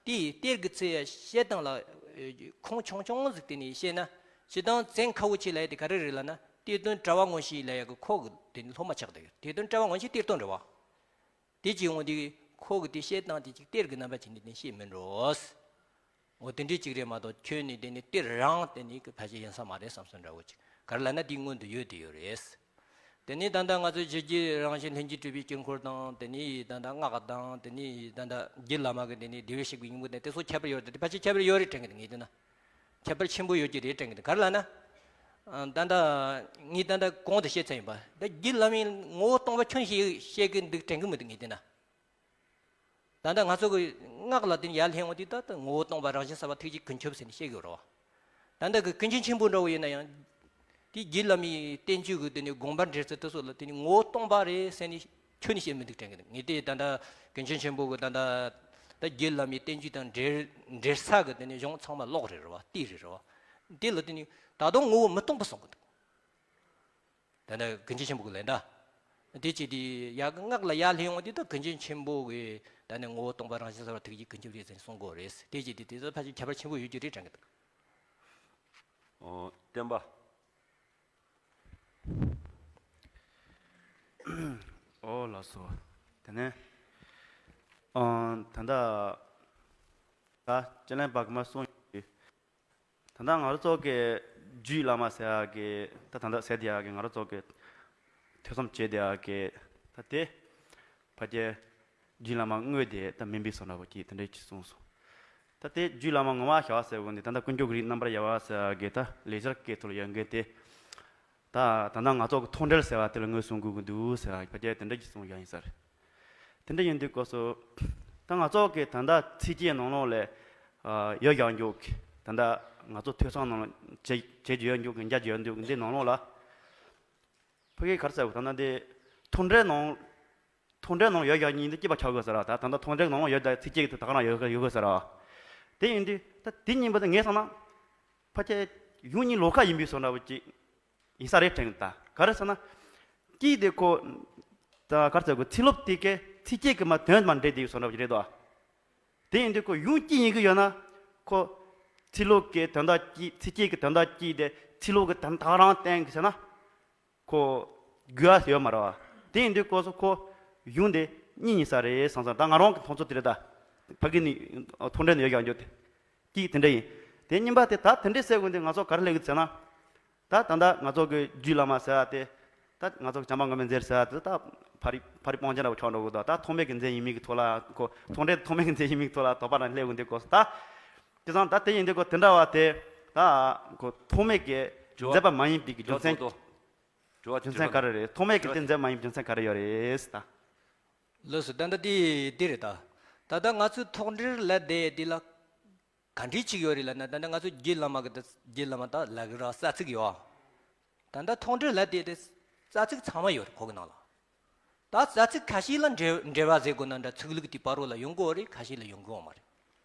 དེ་གཏེར་གྱི་ཚུལ་ཡ་བཤད་སྟངས་ལ་ཁུངས་ཆུང་ཆུང་ཟིག་དེ་ནས་བཤད་ན། སྤྱིར་བཏང་བཙན་ཁ་བོ་ཆེ་ལབ་ཡ་དེ་ག་རེ་རེད་ལབ་ན། གཏེར་སྟོན་གྲྭ་པ་ངོ་ཤེས་ལབ་ཡ་གི་ཁོ་གི་དེ་ནི་སློབ་མ་ཆགས་བསྡད་ཡོད། གཏེར་སྟོན་གྲྭ་པ་ངོ་ཤེས་གཏེར་སྟོན་རེད་བ། དེ་གཅིག་འོང་དུས་ཁོ་གི་དེ་བཤད་སྟངས་དེ་གཅིག་གཏེར་གྱི་རྣམ་པ་ཅན་དེ་ནི་བཤད་མིན་འགྲོ། འོ་དེ་འདྲའི་གཅིག་རེད་མ་གཏོགས་ཁྱོན་ནས་དེ་ནི་གཏེར་རང་དེ་ནི་གི་ཕལ་ཆེར་ཡིན་ས་མ་རེད་བསམ་སོང་འདྲ་བོ་ཅིག་ག་རེ་ལབ་ན་དེའི་སྔོན་དུ་ཡོད་དེ་ཡོད་རེད། དེ་ནས་ད་ལྟ་ང་ཚོ་གཞི་རྒྱུད་རང་བཞིན་ལྷན་སྐྱེས་སྤྲུལ་པའི་དཀྱིལ་འཁོར་དང་། དེ་ནས་ད་ལྟ་སྔགས་དང་། དེ་ནས་ད་ལྟ་རྒྱུད་བླ་མ་གི་དེ་ནས་བདེ་བར་གཤེགས་པའི་སྙིང་པོ་དང་དེ་ཚོ་ཁྱད་པར་ཡོད་རེད་དེ། དེ་ཕལ་ཆེར་ཁྱད་པར་ཡོད་རེད་དྲན་གི་འདུག་ངས་བལྟས་ན། ཁྱད་པར་ཆེན་པོ་ཡོད་ཀྱི་རེད་དྲན་གི་འདུག་ག་རེ་ལབ་ན། ཨ། ད་ལྟ་ངས་ད་ལྟ་གོང་དུ་བཤད་ཚར་ཡིན་པ། ད་རྒྱུད་བླ་མའི་ངོ་བོ་སྟོང་པ་ཁྱོན་བཤད་བཤད་གི་འདུག་དྲན་གི་མི་འདུག་ངས་བལྟས་ན། ད་ལྟ་ང་ཚོ་གི་སྔགས་ལ་དེ་ནས་ཡར་ལྷན་འོང་དུས་ད་ལྟ་ངོ་བོ་སྟོང་པ་རང་བཞིན་གསལ་བ་ཐུགས་རྗེ་ཀུན་ཁྱབ་ཟེར་ནས་བཤད་གི་ཡོད་རེད་བ། ད་ལྟ་གི་ཀུན་མཁྱེན་ཆེན་པོ་འདྲ་བོ་ཡིན་ན་ཡང་། དེ་རྒྱུད་བླ་མའི་བསྟན་བཅོས་ཀྱི་དེ་ནས་དགོངས་པ་འགྲེལ་ཚུལ་དེ་ཚོ་ལ་དེ་ནས་ངོ་བོ་སྟོང་པ་རེད་ཟེར་ནས་ཁྱོན་ནས་བཤད་མི་འདུག་དྲན་གི་འདུག་ངས་བལྟས། ད་ལྟ་ཀུན་མཁྱེན་ཆེན་པོ་གི་ད་ལྟ་ད་རྒྱུད་བླ་མའི་བསྟན་བཅོས་དང་འགྲེལ་འགྲེལ་ས་གི་དེ་ནས་གཞུང་ཚང་མ་ཀློག་རེད་རེད་བ། བལྟས་རེད་རེད་བ། འདི་ལ་དེ་ནས་ད་དུང་ངོ་བོ་མི་སྟོང་པ་གསུང་གི་འདུག་ད་ནི་ཀུན་མཁྱེན་ཆེན་པོ་གི་ལན་ད། དེ་བྱས་དུས་ཡ་གི་སྔགས་ལ་ཡར་ལྷན་འོང་དུས་ད་ཀུན་མཁྱེན་ཆེན་པོ་གི་ད་ནི་ངོ་བོ་སྟོང་པ་རང་བཞིན་གསལ་བ་ཐུགས་རྗེ་ཀུན་ཁྱབ་རེད་ཟེར་ནས་གསུང་གི་ཡོད་རེད། དེ་བྱས་དུས་དེ་ཚོ་ཕལ་ཆེར་ཁྱད་པར་ཆེན་པོ་ཡོད་རྒྱུ་རེད་དྲན་གི་འདུག་ཨོ། བསྟན་པ། ཨོ་ལགས་སོ། དེ་ནས་ཨ། ད་ལྟ་ད་སྤྱི་ལན་པ་གི་མ་གསུངས་ཡོད་དེ། ད་ལྟ་ང་རང་ཚོ་གི་རྒྱུད་བླ་མ་ཟེར་ཡག་གི་ད་ད་ལྟ་ཟེར་བསྡད་ཡག་གི་ང་རང་ཚོ་གི་ཐོས་བསམ་བྱེད་བསྡད་ཡག་གི་ད་དེ་ཕལ་ཆེར་རྒྱུད་བླ་མ་དངོས་དེ་ད་མིན་པའི་བཟོ་འདྲ་བོ་ཅིག་དེ་འདྲ་ཅིག་གསུངས་སོང་། ད་དེ་རྒྱུད་བླ་མ་ངོ་མ་བྱ་བ་ཟེར་བ་ནི་ད་ལྟ་དཀོན་མཆོག་གི་རིགས་རྣམ་པར་དབྱེ་བ་ཟེར་ཡག་གི་ད་ལེགས་སྦྱར་སྐད་ཐོག་ལ་ཡོད་མཁན་དེ། ད་ད་ལྟ་ང་ཚོ་གི་མཐོང་འབྲེལ་ཟེར་བ་དེ་ལ་ངོས་བཟུང་དགོས་ཀྱི་འདུག་ཟེར་བ་ཕལ་ཆེར་དེ་འདྲ་ཅིག་གསུངས་ཡག་ཡིན་ས་རེད། དེ་འདྲ་ཡིན་དུས་སྐབས་སུ། ད་ང་ཚོ་གི་ད་ལྟ་ཚིགས་བཅད་ནང་ལོགས་ལ་ཨ་ཡོད་ཡག་འཇོག་གི་ད་ལྟ་ང་ཚོ་ཐོས་བསམ་ནང་ལ་བྱེད་བྱེད་རྒྱུ་ཡོད་འཇོག་གི་འཇའ་ཇོ་ཡོད་འཇོག་གི་འདི་ནང་ལོགས་ལ། ཕ་གི་ག་རེ་ཟེར་བ་ད་ལྟ་འདི་མཐོང་འབྲེལ་ནང་མཐོང་འབྲེལ་ནང་ཡོད་ཡག་གཉིས་འདི་སྐྱིད་པ་ཆགས་དགོས་ཟེར་བ། ད་ད་ལྟ་མཐོང་འབྲེལ་ནང་ཡོད་ད་ཚིགས་བཅད་ཀྱི་ད་ག་རང་ཡོད་ཡོད་དགོས་ཟེར་བ། དེ་ཡིན་དུས་ད་དེ་གཉིས་པོ་ད་ངས་བསམ་ན་ཕལ་ཆེར་ཡུལ་གཉིས་ལོགས་ཀ་ཡིན་པའི་བཟོ་འདྲ་བོ་ཅིག་ཡིན་ས་རེད་དྲན་གི་འདུག་ག་རེ་ཟེར་ན། གཅིག་དེ་ཁོ། ད་ག་རེ་ཟེར་དགོས། ཚིག་ལོག་དེ་གའི་ཚིགས་བཅད་ཀྱི་མ་དོན་མ་འདྲེས་དེ་བཟོ་འདྲ་བོ་ཅིག་རེད་དོ། དེ་ཡིན་དུས་ཁོ་ཡུལ་གཅིག་ཡིན་གི་ཡོད་ན། ཁོ། ཚིག་ལོག་གི་དོན་དག་གཅིག་ཚིགས་བཅད་ཀྱི་དོན་དག་གཅིག་དེ་ཚིག་ལོག་གི་དོན་དག་རང་བསྟན་གི་ཟེར་ན། ཁོ། དགོས་ཡག་ཡོད་མ་རེད་བ། དེ་ཡིན་དུས་སྐབས་སུ་ཁོ། ཡུལ་འདི་གཉིས་ཡིན་ས་རེད་བསམ་སོང་། ད་ང་རང་གི་མཐོང་ཚུལ་དེ་རེད་ད། ཕ་གི་ནི་མཐོང་འབྲེལ་ནི་ཡོད་ཡག་འཇོག་དེ། གཅིག་དེ་འདྲ་ཡིན། དེ་གཉིས་པ་དེ་ད་དེ་འདྲ་ཟེར་དགོས་འདི་ང་ཚོ་ག་རེ་ལབ་གི་ཟེར་ན། ད་ད་ལྟ་ང་ཚོ་གི་རྒྱུད་བླ་མ་ཟེར་བ་དེ། ད་ང་ཚོ་གི་བྱམས་པ་མགོན་མེད་མཛད་ཟེར་བ་དེ་ད་ཕ་རི་ཕ་རི་སྤང་བྱ་འདྲ་བོ་ཆགས་འགྲོ་གི་འདུག་ད་ཐོགས་མེད་ཀྱི་མཛད་ཡིན་མིན་གྱི་ཐོག་ལ་ཁོ་ཐོགས་འདྲེ་ཐོགས་མེད་ཀྱི་མཛད་ཡིན་མིན་གྱི་ཐོག་ལ་དོགས་པ་རང་སླེབས་གི་འདུག་གོ་ད། དེ་ཙང་ད་དེ་ཡིན་དུས་ཁོ་དེ་འདྲ་བ་དེ་ད་ཁོ་ཐོགས་མེད་ཀྱི་མཛད་པ་མ་ཡིན་པའི་གི་རྒྱུ་མཚན། རྒྱུ་མཚན་ག་རེ་རེད། ཐོགས་མེད་ཀྱི་དེ་མཛད་མ་ཡིན་རྒྱུ་མཚན་ག་རེ་ཡོད་རེད་ད། ལགས་སོ། ད་ལྟ་དེ་དེ་རེད་ད། ད་ལྟ་ང་ཚོས་ཐོགས་འདྲེ་ལབ་བསྡད་དེ་ལ། ག་འདྲ་ཅིག་ཡོད་རེད་ལབ་ན། ད་ལྟ་ང་ཚོ་རྒྱུད་བླ་མ་གི་ད་རྒྱུད་བླ་མ་ད་ལབ་གི་ར་རྩ་ཚིག་ཡོད། ད་ལྟ་ཐོགས་འདྲེ་ལབ་དེ་དེ་རྩ་ཚིག་ཚང་མ་ཡོད་རེད་ཁོ་གི་ནང་ལ། ད་རྩ་ཚིག་ཁ་ཤས་ལ་འགྲེལ་འགྲེལ་པ་ཟེར་དགོས་ན་འདྲ། ཚིག་ལྷུག་དེ་བར་རོ་ལ་ཡོང་གི་ཡོད་རེད། ཁ་ཤས་ལ་ཡོང་གི་ཡོད་མ་རེད།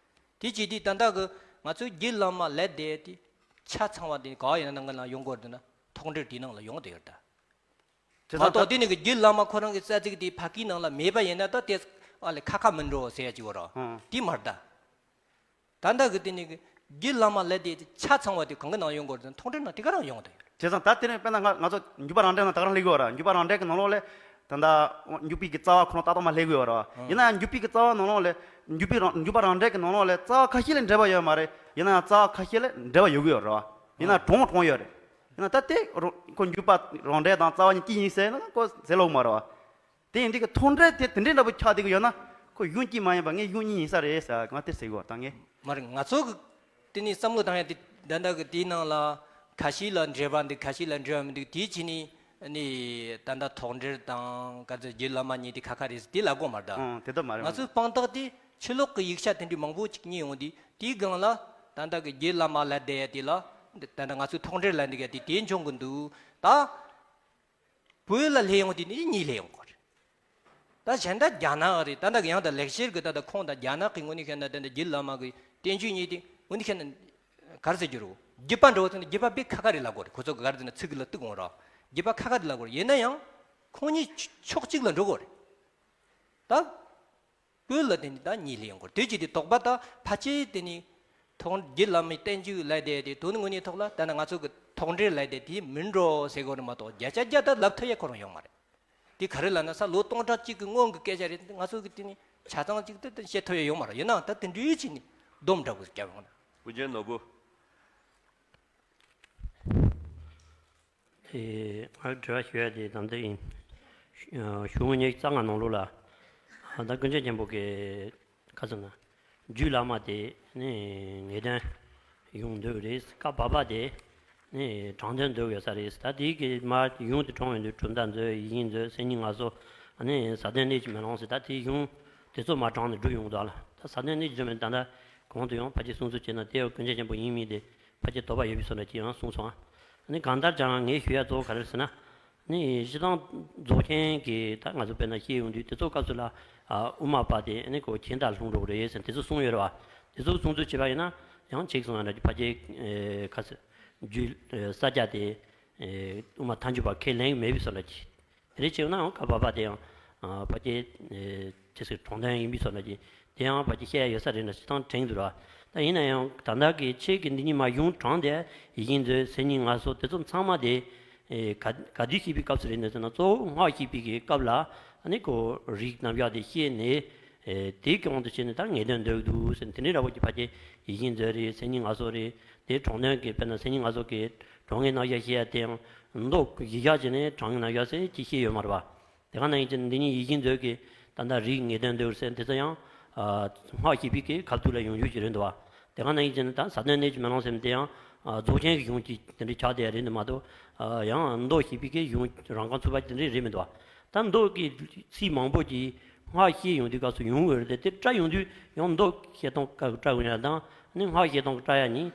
དེ་བྱས་དུས་ད་ལྟ་གི་ང་ཚོ་རྒྱུད་བླ་མ་ལབ་དེ་དེ་ཆ་ཚང་བ་དེ་ག་བ་ཡིན་ན་ནང་གི་ནང་ཡོང་གི་ཡོད་རེད་ན་ཐོགས་འདྲེ་དེའི་ནང་ལ་ཡོང་བསྡད་ཡོད་རེད་ད། དེ་མ་ཙང་གཏོགས་ད་དེ་ནི་གི་རྒྱུད་བླ་མ་ཁོ་རང་གི་རྩ་ཚིག་དེ་ཕ་གིའི་ནང་ལ་མེད་པ་ཡིན་ན་ད་དེ་ཨ་ལས་ཁ་ཁ་མི་འགྲོ་ཟེར་ཡ་ཅིག་ཡོད་ར། ཧུང་། དེ་མ་རེད་ད། ད་ལྟ་གི་དེ་ནི་གི་རྒྱུད་བླ་མ་ལབ་དེ་ཆ་ཚང་བ་དེ་གང་གི་ནང་ཡོང་དགོས་རེད། ཐོགས་འདྲེ་ནང་དེ་ག་རང་ཡོང་དེ་ཡོད་རེད། བྱས་ཙང་ད་དེ་ནི་དཔེར་ན་ང་ང་ཚོ་འཇུག་པ་རང་འགྲེལ་ནང་ད་ག་རང་སླེབས་ཀྱི་ཡོད་ར། འཇུག་པ་རང་འགྲེལ་གྱི་ནང་ལོགས་ལས་ད་ལྟ་འཇུག་པའི་གི་རྩ་བ་ཁོ་རང་ཏག་ཏག་མ་སླེབས་ཀྱི་ཡོད་ར། ཡིན་ན་ཡང་འཇུག་པའི་གི་རྩ་བ་ནང་ལོགས་ལས་འཇུག་པའི་རང་འཇུག་པ་རང་འགྲེལ་གྱི་ནང་ལོགས་ལས་རྩ་བ་ཁ་ཤས་ལས་འགྲེལ་པ་ཡོད་མ་རེད། ཡིན་ན་ཡང་རྩ་བ་ཁ་ཤས་ལས་འགྲེལ་པ་ཡོད་ཀྱི་ཡོད་ར། ཡིན་ན་གྲངས་གྲངས་ཡོད་རེད། ཡིན་ན་ད་དེ་རོ་ཁོ་འཇུག་པ་རང་འགྲེལ་དང་རྩ་བ་གཉིས་གཅིག་ཡིན་ཟེར་ན་ཁོ་ཟེར་ལོག་མ་རེད་བ། དེ་ཡིན་དུས་ཀྱི་ཐོགས་འདྲེ་དེ་དེ་འདྲའི་འདྲ་པོ་ཆགས་བསྡད་ཀྱི་ཡོད་ན། ཁོ་གཞུང་གཅིག་མ་ཡིན་པ་ངས་གཞུང་གཉིས་ཡིན་ས་རེད་ཟེར། ང་དེ་ཟེར་གོ་ད་ངས། མ་རེད། ང་ཚོ་གི་དེ་ནས་བསམ་བློ་བཏང་ཡ་དེ་ད་ལྟ་གི་དེའི་ནང་ལ་ཁ་ཤས་ལ་འབྲེལ་བ་འདུག་ཁ་ཤས་ལ་འབྲེལ་བ་མི་འདུག་དེའི་ཕྱི་ནས་ནི་ད་ལྟ་ཐོག་འབྲེལ་དང་ག་ཚོད་རྗེ་བླ་མ་གཉིས་དེ་ཁ་ཁ་རེད་ཟེར་དེ་ལབ་དགོས་མ་རེད་ད། ཨང་། དེ་ལྟ་མ་རེད། ང་ཚོའི་དཔང་རྟགས་དེ་ཕྱི་ལོགས་ཀྱི་ཡིག་ཆ་དེ་འདྲའི་མང་པོ་ཅིག་རྙེད་ཡོང་དུས་དེའི་སྒང་ལ་ད་ལྟ་གི་རྗེ་བླ་མ་ལབ་བསྡད་ཡ་དེ་ལ་ད་ལྟ་ང་ཚོའི་ཐོག་འབྲེལ་ལབ་འདུག་ཡ་དེ་དེ་འབྱུང་གི་འདུག་ད། བོད་ལ་སླེབས་ཡོང་དུས་ནི་གཉིས་སླེབས་ཡོང་གི་རེད། ད་གཞན་དག་རྒྱ་ནག་རེད། ད་ལྟ་ཡང་ད་ལེགས་བཤད་ཀྱི་ད་ལྟ་ཁོང་དང་རྒྱ་ནག་གི་ངོས་ནས་བཤད་ན་ད་ལྟ་རྗེ་བླ་མ་གི་བསྟན་བཅོས་གཉིས་དེ་ངོས་ནས་བཤད་ན་ག་རེ་ཟེར་རྒྱུ་རེད། རྒྱུད་པ་འདྲ་བོ་ཚོ་ནི་རྒྱུད་པ་དཔེ་ཁ་ཁ་རེད་ལབ་དགོས་རེད། ཁོ་ཚོ་གི་ག་རེ་ཟེར་ན་ཚིག་གི་ལ་གཏུག་འོང་ར། རྒྱུད་པ་ཁ་ཁ་རེད་ལབ་དགོས་རེད། ཡིན་ན་ཡང་ཁོང་གཉིས་ཕྱོགས་གཅིག་ལ་འགྲོ་དགོས་རེད། ད། བོད་ལ་དེ་ནི་ད་གཉིས་ལས་ཡོང་གི་རེད། དེ་ཅི་དེ་དོགས་པ་ད་ཕལ་ཆེར་དེ་ནི་ཐོག་རྗེ་བླ་མའི་བསྟན་བཅོས་ལབ་བསྡད་དེ་དོན་དངོས་གནས་ཐོག་ལ་ད་ནི་ང་ཚོ་གི་ཐོག་འབྲེལ་ལབ་བསྡད་དེ་མིན་འགྲོ་ཟེར་གོ་རེད་མ་གཏོགས་བརྒྱ་ཆ་བརྒྱ་ད་ལབ་ཐུབ་ཡ་ཁོ་རང་ཡོད་མ་རེད། དེ་ག་རེ་ལབ་ན་ས་ལོ་སྟོང་ཕྲག་གཅིག་གི་སྔོན་གྱི་སྐད་ཆ་རེད། ང་ཚོ་གི་དེ་ནི་ཆ་ཚང་གཅིག་ད་ད་བཤད་ཐུབ་ཡ་ཡོད་མ་རེད། ཡིན་ནའང་ད་དེ་འདྲའི་ཅི་ནི་སྡོམ་འདྲ་བོ་རྒྱབ་ཡོང་ན། ཨུ་རྒྱན་ནོར་བུ། དེ་ང་དྲི་བ་ཞུ་ཡ་དེ་ད་འདི་ཡིན། གཞུང་ཉི་ཤུ་རྩ་ལྔ་ནང་ལོགས་ལ་ད་ཀུན་མཁྱེན་ཆེན་པོ་གི་ཁ་ཚོན་ན་རྒྱུད་བླ་མ་དེ་ནི་ངེས་དོན་གཞུང་འདུག་རེད། བཀའ་བར་པ་དེ་ནི་དྲང་དོན་འདུག་ཡོད་ས་རེད། ད་དེའི་གི་མ་གཞུང་དེ་དྲངས་ཡོང་དུས་གྲུབ་མཐའ་མཛོད། ཡིད་བཞིན་མཛོད། སེམས་ཉིད་ངལ་གསོ། ཨ་ནི་ཟབ་དོན་གནད་ཀྱི་མེ་ལོང་ཟེར། ད་དེའི་གཞུང་དེ་ཚོ་མ་དྲངས་ནས་སྒྲུབ་ཡོང་འདུག་ཨ་ལ། ད་ཟབ་དོན་གནད་ཀྱི་མེ་ལོང་ད་ལྟ་གོང་དུ་ཡང་ཕལ་ཆེར་གསུང་ཚུལ་བྱས་ན་དེ་ཀུན་མཁྱེན་ཆེན་པོ་ཡིན་མིན་དེ་ཕལ་ཆེར་དོགས་པ་ཡོད་པའི་བཟོ་འདྲ་ཅིག་ཡང་གསུངས་སོང་ཨ། ཨ་ནི་གང་ལྟར་ཀྱང་ངས་ཞུ་ཡ་གཙོ་བོ་ག་རེ་ཟེར་ན། ནི་སྤྱིར་བཏང་རྫོགས་ཆེན་གྱི་ད་ང་ཚོ་དཔེར་ན་བཤད་ཡོང་དུས་དེ་ཚོ་སྐབས་སུ་ལ་ཨ་དབུ་མ་པ་དེ་ནི་ཁོ་གཞན་དག་ལྷུང་འགྲོ་གི་རེད་ཟེར་དེ་ཚོ་གསུངས་ཡོད་རེད་བ། དེ་ཚོ་གསུང་ཚུལ་བྱས་པ་ཡིན་ན་ཡང་ཅིག་གསུང་ཡ་འདྲ་ཅིག་ཕལ་ཆེར་ཁ་ས་རྒྱུད་ས་སྐྱ་དེ་དབུ་མ་ཐལ་འགྱུར་བ་ཁས་ལེན་གྱི་མེད་པའི་བཟོ་འདྲ་ཅིག་དེ་རེད་བྱས་ན་ཡང་བཀའ་བར་པ་དེ་ཡང་ཕལ་ཆེར་ཅི་ཟེར་དྲང་དོན་ཡིན་པའི་བཟོ་འདྲ་ཅིག་དེ་ཡང་ཕལ་ཆེར་བཤད་ཡ་ཡོད་ས་རེད་འདྲ་ཅིག་དང་དྲན་འདུག་ར། ད་ཡིན་ན་ཡང་ད་ལྟ་གི་ཁྱེད་ཀྱི་འདི་ཉིད་མ་གཞུང་དྲངས་ཏེ་ཡིད་བཞིན་མཛོད། སེམས་ཉིད་ངལ་གསོ་དེ་ཚོ་ཚང་མ་དེ་ཨེ་ག་ག་དུས་བཤད་པའི་སྐབས་སུ་རེད་ན་ཟེར་ན་གཙོ་བོ་སྔགས་བཤད་པའི་གི་སྐབས་ལ་ཨ་ནི་ཁོ་རིགས་རྣམ་གཞག་དེ་བཤད་ནས་ཨེ་དེའི་གི་དབང་དུ་བྱས་ནས་ད་ངེས་དོན་འདོད་འདུག་ཟེར་དེ་འདྲའི་འདྲ་པོ་ཅིག་ཕལ་ཆེར་ཡིད་བཞིན་མཛོད་རེད། སེམས་ཉིད་ངལ་གསོ་རེད། དེའི་དྲང་དོན་གྱི་དཔེར་ན་སེམས་ཉིད་ངལ་གསོ་གི་དྲང་ངེས་རྣམ་གཞག་བཤད་ཡ་དེ་ཡང་མདོ་གཞི་བཞག་བྱས་ནས་དྲང་ངེས་རྣམ་གཞག་ཟེར་ཅིག་བཤད་ཡོད་མ་རེད་པ། དེ་ག་ནང་བཞིན་འདི་ཉིད་ཡིད་བཞིན་མཛོད་ཀྱི་ད་ལྟ་རིགས་ངེས་དོན་འདོད་ཟེར་དེ་ཚོ་ཡང་སྔགས་བཤད་པའི་གི་ཁ་ཐུག་ལ་ཡོང་རྒྱུ་ཞིག་རེད་འདུག་བ། དེ་ག་ནང་བཞིན་ད་ཟབ་དོན་གནད་ཀྱི་མེ་ལོང་ཟེར་དེ་ཡང་རྫོགས་ཆེན་གྱི་གཞུང་གི་དེ་འདྲའི་ཆགས་བསྡད་རེད་འདུག་མ་གཏོགས་ཡང་མདོ་བཤད་པའི་གི་གཞུང་རང་རྐང་ཚུགས་པ་དེ་འདྲའི་རེད་མི་འདུག་བ། ད་མདོ་གི་ཚིག་མང་པོ་ཅིག་སྔགས་བཤད་ཡོང་དུས་སྐབས་སུ་ཡོང་དགོས་རེད་དེ་དེ་བཀྲལ་ཡོང་དུས་ཡང་མདོ་བཤད་སྟངས་བཀྲལ་དགོས་ཡ་དང་ནི་སྔགས་བཤད་སྟངས་བཀྲལ་ཡ་གཉིས་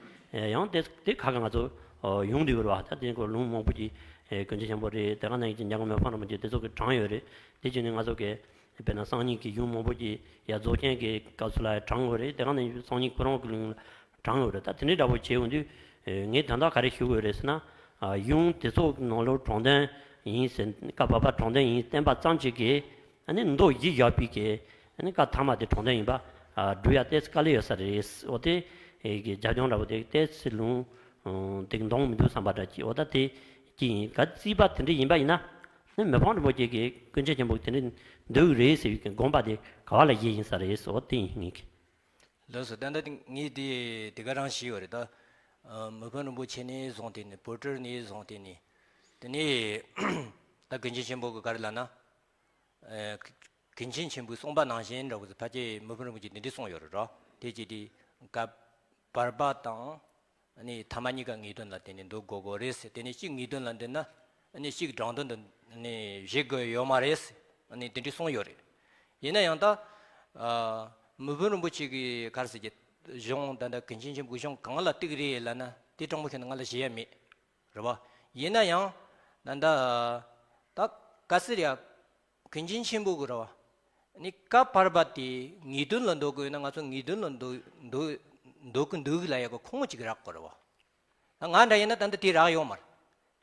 ཡང་དེ་དེ་ཁ་ཁ་ང་ཚོ་ཡོང་དུས་རེད་བ། ད་དེ་ཁོ་ལུང་མང་པོ་ཅིག་ཀུན་མཁྱེན་ཆེན་པོ་རེད། དེ་ག་ནང་བཞིན་འཇམ་མགོན་མི་ཕམ་རིན་པོ་ཆེ་དེ་ཚོ་གི་དྲངས་ཡོད་རེད། དེ་བྱས་ནས་ང་ཚོ་གི་དཔེར་ན་སང་ཉིན་གྱི་གཞུང་མང་པོ་ཅིག་ཡ་རྫོགས་ཆེན་གྱི་སྐབས་སུ་ལ་ཡ་དྲངས་ཡོད་རེད། དེ་ག་ནང་བཞིན་སང་ཉིན་ཁོ་རང་གི་ལུང་ལ་དྲངས་ཡོད་རེད། ད་དེ་འདྲའི་འདྲ་པོ་བྱས་ཡོང་དུས་ངས་ད་ལྟ་ག་རེ་ཞུ་དགོས་རེད་ཟེར་ན་གཞུང་དེ་ཚོ་ནང་ལོགས་དྲང་དོན་ཡིན་ཟེར་བཀའ་བར་པ་དྲང་དོན་ཡིན་བསྟན་པ་ཙམ་ཅིག་གིས་ཨ་ནི་མདོ་གཞི་བཞག་པའི་གི་ཨ་ནི་བཀའ་ཐ་མ་དེ་དྲང་དོན་ཡིན་པ་སྒྲུབ་ཡ་ཏོག་ཙམ་དཀའ་ལས་ཡོད་ས་རེད། འོ་དེ་གི་རྒྱབ་ལྗོངས་འདྲ་པོ་དེ་ཏོག་ཙམ་ལུང་དེ་གི་འདང་མི་འདུག་བསམ་པ་འདྲ་ཅིག་འོ་ད་དེ་ཅི་ཡིན་ག་རྩིས་པ་དེ་འདྲ་ཡིན་པ་ཡིན་ན་ནི་མི་ཕམ་རིན་པོ་ཆེ་གི་ཀུན་མཁྱེན་ཆེན་པོ་དེ་འདྲ་འདུག་རེད་ཟེར་བའི་གི་དགོངས་པ་དེ་ག་བ་ལ་བཞེས་ཡིན་ས་རེད། འོ་དེ་ཡིན་ངེས་གི། ལགས་སོ། ད་ལྟ་ངས་དེ་དེ་ག་རང་ཞུས་ཡོད་རེད་ད། མི་ཕམ་རིན་པོ་ཆེ་ནས་བཟུང་སྟེ་ནི་པོ་ཏྲར་ནས་བཟུང་སྟེ་ནི། དེ་ནས་ད་ཀུན་མཁྱེན་ཆེན་པོ་གི་ག་རེ་ལབ་ན། ཀུན་མཁྱེན་ཆེན་པོའི་གསུངས་པ་ནང་བཞིན་འདྲ་བོ་ཕལ་ཆེར་མི་ཕམ་རིན་པོ་ཆེ་འདི་འདྲས་གསུངས་ཡོད་རེད་རོ། དེ་བྱས་དུས་བཀའ་བར་པ་དང་ནི་ཐ་མ་གཉིས་ཀ་ངེས་དོན་ལ་བརྟེན་ནས་འདོད་དགོས་དགོས་རེད་ཟེར། དེ་ནས་གཅིག་ངེས་དོན་ལ་འདོད་ན་ནི་གཅིག་དྲང་དོན་དུ་ནི་བཞེད་དགོས་ཡོད་མ་རེད་ཟེར་ནི་འདི་འདྲས་གསུངས་ཡོད་རེད། ཡིན་ན་ཡང་ད་མི་ཕམ་རིན་པོ་ཆེ་གི་ག་རེ་ཟེར་གྱི་གཞུང་ད་ལྟ་ཀུན་མཁྱེན་ཆེན་པོའི་གཞུང་གང་ལ་གཏུགས་རེད་ལབ་ན་དེ་དྲང་པོ་ཁྱོན་ནས་ང་ལ་ཞུ་ཡ་མེད། རེད་བ། ཡིན་ན་ཡང་ད་ལྟ་ད་ག་ཟེར་ཡ། ཀུན་མཁྱེན་ཆེན་པོ་གི་རེད་བ། ནི་བཀའ་བར་པ་དེ་ངེས་དོན་ལ་འདོད་དགོས་ན་ང་ཚོ་ངེས་དོན་ལ་འདོད་འདོད་འདོད་ཀྱི་འདུག་ལ་ཡ་གི་ཁུངས་གཅིག་རག་དགོས་རེད་བ། ང་འདྲ་ཡིན་ན་ད་ལྟ་དེ་རག་ཡོད་མ་རེད།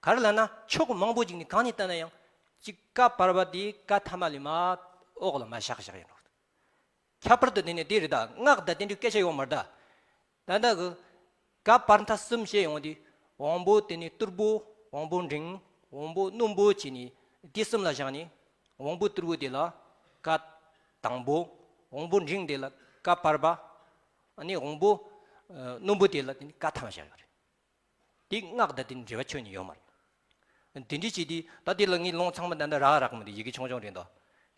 ག་རེ་ལབ་ན་ཕྱོགས་མང་པོ་ཅིག་ནས་གང་ནས་བལྟས་ན་ཡང་གཅིག་བཀའ་བར་པ་དེ་བཀའ་ཐ་མ་ལས་མར་འོག་ལ་མར་བཞག་བཞག་ཡིན་རོགས། ཁྱད་པར་དུ་དེ་ནས་དེ་རེད་ད། སྔགས་དང་དེ་འདྲའི་སྐད་ཆ་ཡོད་མ་རེད་ད། ད་ལྟ་གི་བཀའ་བར་མཐའ་གསུམ་བཤད་ཡོང་དུས་དབང་པོ་དེ་ནས་རྟུལ་པོ། དབང་པོ་འབྲིང་། དབང་པོ་རྣོན་པོ་བྱས་ནས་དེ་གསུམ་ལ་བཞག་ནས་དབང་པོ་རྟུལ་པོ་དེ་ལ་བཀའ་དང་པོ། དབང་པོ་འབྲིང་དེ་ལ་བཀའ་བར་པ། ཨ་ནི་དབང་པོ་རྣོན་པོ་དེ་ལ་དེ་ནས་བཀའ་ཐ་མ་བཞག་ཡོད་རེད། དེ་སྔགས་དང་དེ་འབྲེལ་བ་ཁྱོན་ནས་ཡོད་མ་རེད། དེ་འདྲའི་བྱས་དུས་ད་དེ་ལ་ངས་ལུང་ཚང་མ་ད་ལྟ་རག་རག་མི་འདུག་ཡི་གེ་ཆུང་ཆུང་རེད་འདུག་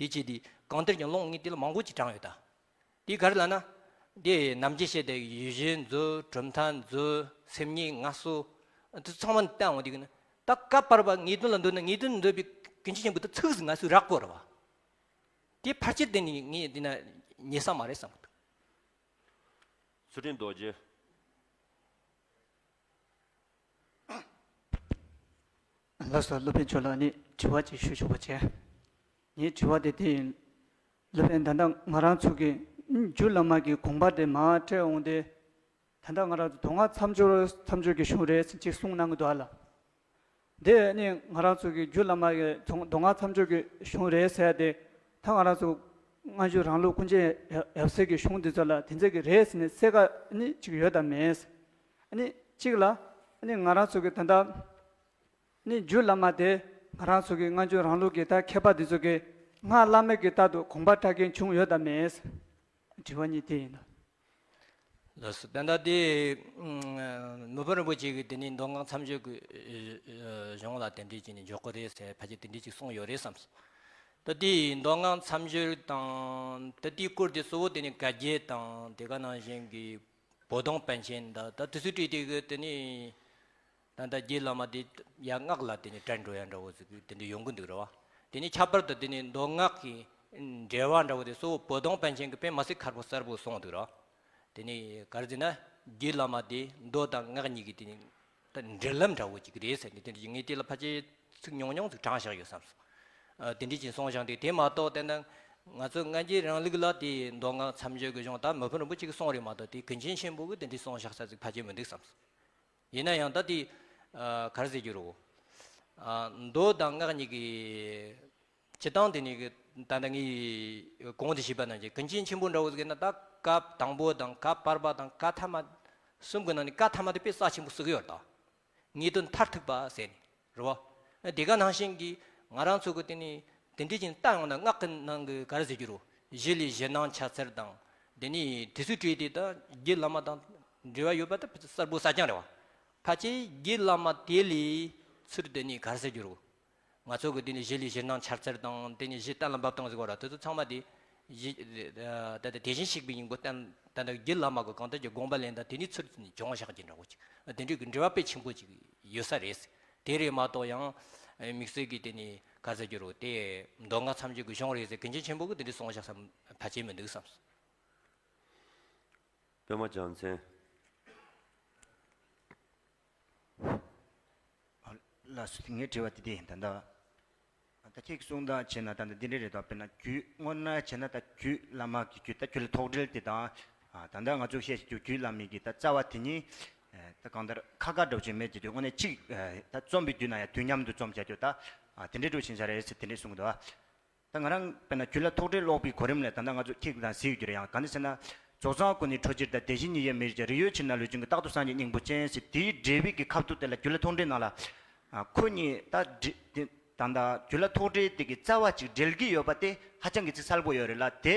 དེ་བྱས་དེ་གང་ལྟར་ཀྱང་ལུང་ངས་དེ་ལ་མང་པོ་ཅིག་དྲངས་ཡོད་ད། དེ་ག་རེ་ལབ་ན། དེ་ནམ་རྒྱུན་བཤད་དེ་ཡིད་བཞིན་མཛོད། གྲུབ་མཐའ་མཛོད། སེམས་ཉིད་ངལ་གསོ། དེ་ཚང་མ་བལྟས་འོང་དུས་ན། ད་སྐབས་བར་པ་ངེས་དོན་ལ་འདོད་ན་ངེས་དོན་འདོད་པའི་ཀུན་མཁྱེན་ཆེན་པོ་དེ་ཚིག་ཟིག་ང་ཚོས་རག་གོ་ར་བ། དེ་ཕལ་ཆེར་དེ་ནི་ངས་འདི་ན་ཉེ་ས་མ་རེད་བསམ་གི་འདུག་ཚུལ་ཁྲིམས་རྡོ་རྗེ། ལགས་སོ། སློབ་དཔོན་མཆོག་ལ་ནི་དྲི་བ་ཅིག་ཞུ་ཆོག་པ་བྱས། ངའི་དྲི་བ་དེ་དེ་ཡིན། སློབ་དཔོན། ད་ལྟ་ང་རང་ཚོ་གི་རྒྱུད་བླ་མ་གི་དགོངས་པ་དེ་མར་བཀྲལ་འོང་དེ། ད་ལྟ་ང་རང་ཚོ་མདོ་སྔགས་མཚམས་སྦྱོར་མཚམས་སྦྱོར་གྱི་གཞུང་རེད་ཟེར་ཅིག་གསུངས་གནང་གི་འདུག་ཨ་ལ། དེ་ནི་ང་རང་ཚོ་གི་རྒྱུད་བླ་མ་གི་མདོ་མདོ་སྔགས་མཚམས་སྦྱོར་གྱི་གཞུང་རེད་ཟེར་ཏེ། ད་ང་རང་ཚོ་སྔ་འགྱུར་རང་ལུགས་ཀུན་མཁྱེན་ཡབ་སྲས་ཀྱི་གཞུང་འདི་ཚོ་ལ་དེ་ཚོ་གི་རེད་ཟེར་ནས་གསལ་ཁ་ནི་ཅིག་ཡོད་དམ་མེད། ཨ་ནི་གཅིག་ལ། ཨ་ནི་ང་རང་ཚོ་གི་ད་ལྟ་ནི་རྒྱུད་བླ་མ་དེ་ང་རང་ཚོ་གི་སྔ་འགྱུར་རང་ལུགས་ཀྱི་ད་མཁས་པ་འདི་ཚོ་གི་སྔགས་བླ་མེད་ཀྱི་ལྟར་དུ་དགོངས་པ་འགྲེལ་མཁན་བྱུང་ཡོད་དམ་མེད། དྲི་བ་གཉིས་དེ་ཡིན་ལ། ལགས་སོ། ད་ལྟ་དེ་མི་ཕམ་རིན་པོ་ཆེ་གིས་དེ་ནི་མདོ་སྔགས་མཚམས་སྦྱོར་གྱི་གཞུང་ལ་དེ་འདྲས་ཀྱི་ནི་འཇོག་གི་རེད་ཟེར། ཕལ་ཆེར་དེ་འདྲས་ཅིག་གསུངས་ཡོད་རེད་བསམས་སོང་། ད་དེ་མདོ་སྔགས་མཚམས་སྦྱོར་དང་ད་དེའི་སྐོར་དེ་གཙོ་བོ་དེ་ནི་བཀའ་བརྒྱད་དང་དེ་ག་ནང་བཞིན་གྱི་བོ་དོང་པཎ་ཆེན་ད་ད་དེ་ཚོའི་གྲས་དེ་གི་དེ་ནི། ད་ལྟ་རྒྱུད་བླ་མ་དེ་ཡང་སྔགས་ལ་དེ་ནི་བྲལ་འགྲོ་ཡ་འདྲ་བོ་ཟིག་དེ་འདྲ་ཡོང་གི་འདུག་རེད་བ། དེ་ནི་ཁྱད་པར་དུ་དེ་ནི་མདོ་སྔགས་ཀྱི་འགྲེལ་བ་འདྲ་བོ་དེ་གཙོ་བོ་བོ་དོང་པཎ་ཆེན་གྱིས་དཔེ་མི་སྲིད་ཁ་པོ་གསལ་པོ་གསུངས་འདུག་རེད་བ། དེ་ནི་ག་རེ་ཟེར་ན། རྒྱུད་བླ་མ་དེ་མདོ་དང་སྔགས་གཉིས་ཀྱི་དེ་ནི་ད་འབྲེལ་ལམ་འདྲ་བོ་ཅིག་རེད་ཟེར་ནས། དེ་འདྲ་ངས་དེ་ལ་ཕལ་ཆེར་ཚིག་ཉུང་ཉུང་ཟིག་དྲངས་བཞག་ཡོད་བསམས་སོང་། ཨ། དེ་འདྲ་ཅིག་གསུངས་བཞག་འདུག་དེ་མ་གཏོགས་དེ་ནི་ང་ཚོ་སྔ་འགྱུར་རང་ལུགས་ལ་དེ་མདོ་སྔགས་མཚམས་སྦྱོར་གྱི་གཞུང་ད་མི་ཕམ་རིན་པོ་ཆེ་གིས་གསུངས་རེད་མ་གཏོགས། དེ་ཀུན་མཁྱེན་ཆེན་པོ་གིས་དེ་འདྲ་གསུངས་བཞག་ས་ཟིག་ཕལ་ཆེར་མི་འདུག་བསམས་སོང་། ཡིན་ན་ཡང་ད་དེ། ཨ། ག་རེ་ཟེར་རྒྱུ་རེད། ཨ། མདོ་དང་སྔགས་གཉིས་ཀྱི་སྤྱིར་བཏང་དེ་གཉིས་ཀྱི་ད་ལྟ་ངས་གོང་དུ་ཞུས་པ་ནང་བཞིན་ཀུན་མཁྱེན་ཆེན་པོ་འདྲ་བོ་ཟིག་ཡིན་ན། ད་བཀའ་དང་པོ་དང་བཀའ་བར་པ་དང་བཀའ་ཐ་མ་གསུམ་གྱི་ནང་ནས་བཀའ་ཐ་མ་དེ་དཔེ་རྩ་ཆེན་པོ་བརྩི་གི་ཡོད་རེད་ད། ངེས་དོན་མཐར་ཐུག་པ་ཟེར་ནས་རེད་བ། དེ་ག་ནང་བཞིན་གྱི་ང་རང་ཚོ་གི་དེ་ནི་དེ་འདྲ་ཅིག་བལྟ་ཡོང་ན། སྔགས་ཀྱི་ནང་གི་ག་རེ་ཟེར་རྒྱུ་རེད། གཞི་ལས་གཞི་སྣང་འཆར་ཚུལ་དང་། དེ་ནི་དེ་ཚོའི་གྲས་དེ་ད་རྒྱུད་བླ་མ་དང་འབྲེལ་བ་ཡོད་པ་ད་གསལ་པོ་གསལ་རྐྱང་རེད་བ། ཕལ་ཆེར་རྒྱུད་བླ་མ་དེ་ལས་ཚུར་དེ་ནི་ག་རེ་ཟེར་རྒྱུ་རེད། ང་ཚོ་གི་དེ་ནི་གཞི་ལས་གཞི་སྣང་འཆར་ཚུལ་དང་། དེ་ནི་གཞི་གཏན་ལ་འབེབས་སྟངས་ཟེར་བ་ར། དེ་ཚོ་ཚང་མ་དེ་གཞི། ད་ལྟ་དེ་བཞིན་གཤེགས་པའི་སྙིང་པོ་བསྟན། ད་ལྟ་རྒྱུད་བླ་མ་གི་གང་ལྟར་གྱི་དགོངས་པ་ལེན་སྟངས་དེ་ནི་ཚུར་བྱུང་བཞག་གི་འདྲ་བོ་ཅིག་དེ་འདྲའི་གི་འབྲེལ་བ་དཔེ་ཆེན་པོ་ཅིག་ཡོད་ས་རེད། དེ་རེད་མ་གཏོགས་ཡང་དམིགས་བསལ་གྱི་དེ་ནི་ག་རེ་ཟེར་རྒྱུ་རེད། དེ་མདོ་སྔགས་མཚམས་སྦྱོར་གྱི་གཞུང་རེད་ཟེར་ཀུན་མཁྱེན་ཆེན་པོ་གིས་དེ་འདྲ་གསུངས་བཞག་ས་ཕལ་ཆེར་མི་འདུག་བསམས་སོང་། པདྨ་རྒྱལ་མཚན། ལགས་སོ། ངའི་དྲི་བ་དེ་དེ་ཡིན། ད་ལྟ་ད་ཁྱེད་ཀྱིས་གསུངས་སྟངས་བྱས་ན་ད་ལྟ་འདི་འདྲ་རེད་དོ། དཔེར་ན་རྒྱུད་དངོས་གནས་བྱས་ན་ད་རྒྱུད་བླ་མ་གི་རྒྱུད། ད་རྒྱུད་ལ་ཐོགས་འགྲེལ་དེ་དང་། ཨ། ད་ལྟ་ང་ཚོས་བཤད་རྒྱུ་རྒྱུད་བླ་མའི་གི་ད་རྩ་བ་དེ་གཉིས། ཨ། ད་གང་ལྟར་ཁ་ཁ་འདྲ་བོ་ཅིག་མེད་ཀྱི་དུས། དངོས་གནས་གཅིག་ཨ། ད་རྩོམ་པའི་དུས་ན་ཡང་དུས་མཉམ་དུ་རྩོམ་བྱ་རྒྱུ་ད། ཨ། དེ་འདྲའི་འདྲ་བོ་ཅིག་བྱས་རེད་ཟེར་དེ་འདྲས་གསུངས་འདུག་ཨ། ད་ང་རང་དཔེར་ན་རྒྱུད་ལ་ཐོགས་འགྲེལ་ཀློག་པའི་གོ་རིམ་ལ་ད་ལྟ་ང་ཚོ་ཁྱེད་དང་གཟིགས་རྒྱུ་རེད། ཡང་གང་འདྲ་ཟེར་ན། རྫོགས་བྱང་སྐུ་ནི་འཕྲོ་ཕྱིར་དང་། བདེན་བཞི་ཉིད་ཡོད་མི་རིགས་ཀྱང་། རིགས་ཡོད་ཕྱིར་ན་ལུས་ཅན་གྱི། རྟག་ཏུ་སངས་རྒྱས་སྙིང་པོ་ཅན་ཟེར། དེའི་འགྲེལ་པའི་གི་ཁ་ཐུག་དེ་ལ་རྒྱུད་ལ་ཐོགས་འགྲེལ་ནང་ལ། ཨ། ཁོ་གཉིས་ད་འགྲེལ་དེ་ད་ལྟ་རྒྱུད་ལ་ཐོགས་འགྲེལ་དེ་གི་རྩ་བ་གཅིག་འབྲེལ་གྱི་ཡོད་པ་དེ་ཧ་ཅང་གི་ཚིག་གསལ་པོ་ཡོད་རེད་ལ། དེ་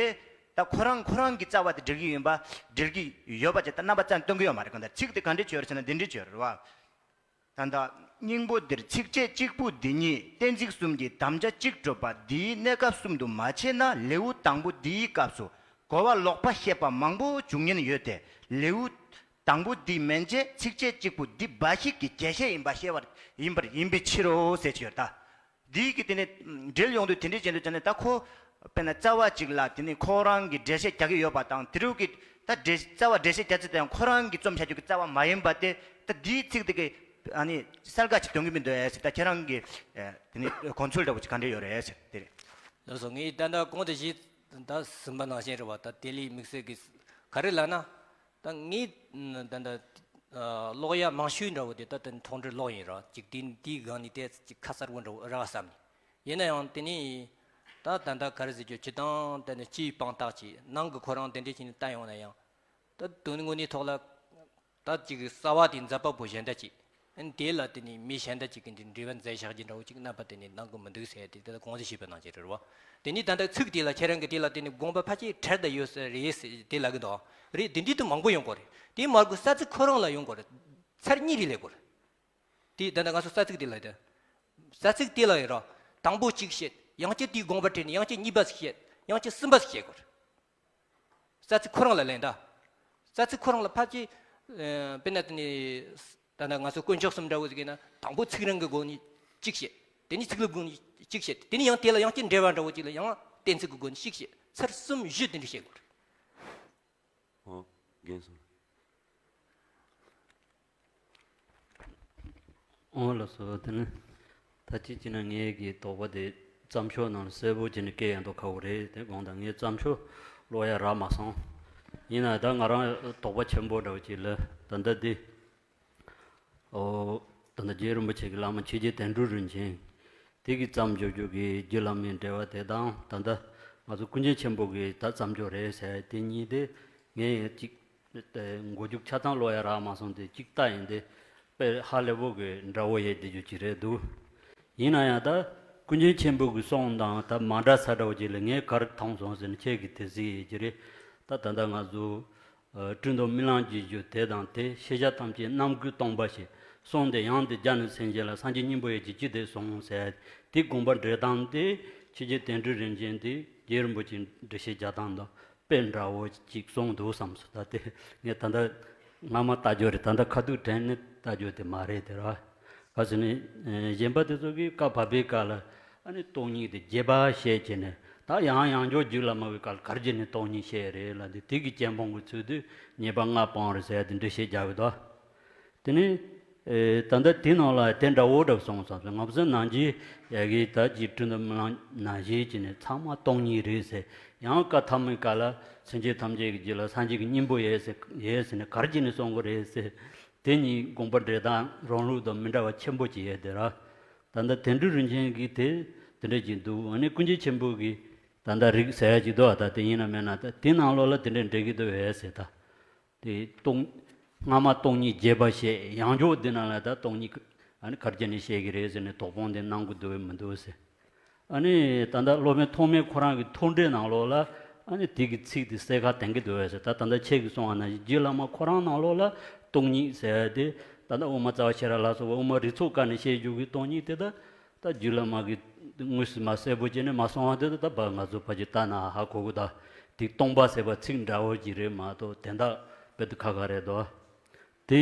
ད་ཁོ་རང་ཁོ་རང་གི་རྩ་བ་དེ་འབྲེལ་གྱི་ཡིན་པ། འབྲེལ་གྱི་ཡོད་པ་ཅིག་ད་རྣམ་པ་རྩ་ནས་སྟོན་གྱི་ཡོད་མ་རེད། གང་ལྟར་ཚིག་དེ་ག་འདྲས་བྱས་ཡོད་རེད་ཟེར་ན་འདི་འདྲས་བྱས་ཡོད་རེད་བ། ད་ལྟ་སྙིང་པོ་འདིར་ཚིགས་བཅད་གཅིག་པུ་འདི་ཉིད་གཏན་ཚིགས་གསུམ་གྱི་དམ་བཅའ་གཅིག་གྲུབ་པ་འདིའི་གནས་སྐབས་གསུམ་དུ་མ་ཕྱེ་ན། ལེའུ་དང་པོ་འདིའི་སྐབས་སུ་གོ་བ་ལོག་པ་བཤད་པ་མང་པོ་འབྱུང་ཉེན་ཡོད་དེ། ལེའུ་དང་པོ་འདི་མན་ཆད་ཚིགས་བཅད་གཅིག་པུ་འདི་འབའ་ཞིག་གི་རྒྱས་བཤད་ཡིན་པ་ཤེས་པར་ཡིན་པར་ཡིན་པའི་ཕྱིར་རོ་ཟེར་གྱི་ཡོད་ད། འདིའི་གི་དེ་ནས་འབྲེལ་ཡོང་དུས་དེ་འདྲས་བྱས་འདུག་ཅེ་ནས། ད་ཁོ་དཔེར་ན་རྩ་བ་གཅིག་ལ་དེ་ནས་ཁོ་རང་གི་འགྲེལ་བཤད་རྒྱག་གི་ཡོད་པ་དང་། དེ་རུ་གི་ད་འགྲེལ་རྩ་བ་འགྲེལ་བཤད་རྒྱག་ཚུལ་དེ་ཡང་ཁོ་རང་གི་རྩོམ་བྱ་རྒྱུ་གི་རྩ་བ་མ་ཡིན་པ་དེ། ད་འདིའི་ཚིག་དེ་གི་ཨ་ནི་གསལ་ཁ་ཅིག་སྟོན་གི་མི་འདུག་ཨེ་ཟེར། ད་ཁྱེད་རང་གི་ཨེ་དེ་ནས་གོ་ཚུལ་འདྲ་བོ་ཅིག་ག་འདྲས་ཡོད་རེད་ཟེར་དེ་རེད། ལགས་སོ། ངས་ད་ལྟ་གོང་དུ་ཞུས་ད་ཟིན་པ་ནང་བཞིན་རེད་བ། ད་དེ་ལས་དམིགས་བསལ་གི་ག་རེ་ལབ་ན། ད་ངས་ད་ལྟ་ཨ་ཀློག་ཡ་མང་ཤོས་འདྲ་བོ་དེ་ད་ལྟ་ཐོག་འགྲེལ་ཀློག་ཡིན་ར། ཅིག་དེ་དེའི་སྒང་ནས་དེ་ཅིག་ཁ་གསལ་པོ་འདྲ་བོ་རག་བསམ་ནས། ཡིན་ན་ཡང་དེ་ནས་ད་ད་ལྟ་ག་རེ་ཟེར་རྒྱུ། སྤྱིར་བཏང་ད་ནི་སྤྱིའི་དཔང་རྟགས་ཀྱིས་ནང་གི་ཁོ་རང་དེ་འདྲས་བྱས་ནས་བལྟ་ཡོང་ན་ཡང་། ད་དོན་དངོས་གནས་ཐོག་ལ་ད་ཅིག་རྩ་བ་དེ་འཛད་པ་པོ་གཞན་དག་ཅིག་ཨན། དེ་ལ་དེ་ནི་མི་གཞན་དག་ཅིག་གིས་འདི་འགྲེལ་པ་མཛད་བཞག་རྒྱུ་འདྲ་བོ་ཅིག་རྣམ་པ་དེ་ནི་གནང་གི་མི་འདུག་ཟེར་ཏེ། དེ་ལ་གོང་དུ་ཞུས་པ་ནང་བཞིན་རེད་བ། དེ་ནི་ད་ལྟ་ཚིག་དེ་ལ་ཁྱེད་རང་གིས་དེ་ལ་དེ་ནི་དགོངས་པ་ཕལ་ཆེར་བྲལ་བསྡད་ཡོད་ས་རེད་ཟེར་དེ་ལབ་གི་འདུག་རེད། དེ་འདྲའི་དུ་མང་པོ་ཡོང་གི་རེད། དེ་མ་དགོས་ས་ཚིགས་ཁོ་རང་ལ་ཡོང་གི་རེད། ཚར་གཉིས་རེ་སླེབས་གི་རེད། དེ་ད་ལྟ་ང་ཚོ་ས་ཚིགས་དེ་ལ་ཡོད་དེ། ས་ཚིགས་དེ་ལ་ཡོད་ར། དང་པོ་གཅིག་བཤད། ཡང་བསྐྱར་དེའི་དགོངས་པ་དྲན་ནས་ཡང་བསྐྱར་གཉིས་པ་ཞིག་བཤད། ཡང་བསྐྱར་གསུམ་པ་ཞིག་བཤད་དགོས་རེད། རྩ་ཚིག་ཁོ་རང་ལ་ལན་ད། རྩ་ཚིག་ཁོ་རང་ལ་ཕལ་ཆེར། ཨ། དཔེར་ན་དེ་ནི། ད་ནི་ང་ཚོ་དཀོན་མཆོག་གསུམ་འདྲ་བོ་ཟིག་ཡིན་ན། དང་པོ་ཚིག་རིང་གི་སྒོ་ནས་གཅིག་བཤད། དེ་ནས་ཚིག་ལྷུག་སྒོ་ནས་གཅིག་བཤད། དེ་ནས་ཡང་དེ་ལ་ཡང་བསྐྱར་འགྲེལ་པ་འདྲ་བོ་ཅིག་ལ་ཡང་གཏན་ཚིགས་ཀྱི་སྒོ་ནས་གཅིག་བཤད། ཚར་གསུམ་བཞི་དེ་འདྲ་བཤད་དགོས་རེད། ཨོ། རྒན་སོང་། ཨོ་ལགས་སོ། དེ་ནི་ད་ཅི་བྱས་ན་ངའི་གི་དོགས་པ་དེ་བརྩམས་ཆོས་ནང་ལ་གསལ་པོ་བྱས་ནས་བཀལ་ཡ་མདོག་ཁ་པོ་རེད། དེ་དགོངས་དག་ངས་བརྩམས་ཆོས་ཀློག་ཡ་རག་མ་སོང་། ཡིན་ན་ད་ང་རང་དོགས་པ་ཆེན་པོ་འདྲ་བོ་ཅིག་ལ་ད་ལྟ་འདི། ཨོ། ད་ལྟ་རྗེ་རིན་པོ་ཆེ་གི་བླ་མ་ཆོས་རྗེ་དོན་གྲུབ་རིན་ཆེན་དེ་གིས་བརྩམས་བཞག་རྒྱུ་གི་རྒྱུད་བླ་མའི་འགྲེལ་པ་དེ་དང་། ད་ལྟ་ང་ཚོ་ཀུན་མཁྱེན་ཆེན་པོ་གིས་ད་བརྩམས་རྒྱུ་རེད་ཟེར་དེ་གཉིས་དེ་ངས་ཡང་གཅིག་མགོ་མཇུག་ཆ་ཚང་ཀློག་ཡ་རག་མ་སོང་། དེ་གཅིག་ལྟ་ཡིན་ཏེ་དཔེ་ཧ་ལས་པོ་གི་འདྲ་བོ་ཡོད་བསྡད་རྒྱུ་ཅིག་རེད་འདུག་ཡིན་ན་ཡང་ད་ཀུན་མཁྱེན་ཆེན་པོ་གི་གསུང་དང་ད་མ་འདྲ་ས་འདྲ་བོ་ཅིག་ལ་ངས་ག་རེ་མཐོང་སོང་ཟེར་ན། ཁྱེད་ཀྱིས་དེ་གཟིགས་ཡོད་ཀྱི་རེད། ད་ད་ལྟ་ང་ཚོ། ཨ། སྤྲིན་དང་རྨི་ལམ་གྱི་རྒྱུ་དེ་དང་དེ། ཤེས་བྱ་ཐམས་ཅད་རྣམ་ཀུན་སྟོང་པ་ཞེས་གསུངས་ཏེ། ཡང་དེ་རྒྱ་ནི་སེམས་ཅན་ལ། སངས་རྒྱས་སྙིང་པོ་ཡོད་ཅེས་ཅི་སྟེ་གསུངས་ཟེར། དེ་དགོངས་པ་འགྲེལ་སྟངས་དེ་ཆོས་རྗེ་དོན་གྲུབ་རིན་ཆེན་དེ་རྗེ་རིན་པོ་ཆེའི་འགྲེལ་བཤད་རྒྱག་སྟངས་དང་དཔེ་འདྲ་བོ་ཅིག་གསུངས་འདུག་བསམ་སོང་། ད་དེ་ངས་ད་ལྟ་སྔ་མ་ལྟ་རྒྱུ་རེད། ད་ལྟ་ཁ་ཐུག་དྲན་ནས་ལྟ་རྒྱུ་དེ་མ་རེད་དེ་ར། ག་ཟེར་ན། ཨ། གཞན་པ་དེ་ཚོ་གིས་བཀའ་བབས་པའི་སྐབས་ལ། ཨ་ནི་སྟོང་ཉིད་དེ་རྒྱས་པ་བཤད་བྱས་ནས། ད་ཡང་ཡང་འཇོག་རྒྱུད་བླ་མ་བའི་སྐབས་ལ་ག་རེ་བྱས་ནས་སྟོང་ཉིད་བཤད་རེད་ལབ་དུས། དེ་གི་རྐྱེན་སྤོང་གི་ཚུལ་དུ་ཉེས་པ་ལྔ་སྤོང་རེད་ཟེར་ཡ་དེ་འགྲེལ་བཤད་རྒྱག་གི་འདུག་དེ་ནས། ཨེ། ད་ལྟ་དེ་ནང་ལ་དེ་འདྲ་བོ་འདྲ་སོང་བསམ་སོང་། ང་ཚོ་ནང་གི་ཡ་གི་ད་ཀྱི་སྤྲིན་དང་རྨི་ལམ་ནང་བཞིན་བྱས་ནས་ཚང་མ་སྟོང་ཉིད་རེད་ཟེར། ཡང་བཀའ་ཐམ་པའི་སྐབས་ལ་སེམས་ཅན་ཐམས་ཅད་ཀྱི་རྒྱུད་ལ་སངས་རྒྱས་ཀྱི་སྙིང་པོ་ཡོད་ཟེར། ཡོད་ཟེར་ནས་ག་རེ་བྱས་ནས་གསུང་གི་རེད་ཟེར། དེ་གཉིས་དགོངས་པ་འགྲེལ་སྟངས་རང་ལུགས་དང་མི་འདྲ་བ་ཆེན་པོ་ཅིག་ཡོད་དེ་ར། ད་ལྟ་དོན་གྲུབ་རིན་ཆེན་གྱིས་དེ་དེ་འདྲ་ཅིག་འདུག་ཨ་ནི་ཀུན་མཁྱེན་ཆེན་པོ་གིས་ད་ལྟ་རིགས་ཟེར་ཡ་ཅིག་འདུག་ཨ། ད་དེ་ཡིན་ན་མིན་ན་ད་དེ་ནང་ལོགས་ལ་དེ་འདྲ་འགྲེལ་གྱི་འདུག་ཨེ་ཟེར། ད་དེ་སྟོང་། སྔ་མ་སྟོང་ཉིད་རྒྱས་པ་བཤད། ཡང་འཇོག་འདི་ནང་ལ་ད་སྟོང་ཉིད་ཨ་ནི་ག་རེ་བྱས་ནས་བཤད་ཀྱི་རེད་ཟེར་ནས་དོགས་སྤོང་དེ་གནང་དགོས་འདུག་མི་འདུག་ཟེར། ཨ་ནི་ད་ལྟ་སློབ་དཔོན་ཐོགས་མེད་ཁོ་རང་གི་ཐོགས་འགྲེལ་ནང་ལོགས་ལ་ཨ་ནི་དེ་གི་ཚིག་དེ་གསལ་ཁ་བསྟན་གྱི་འདུག་ཟེར། ད་ད་ལྟ་ཁྱེད་ཀྱིས་གསུངས་པ་ནང་བཞིན་རྗེ་བླ་མ་ཁོ་རང་ནང་ལོགས་ལ་སྟོང་ཉིད་ཟེར་ཡ་དེ། ད་ལྟ་དབུ་མ་རྩ་བ་ཤེས་རབ་ལ་སོགས་པ་དབུ་མ་རིགས་ཚོགས་བཀར་ནས་བཤད་རྒྱུ་གི་སྟོང་ཉིད་དེ། ད་ད་རྗེ་བླ་མ་གིས་དངོས་སུ་མ་གསལ་པོ་བྱས་ནས་མ་གསུངས་པ་དེ། ད་ད་ཕར་ང་ཚོ་ཕལ་ཆེར་ལྟ་ན་ཧ་གོ་གི། ད་དེ་སྟོང་པ་ཟེར་བ་ཚིག་འདྲ་བོ་ཅིག་རེད་མ་གཏོགས་དོན་དག་དཔེ་དེ་ཁ་ཁ་རེད་དོ། དེ་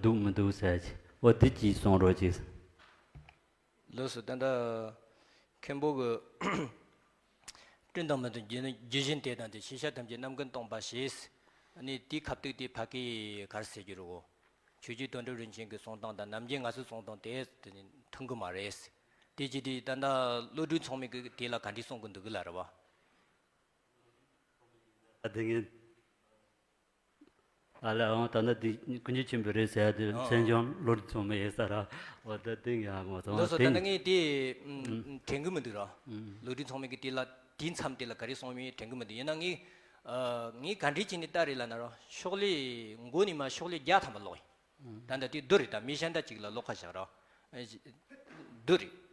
འདུག་མི་འདུག་ཟེར་གྱི། འོ་དེ་ཅིག་གསུང་རོགས་གྱིས། ལགས་སོ། ད་ལྟ་མཁན་པོ་གི་སྤྲིན་དང་རྨི་ལམ་རྒྱུ་བཞིན་དེ་དང་དེ། ཤེས་བྱ་ཐམས་ཅད་རྣམ་ཀུན་སྟོང་པ་ཞེས། ཨ་ནི་དེའི་ཁ་ཐུག་དེ་ཕ་གིར་ག་རེ་ཟེར་རྒྱུ་རེད་གོ། ཆོས་རྗེ་དོན་གྲུབ་རིན་ཆེན་གྱི་གསུང་སྟངས་དང་ནམ་རྒྱུན་ང་ཚོའི་གསུང་སྟངས་དེ་དེ་ནི་མཐུན་གི་མ་རེད། དེ་ཅི་སྟེ་ད་ལྟ་བློ་གྲོས་ཚང་མས་གི་དེ་ལ་ག་འདྲས་གསུང་གི་འདུག་གི་ལ་རེད་བ། ཨ། དེ་ངས། ཨ་ལས། འོ་ད་ལྟ་འདི་ཀུན་མཁྱེན་ཆེན་པོ་རེད་ཟེར་ཡ་དེ། ཨ། མཚན་བྱང་བློ་གྲོས་ཚང་མས་ཡོད་ས་ར། འོ་ད་དེ་ངས་ཨ་མ་ཚང་། ལགས་སོ། ད་ལྟ་ངས་དེ་དྲན་གི་མི་འདུག་ར། བློ་གྲོས་ཚང་མས་གི་དེ་ལ་དེའི་མཚམས་དེ་ལ་ག་རེ་གསུངས་མིན་དྲན་གི་མི་འདུག་ཡིན་ན་ངས། ཨ། ངས་ག་འདྲས་བྱས་ནས་ལྟ་རེད་ལབ་ན་ར། ཤོག་ལྷེ་མགོ་ནས་མར་ཤོག་ལྷེ་བརྒྱ་ཐམ་པ་ཀློག་ཡིན། ད་ལྟ་དེ་བསྡུར་རེད། ད་མི་གཞན་དག་ཅིག་ལ་ཀློག་ཁ་བཞག་ར། ཨ། བསྡུར་རེད།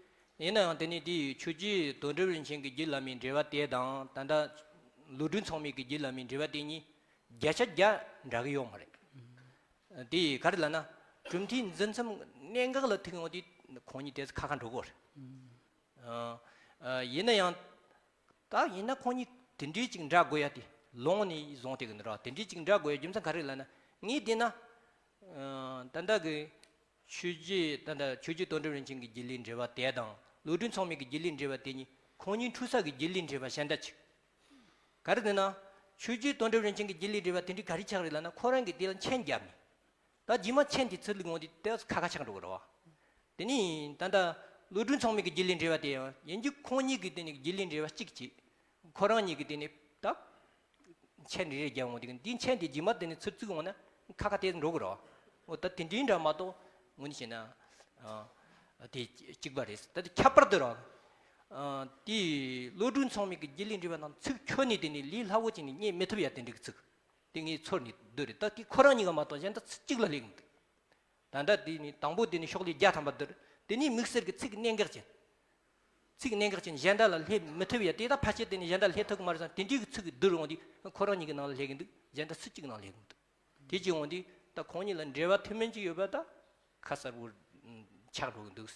ཡིན་ན་ཡང་དེ་ནི་དེའི་ཆོས་རྗེ་དོན་གྲུབ་རིན་ཆེན་གྱི་རྒྱུད་བླ་མའི་འགྲེལ་པ་དེ་དང་ད་ལྟ་བློ་གྲོས་ཚང་མའི་གི་རྒྱུད་བླ་མའི་འགྲེལ་པ་དེ་གཉིས་བརྒྱ་ཆ་བརྒྱ་འདྲ་གི་ཡོད་མ་རེད། དེ་ག་རེ་ལབ་ན། གྲུབ་མཐའི་འཛིན་མཚམས་གནད་འགག་ལ་ཐུག་ཡོང་དུས་ཁོང་གཉིས་དེ་ཁ་ཁ་འགྲོ་གི་རེད། ཨ། ཨ། ཡིན་ན་ཡང་ད་ཡིན་ན་ཁོང་གཉིས་དེ་འདྲའི་ཅིག་འདྲ་དགོས་ཡ་དེ་ལོང་ནས་བཟུང་སྟེ་གི་ནི་ར། དེ་འདྲའི་ཅིག་འདྲ་དགོས་ཡ་རྒྱུ་མཚན་ག་རེ་ལབ་ན། ངས་བལྟས་ན། ཨ། ད་ལྟ་གི་ཆོས་རྗེ། ད་ལྟ་ཆོས་རྗེ་དོན་གྲུབ་རིན་ཆེན་གྱི་རྒྱུད་བླའི་འགྲེལ་པ་དེ་དང་བློ་གྲོས་ཚང་མའི་གི་རྒྱུད་བླའི་འགྲེལ་པ་དེ་གཉིས་ཁོང་གཉིས་འཁྲུལ་ས་གི་རྒྱུད་བླའི་འགྲེལ་པ་གཞན་དག་ཅིག་ག་རེ་ཟེར་ན། ཆོས་རྗེ་དོན་གྲུབ་རིན་ཆེན་གྱི་རྒྱུད་བླའི་འགྲེལ་པ་དེ་འདྲའི་ག་རེ་ཆགས་རེད་ལབ་ན། ཁོ་རང་གིས་དེ་ལ་མཆན་བརྒྱབ་ནས། ད་རྗེས་མ་མཆན་དེ་ཚུར་བླུགས་འོང་དུས་དེ་ཁ་ཁ་ཆགས་འགྲོ་གི་རེད་བ། དེ་ནས་ད་ལྟ་བློ་གྲོས་ཚང་མའི་གི་རྒྱུད་བླའི་འགྲེལ་པ་དེ་ཡང་ཡིན་རྒྱུ་ཁོང་གཉིས་ཀྱི་དེ་ནས་རྒྱུད་བླའི་འགྲེལ་པ་གཅིག་བྱས། ཁོ་རང་གཉིས་ཀྱི་དེ་ནས་ད་མཆན་རེ་རེ་བརྒྱབ་འོང་དུས། འདིའི་མཆན་དེ་རྗེས་མ་དེ་ནས་ཚུར་བཙུགས་འོང་ན་ཁ་ཁ་དེ་འགྲོ་གི་རེད་བ། འོ་ད་དེ་འདྲའི་འདྲ་མ་གཏོགས་དངོས་གནས་བྱས་ན། ཨ། དེ་གཅིག་པ་རེད། ད་དེ་ཁྱད་པར་དུ་ར། ཨ། དེ་བློ་གྲོས་ཚང་མའི་གི་རྒྱུད་བླའི་འགྲེལ་པ་ནང་ཚིག་ཁྱོན་ནས་དེ་ནས་ལས་སླ་བོ་བྱས་ནས་རྙེད་མི་ཐུབ་ཡ་དེ་འདྲའི་གི་ཚིག་དེ་ངས་ཚོར་ནས་བསྡུར་རེད། ད་དེ་ཁོ་རང་གཉིས་ཀ་མ་གཏོགས་གཞན་དག་ཚིག་གཅིག་ལ་སླེབས་གི་མི་འདུག་ད་ལྟ་དེ་ནི་དང་པོ་དེ་ནི་ཤོག་ལྷེ་བརྒྱ་ཐམ་པ་བསྡུར། དེ་ནས་དམིགས་བསལ་གྱི་ཚིག་གནད་འགག་ཅན། ཚིག་གནད་འགག་ཅན་གཞན་དག་ལ་སླེབས་མི་ཐུབ་ཡ་དེ། ད་ཕལ་ཆེར་དེ་ནི་གཞན་དག་སླེབས་ཐུབ་ཀྱི་མ་རེད་བསམ། དེ་འདྲའི་གི་ཚིག་གི་བསྡུར་འོང་དུས་ཁོ་རང་གཉིས་ཀྱི་ནང་ལ་སླེབས་ཀྱི་འདུག་གཞན་དག་ཚིག་གཅིག་ནང་སླེབས་ཀྱི་མི་འདུག་དེ་གཅིག་འོང་དུས་ད་ཁོང་གཉིས་ལ་འབྲེལ་བ་ཐུན་མིན་གཅིག་ཡོད་པ་ད་ཁ་གསལ་པོ་ཆགས་འགྲོ་གི་འདུག་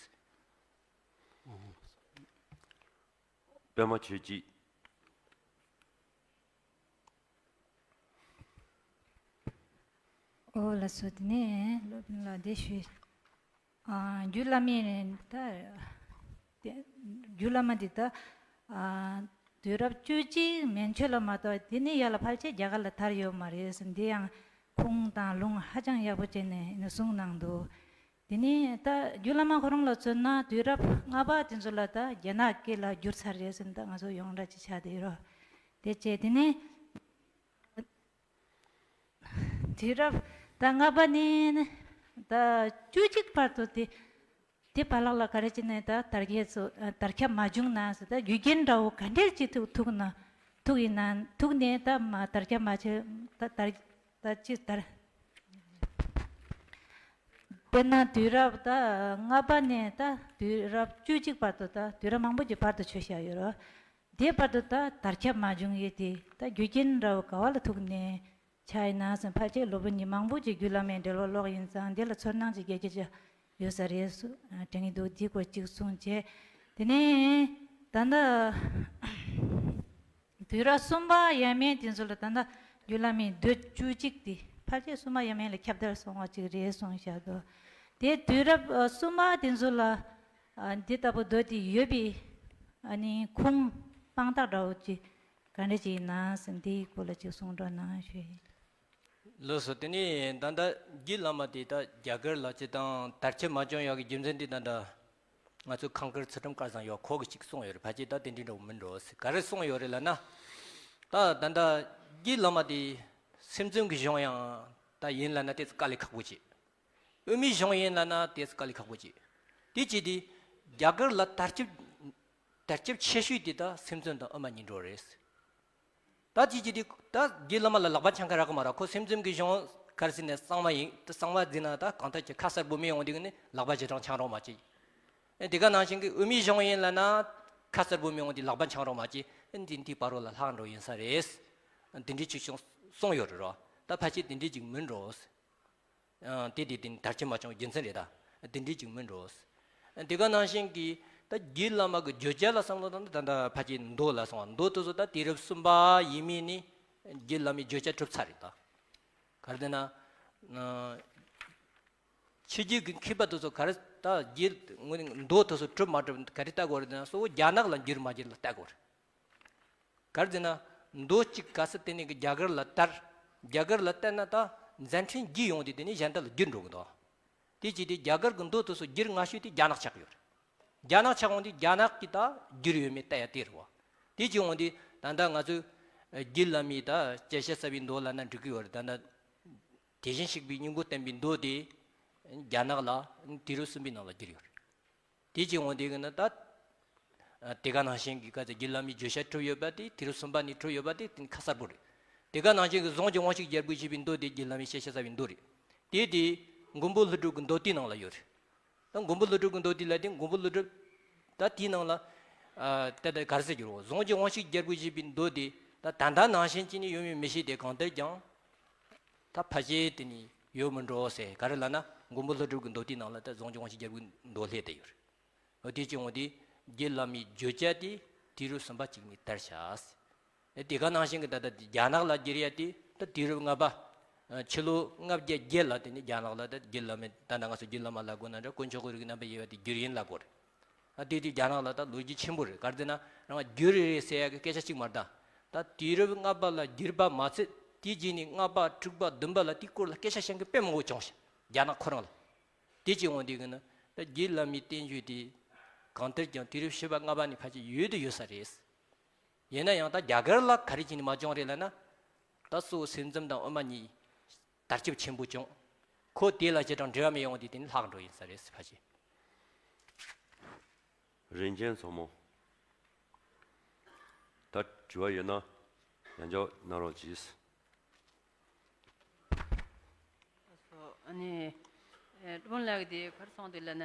པདྨ་ཆོས་སྐྱིད། ཨོ་ལགས་སོ། དེ་ནས་སློབ་དཔོན་ལགས་འདི་ཞུས། ཨ། རྒྱུད་བླ་མའི་ད་དེ་རྒྱུད་བླ་མ་འདི་ད། ཨ། དུས་རབས་བཅུ་གཅིག་མན་ཆད་ལ་མ་གཏོགས་དེ་ནས་ཡར་ལ་ཕལ་ཆེར་རྒྱ་གར་ལ་དར་ཡོད་མ་རེད་ཟེར། འདི་ཡང་ཁུངས་དང་ལུང་ཧ་ཅང་ཡག་པོ་བྱས་ནས་ཨ་ནི་གསུངས་གནང་འདུག་དེ་ནས་ད་རྒྱུད་བླ་མ་ཁོ་རང་ལ་མཚོན་ན་དུས་རབས་ལྔ་པ་དེ་ཚོ་ལ་ད་རྒྱ་ནག་སྐད་ལ་བསྒྱུར་ཚར་རེད་ཟེར་ནས་ད་ང་ཚོ་ཡོངས་གྲགས་ཅིག་ཆགས་བསྡད་ཡོད་རེད། དེ་བྱས་དེ་ནས་དུས་རབས་ད་ལྔ་པ་ནས་ད་བཅུ་གཅིག་བར་དུ་དེ་དེ་བར་ལག་ལ་ག་རེ་བྱས་ནས་ད་དར་རྒྱས་ཚོ་དར་ཁྱབ་མ་བྱུང་ན་ཟེར། ད་རྒྱུ་རྐྱེན་འདྲ་བོ་ག་འདྲས་ཅིག་ཐུག་ཐུག་ན་ཐུག་ཡིན་ན་ཐུག་ནས་ད་མ་དར་ཁྱབ་མ་བྱས། ད་དར་ད་ཅི་དར། དཔེར་ན་དུས་རབས་ད་ལྔ་པ་ནས་ད་དུས་རབས་བཅུ་གཅིག་བར་དུ་ད་དུས་རབས་མང་པོ་ཅིག་བར་དུ་ཆོད་བཞག་ཡོད་རེད། དེ་བར་དུ་ད་དར་ཁྱབ་མ་བྱུང་ཡས་དེ་ད་རྒྱུ་རྐྱེན་འདྲ་བོ་ག་བ་ལ་ཐུག་ནས་ཆགས་ཡིན་ན་ཟེར། ཕལ་ཆེར་ལོ་པོ་ཉི་མ་མང་པོ་ཅིག་རྒྱུད་བླ་མའི་འགྲེལ་པ་ཀློག་ཡིན་ཙང་དེ་ལ་ཚོར་སྣང་ཅིག་རྒྱག་རྒྱུ་ཅིག་ཡོད་ས་རེད་དྲན་གྱི་འདུག་དེའི་སྐོར་ཅིག་གསུངས་བྱས། དེ་ནས་ད་ལྟ། དུས་རབས་གསུམ་པ་ཡས་མས་དེ་ཚོ་ལ་ད་ལྟ་རྒྱུད་བླ་མའི་མདོ་བཅུ་གཅིག་དེ་ཕལ་ཆེར་གསུམ་པ་ཡས་མས་ལ་ཁྱབ་བརྡལ་སོང་བ་ཅིག་རེད་གསུངས་བཞག་འདུག་དེ་དུས་རབས་ཨ་གསུམ་པ་དེ་ཚོ་ལ་ཨ་འདི་ལྟ་བུ་མདོ་དེ་ཡོད་པའི་ཨ་ནི་ཁུངས་དཔང་རྟགས་འདྲ་བོ་ཅིག་ག་འདྲ་ཅིག་ཡིན་ན་ཟེར། འདིའི་སྐོར་ལ་ཅིག་གསུང་རོགས་གནང་ཞུ་ཡིན། ལགས་སོ། དེ་ནས་ད་ལྟ་རྒྱུད་བླ་མ་དེ་ད་རྒྱ་གར་ལ་སྤྱིར་བཏང་དར་ཁྱབ་མ་བྱུང་ཡག་གི་རྒྱུ་མཚན་དེ་ད་ལྟ་ང་ཚོའི་ཁམས་དཀར་ཚུལ་ཁྲིམས་སྐལ་བཟང་ཡོད་ཁོ་གིས་ཅིག་གསུངས་ཡོད་རེད། ཕལ་ཆེར་ད་དེ་འདྲའི་འདྲ་བོ་མིན་འགྲོ་ཟེར། ག་རེ་གསུངས་ཡོད་རེད་ལབ་ན། ད་ད་ལྟ་རྒྱུད་བླ་མ་དེ་སེམས་ཙམ་གྱི་གཞུང་ཡང་ད་ཡིན་ལབ་ན་དེ་ཚོ་དཀའ་ལས་ཁག་པོ་ཅིག་དབུ་མའི་གཞུང་ཡིན་ལབ་ན་དེ་ཚོ་དཀའ་ལས་ཁག་པོ་ཅིག་དེ་ཅི་དེ་རྒྱ་གར་ལ་དར་ཁྱབ་དར་ཁྱབ་ཆེ་ཤོས་དེ་ད་སེམས་ཙམ་དང་དབུ་མ་གཉིས་འགྲོ་རེད། ད་ཅི་ཅི་དེ་ད་རྒྱུད་བླ་མ་ལ་ལག་པ་འཆང་མཁན་རག་གི་མ་རེད། ཁོ་སེམས་ཙམ་གྱི་གཞུང་ག་རེ་ཟེར་ནས་གསང་བ་ཡིན། ད་གསང་བ་འཛིན་ན་ད་གང་ལྟར་གྱི་ཁ་གསལ་པོ་མི་ཡོང་དུས་ནི་ལག་པ་ཇེ་དྲང་འཆང་རོགས་མ་བྱེད། ཨེ་དེ་ག་ནང་བཞིན་གྱི་དབུ་མའི་གཞུང་ཡིན་ལབ་ན་ཁ་གསལ་པོ་མི་ཡོང་དུས་ལག་པ་འཆང་རོགས་མ་བྱེད། ཨེ་འདི་འདི་བར་རོ་ལ་ལྷག་འགྲོ་ཡིན་ས་རེད། འདི་འདྲའི་ཅིག་གསུངས་གསུངས་ཡོད་རེད་རོ། ད་ཕལ་ཆེར་འདི་འདྲའི་ཅིག་མིན་འགྲོ། ཨ་དེ་དེ་དེ་དར་ཁྱབ་མ་བྱུང་རྒྱུ་མཚན་རེད། ད་དེ་འདྲའི་ཅིག་མིན་འགྲོ། དེ་ག་ནང་བཞིན་གྱི་ད་རྒྱུད་བླ་མ་གི་བརྗོད་བྱ་ལ་བསམ་བློ་བཏང་ན་ད་ལྟ་ཕལ་ཆེར་མདོ་ལ་སོང་བ་མདོ་དེ་ཚོ་ད་དུས་རབས་གསུམ་པ་ཡིན་མིན་ནི་རྒྱུད་བླ་མའི་བརྗོད་བྱ་གྲུབ་ཚར་རེད་ད། ག་རེ་ཟེར་ན། ཨ་ཕྱི་རྒྱལ་གྱི་མཁས་པ་དེ་ཚོ་ག་རེ་ད་རྒྱུད་མདོ་དེ་ཚོ་གྲུབ་མ་གྲུབ་ག་རེ་ལྟ་དགོས་རེད་ཟེར་ན་གཙོ་བོ་རྒྱ་ནག་ལ་འགྱུར་མ་འགྱུར་ལ་ལྟ་དགོས་རེད། ག་རེ་ཟེར་ན། མདོ་གཅིག་ག་ས་དེ་ནས་ཀྱི་རྒྱ་གར་ལ་དར། རྒྱ་གར་ལ་དར་ན་ད་མཛད་འཕྲིན་རྒྱས་ཡོང་དུས་དེ་ནས་གཞན་དག་ལ་བསྒྱུར་འགྲོ་གི་འདུག་དེ་བྱས་ཏེ་རྒྱ་གར་གྱི་མདོ་དེ་ཚོ་བསྒྱུར་སྔ་ཤོས་དེ་རྒྱ་ནག་ཆགས་ཀྱི་ཡོད་རེད། རྒྱ་ནག་ཆགས་འོང་དུས་རྒྱ་ནག་གི་ད་བསྒྱུར་ཡོད་མེད་ལྟ་ཡ་དེ་རེད་བ། དེ་བྱས་འོང་དུས་ད་ལྟ་ང་ཚོས་རྒྱུད་བླ་མའི་ད་སྐྱེ་ཤི་གསར་བའི་མདོ་ལབ་ན་འགྲིག་གི་ཡོད་རེད། ད་ལྟ་དེ་བཞིན་གཤེགས་པའི་སྙིང་པོ་བསྟན་པའི་མདོ་དེ་རྒྱ་ནག་ལ་དུས་རབས་གསུམ་པའི་ནང་ལ་བསྒྱུར་ཡོད་རེད། དེ་ཅི་འོང་དེ་གི་ན་ད། དེ་ག་ནང་བཞིན་གྱི་ག་ཚོད་རྒྱུད་བླ་མའི་བརྗོད་བྱ་གྲུབ་ཡོད་པ་དེ་དུས་རབས་གསུམ་པ་ནས་གྲུབ་ཡོད་པ་དེ་དེ་ཁ་གསལ་པོ་རེད། དེ་ག་ནང་བཞིན་གྱི་གཟུངས་ཀྱི་དབང་ཕྱུག་རྒྱལ་པོས་བཞེས་པའི་མདོ་དེ་རྒྱུད་བླ་མའི་སྐྱེ་ཤི་གསར་བའི་མདོ་རེད། དེ་དེ་མགོན་པོ་ཀླུ་སྒྲུབ་ཀྱི་མདོ་དེའི་ནང་ལ་ཡོད་རེད། ད་མགོན་པོ་ཀླུ་སྒྲུབ་ཀྱི་མདོ་དེ་ལ་དེ་མགོན་པོ་ཀླུ་སྒྲུབ་ད་དེའི་ནང་ལ། ད་ད་ག་རེ་ཟེར་རྒྱུ་རེད། གཟུངས་ཀྱི་དབང་ཕྱུག་རྒྱལ་པོས་བཞེས་པའི་མདོ་དེ་ད་ད་ལྟ་ནང་བཞིན་གྱི་ནི་ཡོད་མེད་མི་ཤེས་ཏེ་གང་ལྟར་ཀྱང་། ད་ཕལ་ཆེར་དེ་ནི་ཡོད་མི་འགྲོ་ཟེར། ག་རེ་ལབ་ན་མགོན་པོ་ཀླུ་སྒྲུབ་ཀྱི་མདོ་དེའི་ནང་ལ་ད་གཟུངས་ཀྱི་དབང་ཕྱུག་རྒྱལ་པོའི་མདོ་སླེབས་བསྡད་ཡོད་རེད། འོ་དེ་ཅི་འོང་དེ་རྒྱུད་བླ་མའི་བརྗོད་བྱ་དེ་དུས་རབས་གསུམ་པ་གཅིག་ནས་དར་ཤག་དེ་ག་ནང་བཞིན་གྱི་ད་ལྟ་རྒྱ་ནག་ལ་བསྒྱུར་ཡ་དེ་ད་དུས་རབས་ལྔ་པ། ཕྱི་ལོ་ལྔ་བརྒྱ་བརྒྱད་ལ་དེ་ནི་རྒྱ་ནག་ལ་ད་རྒྱུད་བླ་མའི་ད་ལྟ་ང་ཚོ་རྒྱུད་བླ་མ་ལབ་དགོས་ན་འདྲ། དཀོན་མཆོག་གི་རིགས་རྣམ་པར་དབྱེ་བ་དེ་བསྒྱུར་ཡིན་ལབ་དགོས་རེད། ཨ་དེ་དུས་རྒྱ་ནག་ལ་ད་ལོ་རྒྱུས་ཆེན་པོ་རེད། ག་རེ་ཟེར་ན་རང་བསྒྱུར་རེད་ཟེར་ཡ་གི་སྐད་ཆ་གཅིག་མ་རེད་ད། ད་དུས་རབས་ལྔ་པ་ལ་བསྒྱུར་པ་མ་ཚད་དེའི་རྗེས་ནས་ལྔ་པ་དྲུག་པ་བདུན་པ་ལ་དེའི་སྐོར་ལ་སྐད་ཆ་བཤད་མཁན་དཔེ་མང་པོ་བྱུང་ཤག་རྒྱ་ནག་ཁོ་རང་ལ། དེ་ཅི་འོང་དེ་གི་ན་ད་རྒྱུད་བླ་མའི་བསྟན་བཅོས་དེ་གང་ལྟར་ཀྱང་དུས་རབས་བཞི་པ་ལྔ་པ་ནས་ཕལ་ཆེར་ཡོད་དུ་ཡོད་ས་རེད། ཡིན་ན་ཡང་ད་རྒྱ་གར་ལ་ག་རེ་བྱས་ནས་མ་བྱུང་རེད་ལབ་ན། ད་གཙོ་བོ་སེམས་ཙམ་དང་དབུ་མ་གཉིས་དར་ཁྱབ་ཆེན་པོ་བྱུང་། ཁོ་དེ་ལ་ཞེ་དྲག་འབྲེལ་བ་མེད་ཡོང་དུས་དེ་ནི་ལྷག་འགྲོ་ཡིན་ས་རེད་ཟེར་ཕ་ཞེས། རིན་ཆེན་མཚོ་མོ། ད་དྲི་བ་ཡོད་ན་ཡང་འཇོག་གནང་རོགས་གྱིས། ཨ་ནི། ཨེ། སློབ་དཔོན་ལགས་ཀྱིས་དེ་ག་རེ་གསུངས་འདུག་ལབ་ན།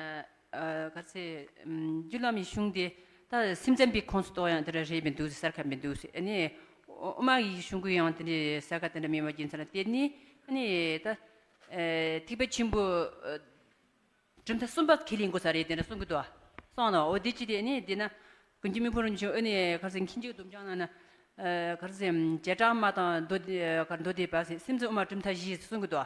ཨ། ག་རེ་ཟེར། ཨམ། རྒྱུད་བླ་མའི་གཞུང་དེ་ད་སེམས་ཙམ་པའི་ཁོངས་སུ་གཏོགས་ཡང་དེ་འདྲ་རེད་མི་འདུག་གསལ་ཁ་མི་འདུག་ཨ་ནི། དབུ་མ་གི་གཞུང་གི་ཡང་དེ་འདྲའི་གསལ་ཁ་དེ་འདྲ་མེད་པ་རྒྱུ་མཚན་ལ་བརྟེན་ནས་ཨ་ནི་ད། ཨེ། ཐེག་པ་ཆེན་པོ། ཨ། གྲུབ་མཐའ་གསུམ་པ་ཁས་ལེན་དགོས་ས་རེད་དེ་འདྲ་གསུང་གི་འདུག་གསུངས་ནོ། འོ་དེ་ཅི་དེ་ཨ་ནི་དེ་ན། ཀུན་མཁྱེན་མི་ཕམ་རིན་པོ་ཆེ་ཨ་ནི་ག་རེ་ཟེར་མཁན་ཆོས་སྡོམ་བྱང་ནང་ན་ག་རེ་ཟེར་བྱེ་བྲག་སྨྲ་དང་མདོ་སྡེ་མདོ་སྡེ་པ་ཟེར་སེམས་ཙམ་དབུ་མ་གྲུབ་མཐའ་བཞི་གསུང་གི་འདུག་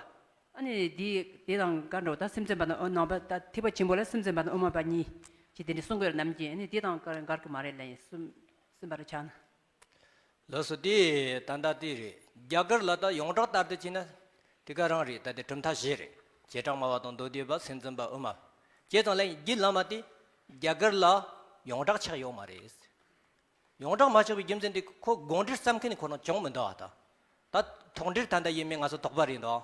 ཨ་ནི་འདི་དེ་དང་ག་འདྲ་བོ་ད་སེམས་ཙམ་པ་དང་ནང་པ་ད་ཐེག་པ་ཆེན་པོ་ལ་སེམས་ཙམ་པ་དང་དབུ་མ་པ་གཉིས་ཀྱི་དེ་འདྲ་གསུང་གི་ཡོད་ནམ་གྱི་ཨ་ནི་དེ་དང་འགལ་གི་མ་རེད་ལབ་ཡིན་གསུམ་གསུམ་པ་རེ་ཆགས་ན། ལགས་སོ་དེ་ད་ལྟ་དེ་རེད། རྒྱ་གར་ལ་ད་ཡོངས་གྲགས་ལྟར་དུ་བྱས་ན་དེ་ག་རང་རེད། ད་དེ་གྲུབ་མཐའ་བཞི་རེད། བྱེ་བྲག་སྨྲ་བ་དང་མདོ་སྡེ་པ་སེམས་ཙམ་པ་དབུ་མ། བྱས་ཙང་ལན་རྒྱུད་བླ་མ་དེ་རྒྱ་གར་ལ་ཡོངས་གྲགས་ཆགས་ཡོད་མ་རེད། ཡོངས་གྲགས་མ་ཆགས་པའི་རྒྱུ་མཚན་དེ་ཁོ་དགོངས་འགྲེལ་བརྩམ་མཁན་ནི་ཁོ་རང་བྱུང་མི་འདུག་ཨ། ད་ད་དོགས་འགྲེལ་ད་ལྟ་ཡིན་མིན་ང་ཚོ་དོགས་པ་རེད་འདུག་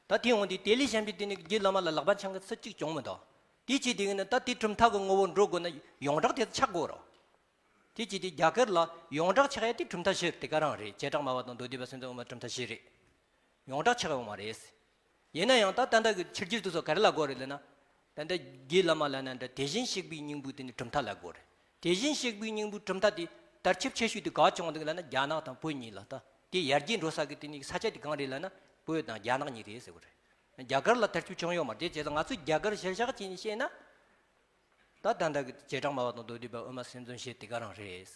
ད་དེ་འོང་དུས་དེ་ལས་གཞན་པའི་དེ་ནི་རྒྱུད་བླ་མ་ལ་ལག་པ་འཆང་གི་སུ་གཅིག་བྱུང་མི་འདུག་དེ་བྱས་དུས་ནི་ད་དེ་གྲུབ་མཐའ་གི་ངོ་བོ་འགྲོ་དགོས་ན་ཡོངས་གྲགས་དེ་ཆགས་དགོས་རེད། དེ་བྱས་དུས་རྒྱ་གར་ལ་ཡོངས་གྲགས་ཆགས་ཡ་དེ་གྲུབ་མཐའ་བཞི་དེ་ག་རང་རེད། བྱེ་བྲག་སྨྲ་བ་དང་མདོ་སྡེ་པ་སེམས་ཙམ་དབུ་མ་གྲུབ་མཐའ་བཞི་རེད། ཡོངས་གྲགས་ཆགས་ཡོད་མ་རེད། ཡིན་ན་ཡང་ད་ད་ལྟ་གི་ཕྱི་རྒྱལ་དུ་སོགས་ག་རེ་ལབ་དགོས་རེད་ལབ་ན། ད་ལྟ་རྒྱུད་བླ་མ་ལབ་ན་འདྲ་དེ་བཞིན་གཤེགས་པའི་སྙིང་པོ་དེ་ནི་གྲུབ་མཐའ་ལབ་དགོས་རེད། དེ་བཞིན་གཤེགས་པའི་སྙིང་པོའི་གྲུབ་མཐའ་དེ་དར་ཁྱབ་ཆེ་ཤོས་དེ་ག་བྱུང་འདུག་ལབ་ན་རྒྱ་ནག་དང་བོད་གཉིས་ལ་ད་དེ་ཡར་རྒྱས་འགྲོ་ས་གི་དེ་ནི་ས་ཆ་དེ་གང་རེད་ལབ་ན་བོད་དང་རྒྱ་ནག་གཉིས་རེད་ཟེར་དགོས་རེད། རྒྱ་གར་ལ་དར་ཁྱབ་བྱུང་ཡོད་མ་རེད། དེ་བྱས་ཙང་ང་ཚོས་རྒྱ་གར་གཞིར་བཞག་བྱས་ནས་བཤད་ན། ད་ད་ལྟ་གི་བྱེ་བྲག་སྨྲ་བ་དང་མདོ་སྡེ་པ་དབུ་མ་སེམས་ཙམ་བཞི་དེ་ག་རང་རེད།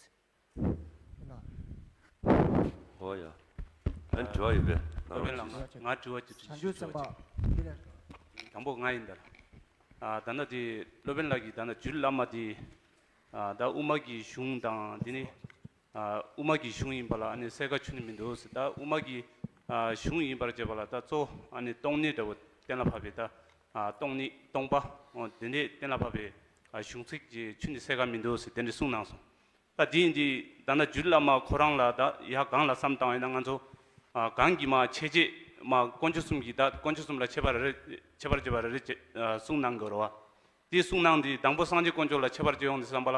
ཨོ་ཡ། ཨ་ནི་དྲི་བ་ཡོད་པས། སློབ་དཔོན་ལགས་ང་ང་དྲི་བ་ཅིག་དྲི་བྱང་ཆུབ་སེམས་དཔའ་འདི་ལས། དང་པོ་ང་ཡིན་ད། ཨ་ད་ལྟ་དེ་སློབ་དཔོན་ལགས་ཀྱིས་ད་ལྟ་རྒྱུད་བླ་མ་དེ་ཨ་ད་དབུ་མ་གི་གཞུང་དང་དེ་ནི་ཨ་དབུ་མ་གི་གཞུང་ཡིན་པ་ལ་ཨ་ནི་གསལ་ཁ་ཆུ་ནི་མི་འདུག་ཟེར། ད་དབུ་མ་གི་ཨ་གཞུང་ཡིན་པར་བྱས་པ་ལ་ད་གཙོ་ཨ་ནི་སྟོང་ཉིད་འདྲ་བོ་གཏན་ལ་ཕབ་པའི་ད་ཨ་སྟོང་ཉིད་སྟོང་པ་འོ་དེ་འདྲས་གཏན་ལ་ཕབ་པའི་ཨ་གཞུང་ཚིག་ཅིག་ཆུ་ནི་གསལ་ཁ་མི་འདུག་ཟེར་དེ་འདྲས་གསུངས་གནང་སོང་། ད་དེ་ཡིན་དུས་ད་ལྟ་རྒྱུད་བླ་མ་ཁོ་རང་ལ་ད་ཡ་གང་ལ་བསམ་བཏང་ཡིན་ན་ང་ཚོ་ཨ་གང་གི་མ་ཁྱད་ཆོས་མ་དཀོན་མཆོག་གསུམ་གྱི་ད་དཀོན་མཆོག་གསུམ་ལ་ཁྱད་པར་རེ་ཁྱད་པར་བྱེད་པ་རེ་རེ་བྱེད་ཨ་གསུངས་གནང་དགོས་རེད་བ། དེ་གསུངས་གནང་དུས་དང་པོ་སངས་རྒྱས་དཀོན་མཆོག་ལ་ཁྱད་པར་བྱེད་ཡོང་དུས་བསམ་པ་ལ་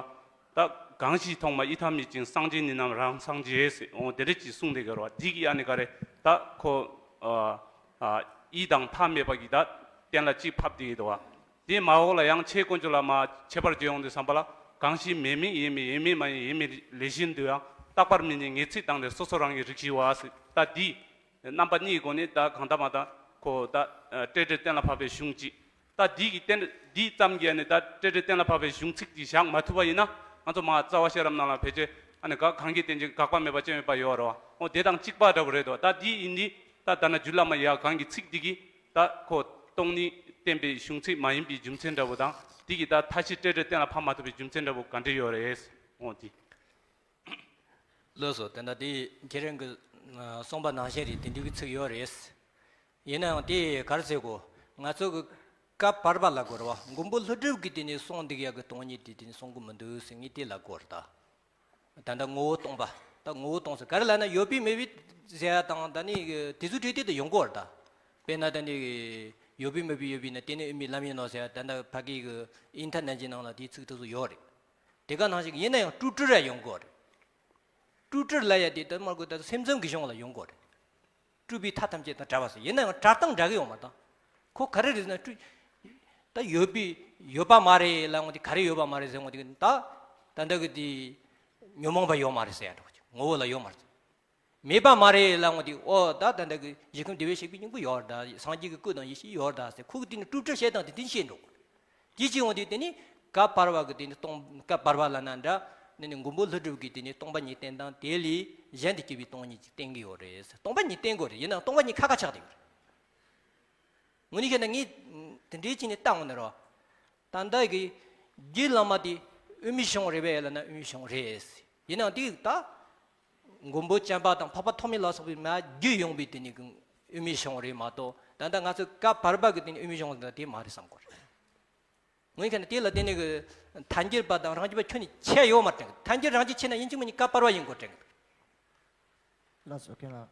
ད་གང་ཞིག་མཐོང་བ་ཡི་དྭགས་མེད་ཅིང་སངས་རྒྱས་ནི་རྣམས་རང་སངས་རྒྱས་ཟེར་འོ་དེ་འདྲ་ཅིག་གསུངས་བསྡད་དགོས་རེད་བ། དེ་གི་ཨ་ནི་ག་རེ་ད་ཁོ་ཨ་ཨ་ཡི་དང་མཐའ་མེད་པ་གི་ད་གཏན་ལ་གཅིག་ཕབ་བསྡད་ཀྱི་འདུག་བ། དེའི་མ་འོག་ལ་ཡང་ཆོས་དཀོན་མཆོག་ལ་མ་ཁྱད་པར་བརྗོད་ཡོང་དུས་བསམ་པ་ལ་གང་ཞིག་མེ་མེད་ཡེ་མེད་ཡེ་མེད་མ་ཡིན་ཡེ་མེད་ལས་གཞན་དུ་ཡང་རྟག་པར་མི་གནས་ངེས་ཚིག་དང་ལས་སོ་སོ་རང་གི་རིགས་ཞི་བ་ཟེར། ད་འདི་རྣམ་པ་གཉིས་སྒོ་ནས་ད་གང་ལྟར་མ་ད་ཁོ་ད་ཨ་སྤྲོས་བྲལ་གཏན་ལ་ཕབ་པའི་གཞུང་གཅིག་ད་འདི་གི་གཏན་འདི་ཙམ་གྱིས་ནི་ད་སྤྲོས་བྲལ་གཏན་ལ་ཕབ་པའི་གཞུང་ཚིག་འདི་བཞག་མ་ཐུབ་པ་ཡིན་ན་ང་ཚོ་མ་རྩ་བ་ཤེས་རབ་ནང་ལ་ཕལ་ཆེར་ཨ་ནི་ག་གང་གི་རྟེན་ཅིང་འགག་པ་མེད་པ་ཅན་མེད་པ་ཡོད་རེད་བ། འོ་དེ་དང་གཅིག་པ་འདྲ་བོ་རེད་དོ། ད་འདི་ཡིན་འདི་ད་ད་ན་རྒྱུད་བླ་མ་ཡ་གང་གི་ཚིག་འདི་གི་ད་ཁོ་སྟོང་ཉིད་བསྟན་པའི་གཞུང་ཚིག་མ་ཡིན་པའི་རྒྱུ་མཚན་འདྲ་བོ་དང་འདི་གི་ད་མཐའ་བཞི་སྤྲོས་བྲལ་གཏན་ལ་ཕབ་མ་ཐུབ་པའི་རྒྱུ་མཚན་འདྲ་བོ་ག་འདྲ་ཡོད་རེད། འོ་འདི། ལགས་སོ། དེ་འདྲ་དེ་ཁྱེད་རང་གི་ཨ་གསུངས་པ་ནང་བཞིན་རེད། དེ་འདྲའི་གི་ཚིག་ཡོད་རེད། ཡིན་ན་ཡང་དེ་ག་རེ་ཟེར་གོ། ང་ཚོ་གི་བཀའ་བར་པ་ལབ་དགོས་རེད་བ། མགོན་པོ་ཀླུ་སྒྲུབ་ཀྱིས་དེ་ནས་གསུངས་འདུག་ཡ་གི་སྟོང་ཉིད་དེ་དེ་ནས་གསུང་གི་མི་འདུག་ཟེར་ངས་དེ་ལབ་དགོས་རེད་ད། ད་ལྟ་ངོ་བོ་སྟོང་པ། ད་ངོ་བོ་སྟོང་ཟེར་ག་རེ་ལབ་ན་ཡོད་པའི་མེད་པའི་ཟེར་ཡ་དང་ད་ནི་དེ་ཚོ་བྲིས་དེ་དུ་ཡོང་གི་རེད་ད། དཔེར་ན་ད་ནི་ཡོད་པའི་མེད་པའི་ཡོད་པའི་ན་དེ་ནི་དབུ་མའི་ལམ་ཡིན་ནོ་ཟེར་ཡ་ད་ལྟ་ཕ་གི་གི་ཨིན་ཐར་ནེཊ་ཀྱི་ནང་ལ་དེའི་ཚིག་དེ་ཚོ་ཡོད་རེད། དེ་ག་ནང་བཞིན་ཡིན་ན་ཡང་སྤྲོས་བྲལ་ཡང་ཡོང་གི་རེད། སྤྲོས་བྲལ་ལ་ཡ་དེ་ལྟར་མ་དགོས་ད་སེམས་ཙམ་གྱི་གཞུང་ལ་ཡོང་གི་རེད། སྤྲོས་པའི་མཐའ་ཐམས་ཅད་དང་བྲལ་བ་ཟེར་ཡིན་ན་ཡང་བྲལ་སྟངས་འདྲ་གི་ཡོང་མ་དང་། ཁོ་ག་རེ་རེད་ཟེར་ན་སྤྲོས། ད་ཡོད་པའི་ཡོད་པ་མ་རེད་ལ་ངོ་དེ་ག་རེ་ཡོད་པ་མ་རེད་ཟེར་ངོ་དེ་ད། ད་ལྟ་གི་དེ་ཉོན་མོངས་པ་ཡོད་མ་རེད་ཟེར་ཡ་འདྲ་བོ་ཅིག་ངོ་བོ་ལ་ཡོད་མ་རེད། མེད་པ་མ་རེད་ལ་ངོ་དེ་ཨོ་ད་ད་ལྟ་གི་གཞི་ཁམས་བདེ་བར་གཤེགས་པའི་སྙིང་པོ་ཡོད་རེད་ད། སངས་རྒྱས་ཀྱི་སྐུ་དང་ཡེ་ཤེས་ཡོད་རེད་ད་ཟེར་ཁོ་གི་དེ་ནི་སྤྲོས་བྲལ་བྱེད་སྟངས་དེ་དེ་ནི་ཤེས་འགྲོ་དགོས་རེད། དེ་ཅི་ཡོང་དུས་དེ་ནི་བཀའ་བར་པ་གི་དེ་ནི་སྟོང་བཀའ་བར་པ་ལ་ན་འདྲ། ནི་ནི་མགོན་པོ་ཀླུ་སྒྲུབ་ཀྱིས་དེ་ནི་སྟོང་པ་ཉིད་བསྟན་དང་དེ་ལས་གཞན་དུ་སྐྱེ་བའི་སྟོང་ཉིད་ཅིག་བསྟན་གྱི་ཡོད་རེད། སྟོང་པ་ཉིད་བསྟན་དགོས་རེད། ཡིན་ནའང་སྟོང་པ་ཉིད་ཁ་ཁ་ཆགས་བསྡད་ཡོད་རེད། དངོས་གནས་བཤད་ན་ངས་དེ་འདྲའི་ཅིག་ནི་བལྟ་འོང་ན་རོ། ད་ལྟ་གི་རྒྱུད་བླ་མ་དེ་དབུ་མའི་གཞུང་རེད་པས་ལ་ན་དབུ་མའི་གཞུང་རེད། ཡིན་ནའང་དེ་ད་མགོན་པོ་བྱམས་པ་དང་འཕགས་པ་ཐོགས་མེད་ལ་སོགས་པའི་མ་བརྒྱུད་ཡོང་པའི་དེ་ནི་དབུ་མའི་གཞུང་རེད་མ་གཏོགས་ད་ལྟ་ང་ཚོ་བཀའ་བར་པ་གི་དེ་ནི་དབུ་མའི་གཞུང་ཟེར་ན་དེ་མ་རེད་བསམ་གོ་རེད། ངས་ཁ་ནས་དེ་ལ་བརྟེན་ནས་གི་ཐལ་འགྱུར་པ་དང་རང་རྒྱུད་པ་ཁྱོན་ནས་ཁྱད་ཡོད་མ་དྲན་གི། ཐལ་འགྱུར་རང་རྒྱུད་ཆེ་ན་ཡིན་གཅིག་མིན་གཉིས་བཀའ་བར་པ་ཡིན་དགོས་དྲན་གི། ལགས་སོ་མཁན་ལགས།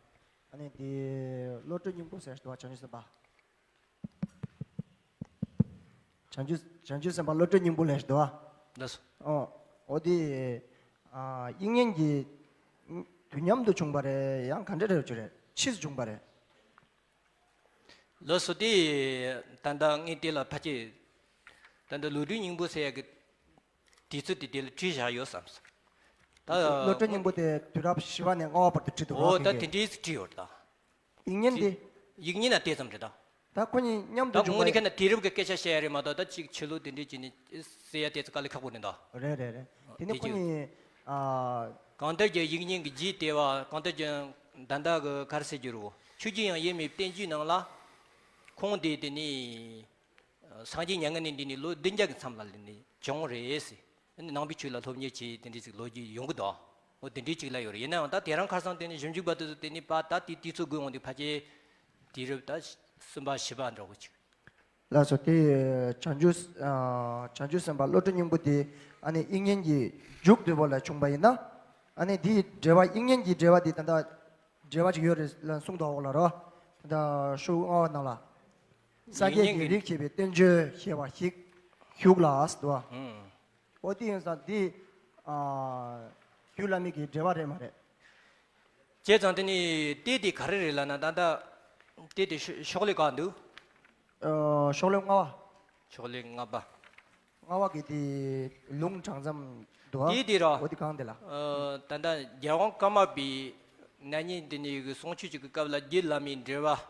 ཨ་ནི་དེ་བློ་གྲོས་སྙིང་པོ་ཟེར་ཞིག་འདུག་བ། བྱང་ཆུབ་སེམས་དཔའ། བྱང་ཆུབ་བྱང་ཆུབ་སེམས་དཔའ་བློ་གྲོས་སྙིང་པོ་ལས་ཞིག་འདུག་བ། ལགས་སོ། ཨོ། ཨོ་དེ། ཨ་དབྱིག་གཉེན་གྱི་དུས་མཉམ་དུ་བྱུང་བ་རེད། ཡང་ག་འདྲ་རེད་བྱུང་རེད། ཕྱིས་སུ་བྱུང་བ་རེད། ལགས་སོ། དེ་ད་ལྟ་ངས་དེ་ལ་ཕལ་ཆེར་ད་ལྟ་བློ་གྲོས་སྙིང་པོ་ཟེར་ཡ་གི་དུས་ཚོད་དེ་དེ་ལ་བྲིས་བཞག་ཡོད་བསམ་སོང་། ད་བློ་གྲོས་སྙིང་པོ་དེ་དུས་རབས་བཞི་པ་ནས་ལྔ་པ་བར་དུ་བྲིས་འདུག་ཨོ་ད་དེ་འདྲའི་བྲིས་ཡོད་ད། དབྱིག་གཉེན་དེ། དབྱིག་གཉེན་ན་དེ་ཙམ་རེད་ད། ད་ཁོ་གཉིས་མཉམ་དུ་ད་བྱུང་ངོ་ནས་བ་ཁྱེད་ན་དུས་རབས་ཀྱི་སྐད་ཆ་བཤད་ཡ་རེད་མ་གཏོགས་ད་ཅིག་ཆོས་ལུགས་དེ་འདྲའི་ཅིག་ནི་ཟེར་ཡ་དེ་ཚོ་དཀའ་ལས་ཁག་པོ་རེད་ད། རེད་རེད་རེད། དེ་ནི་དེ་ཁོ་ཅིག་ནི་ཨ། གང་ལྟར་གྱི་དབྱིག་གཉེན་གྱི་རྒྱུའི་ལྟེ་བ། གང་ལྟར་གྱི་ད་ལྟ་གི་ག་རེ་ཟེར་རྒྱུ་རེད། ཆོས་ཅན་ཡང་དབྱེར་མེད་པའི་བསྟན་བཅོས་ནང་ལ་ཁོང་དེ་དེ་ནི། སངས་རྒྱས་མྱ་ངན་ལས་འདས་ནས་ལོ་བདུན་བརྒྱ་གི་མཚམས་ལ་ལས་ནས་བྱུང་རེད་ཟེར། ནང་པའི་ཆོས་ལ་སློབ་གཉེར་བྱས་དེ་འདྲའི་ཅིག་ལོ་རྒྱུས་ཡོང་གི་འདུག་འོ་དེ་འདྲའི་ཅིག་ལ་ཡོད་རེད། ཡིན་ནའང་ད་དེ་རིང་ཁ་སང་དེ་ནི་ཞིབ་འཇུག་པ་དེ་ཚོ་དེ་ནི་པ་ད་དེ་དུས་ཚོད་དགོས་འོང་དུས་ཕལ་ཆེར་དུས་རབས་ད་གསུམ་པ་བཞི་པ་འདྲ་བོ་ཅིག་ལགས་སོ། དེ་བྱང་ཆུབ་ཨ་བྱང་ཆུབ་སེམས་དཔའ་བློ་གྲོས་སྙིང་པོ་དེ་ཨ་ནི་དབྱིག་གཉེན་གྱི་མཇུག་བསྡུ་བ་ལ་བྱུང་བ་ཡིན་ན། ཨ་ནི་དེའི་འགྲེལ་པ་དབྱིག་གཉེན་གྱི་འགྲེལ་པ་དེ་ད་ལྟ་འགྲེལ་པ་ཅིག་ཡོད་རེད་ལ་གསུངས་འདུག་འོག་ལ་རོ། ད་ལྟ་ཤོག་ལྔ་པ་ནང་ལ། ས་དགེ་དབྱིག་གཉེན་གྱི་རིགས་བྱེད་པའི་བསྟན་བཅོས་ཞེས་པ་ཞིག་བཞུགས་ལ་ཟེར་བ། ཨོ་དེ་ཡིན་ཙང་འདི་ཨ་རྒྱུད་བླ་མེད་ཀྱི་འགྲེལ་པ་རེད་མ་རེད། བྱས་ཙང་དེ་ནི་ལྟས་དེ་ག་རེ་རེད་ལབ་ན་ད་ལྟ་ལྟས་དེ་ཤོ་ཤོག་ལེ་ག་འདུག་ཨ་ཤོག་ལེ་ལྔ་པ། ཤོག་ལེ་ལྔ་པ། ལྔ་པ་གི་དེ་ལུང་དྲངས་ཙམ་འདུག་ཨ། ལྟས་དེ་ར། འོ་དེ་གང་དེ་ལ། ཨ་ད་ལྟ་རྒྱལ་དབང་ཀརྨ་པའི་ན་ནིང་དེ་ནི་གི་གསུང་ཆོས་ཅིག་གི་སྐབས་ལ་རྒྱུད་བླ་མའི་འགྲེལ་པ།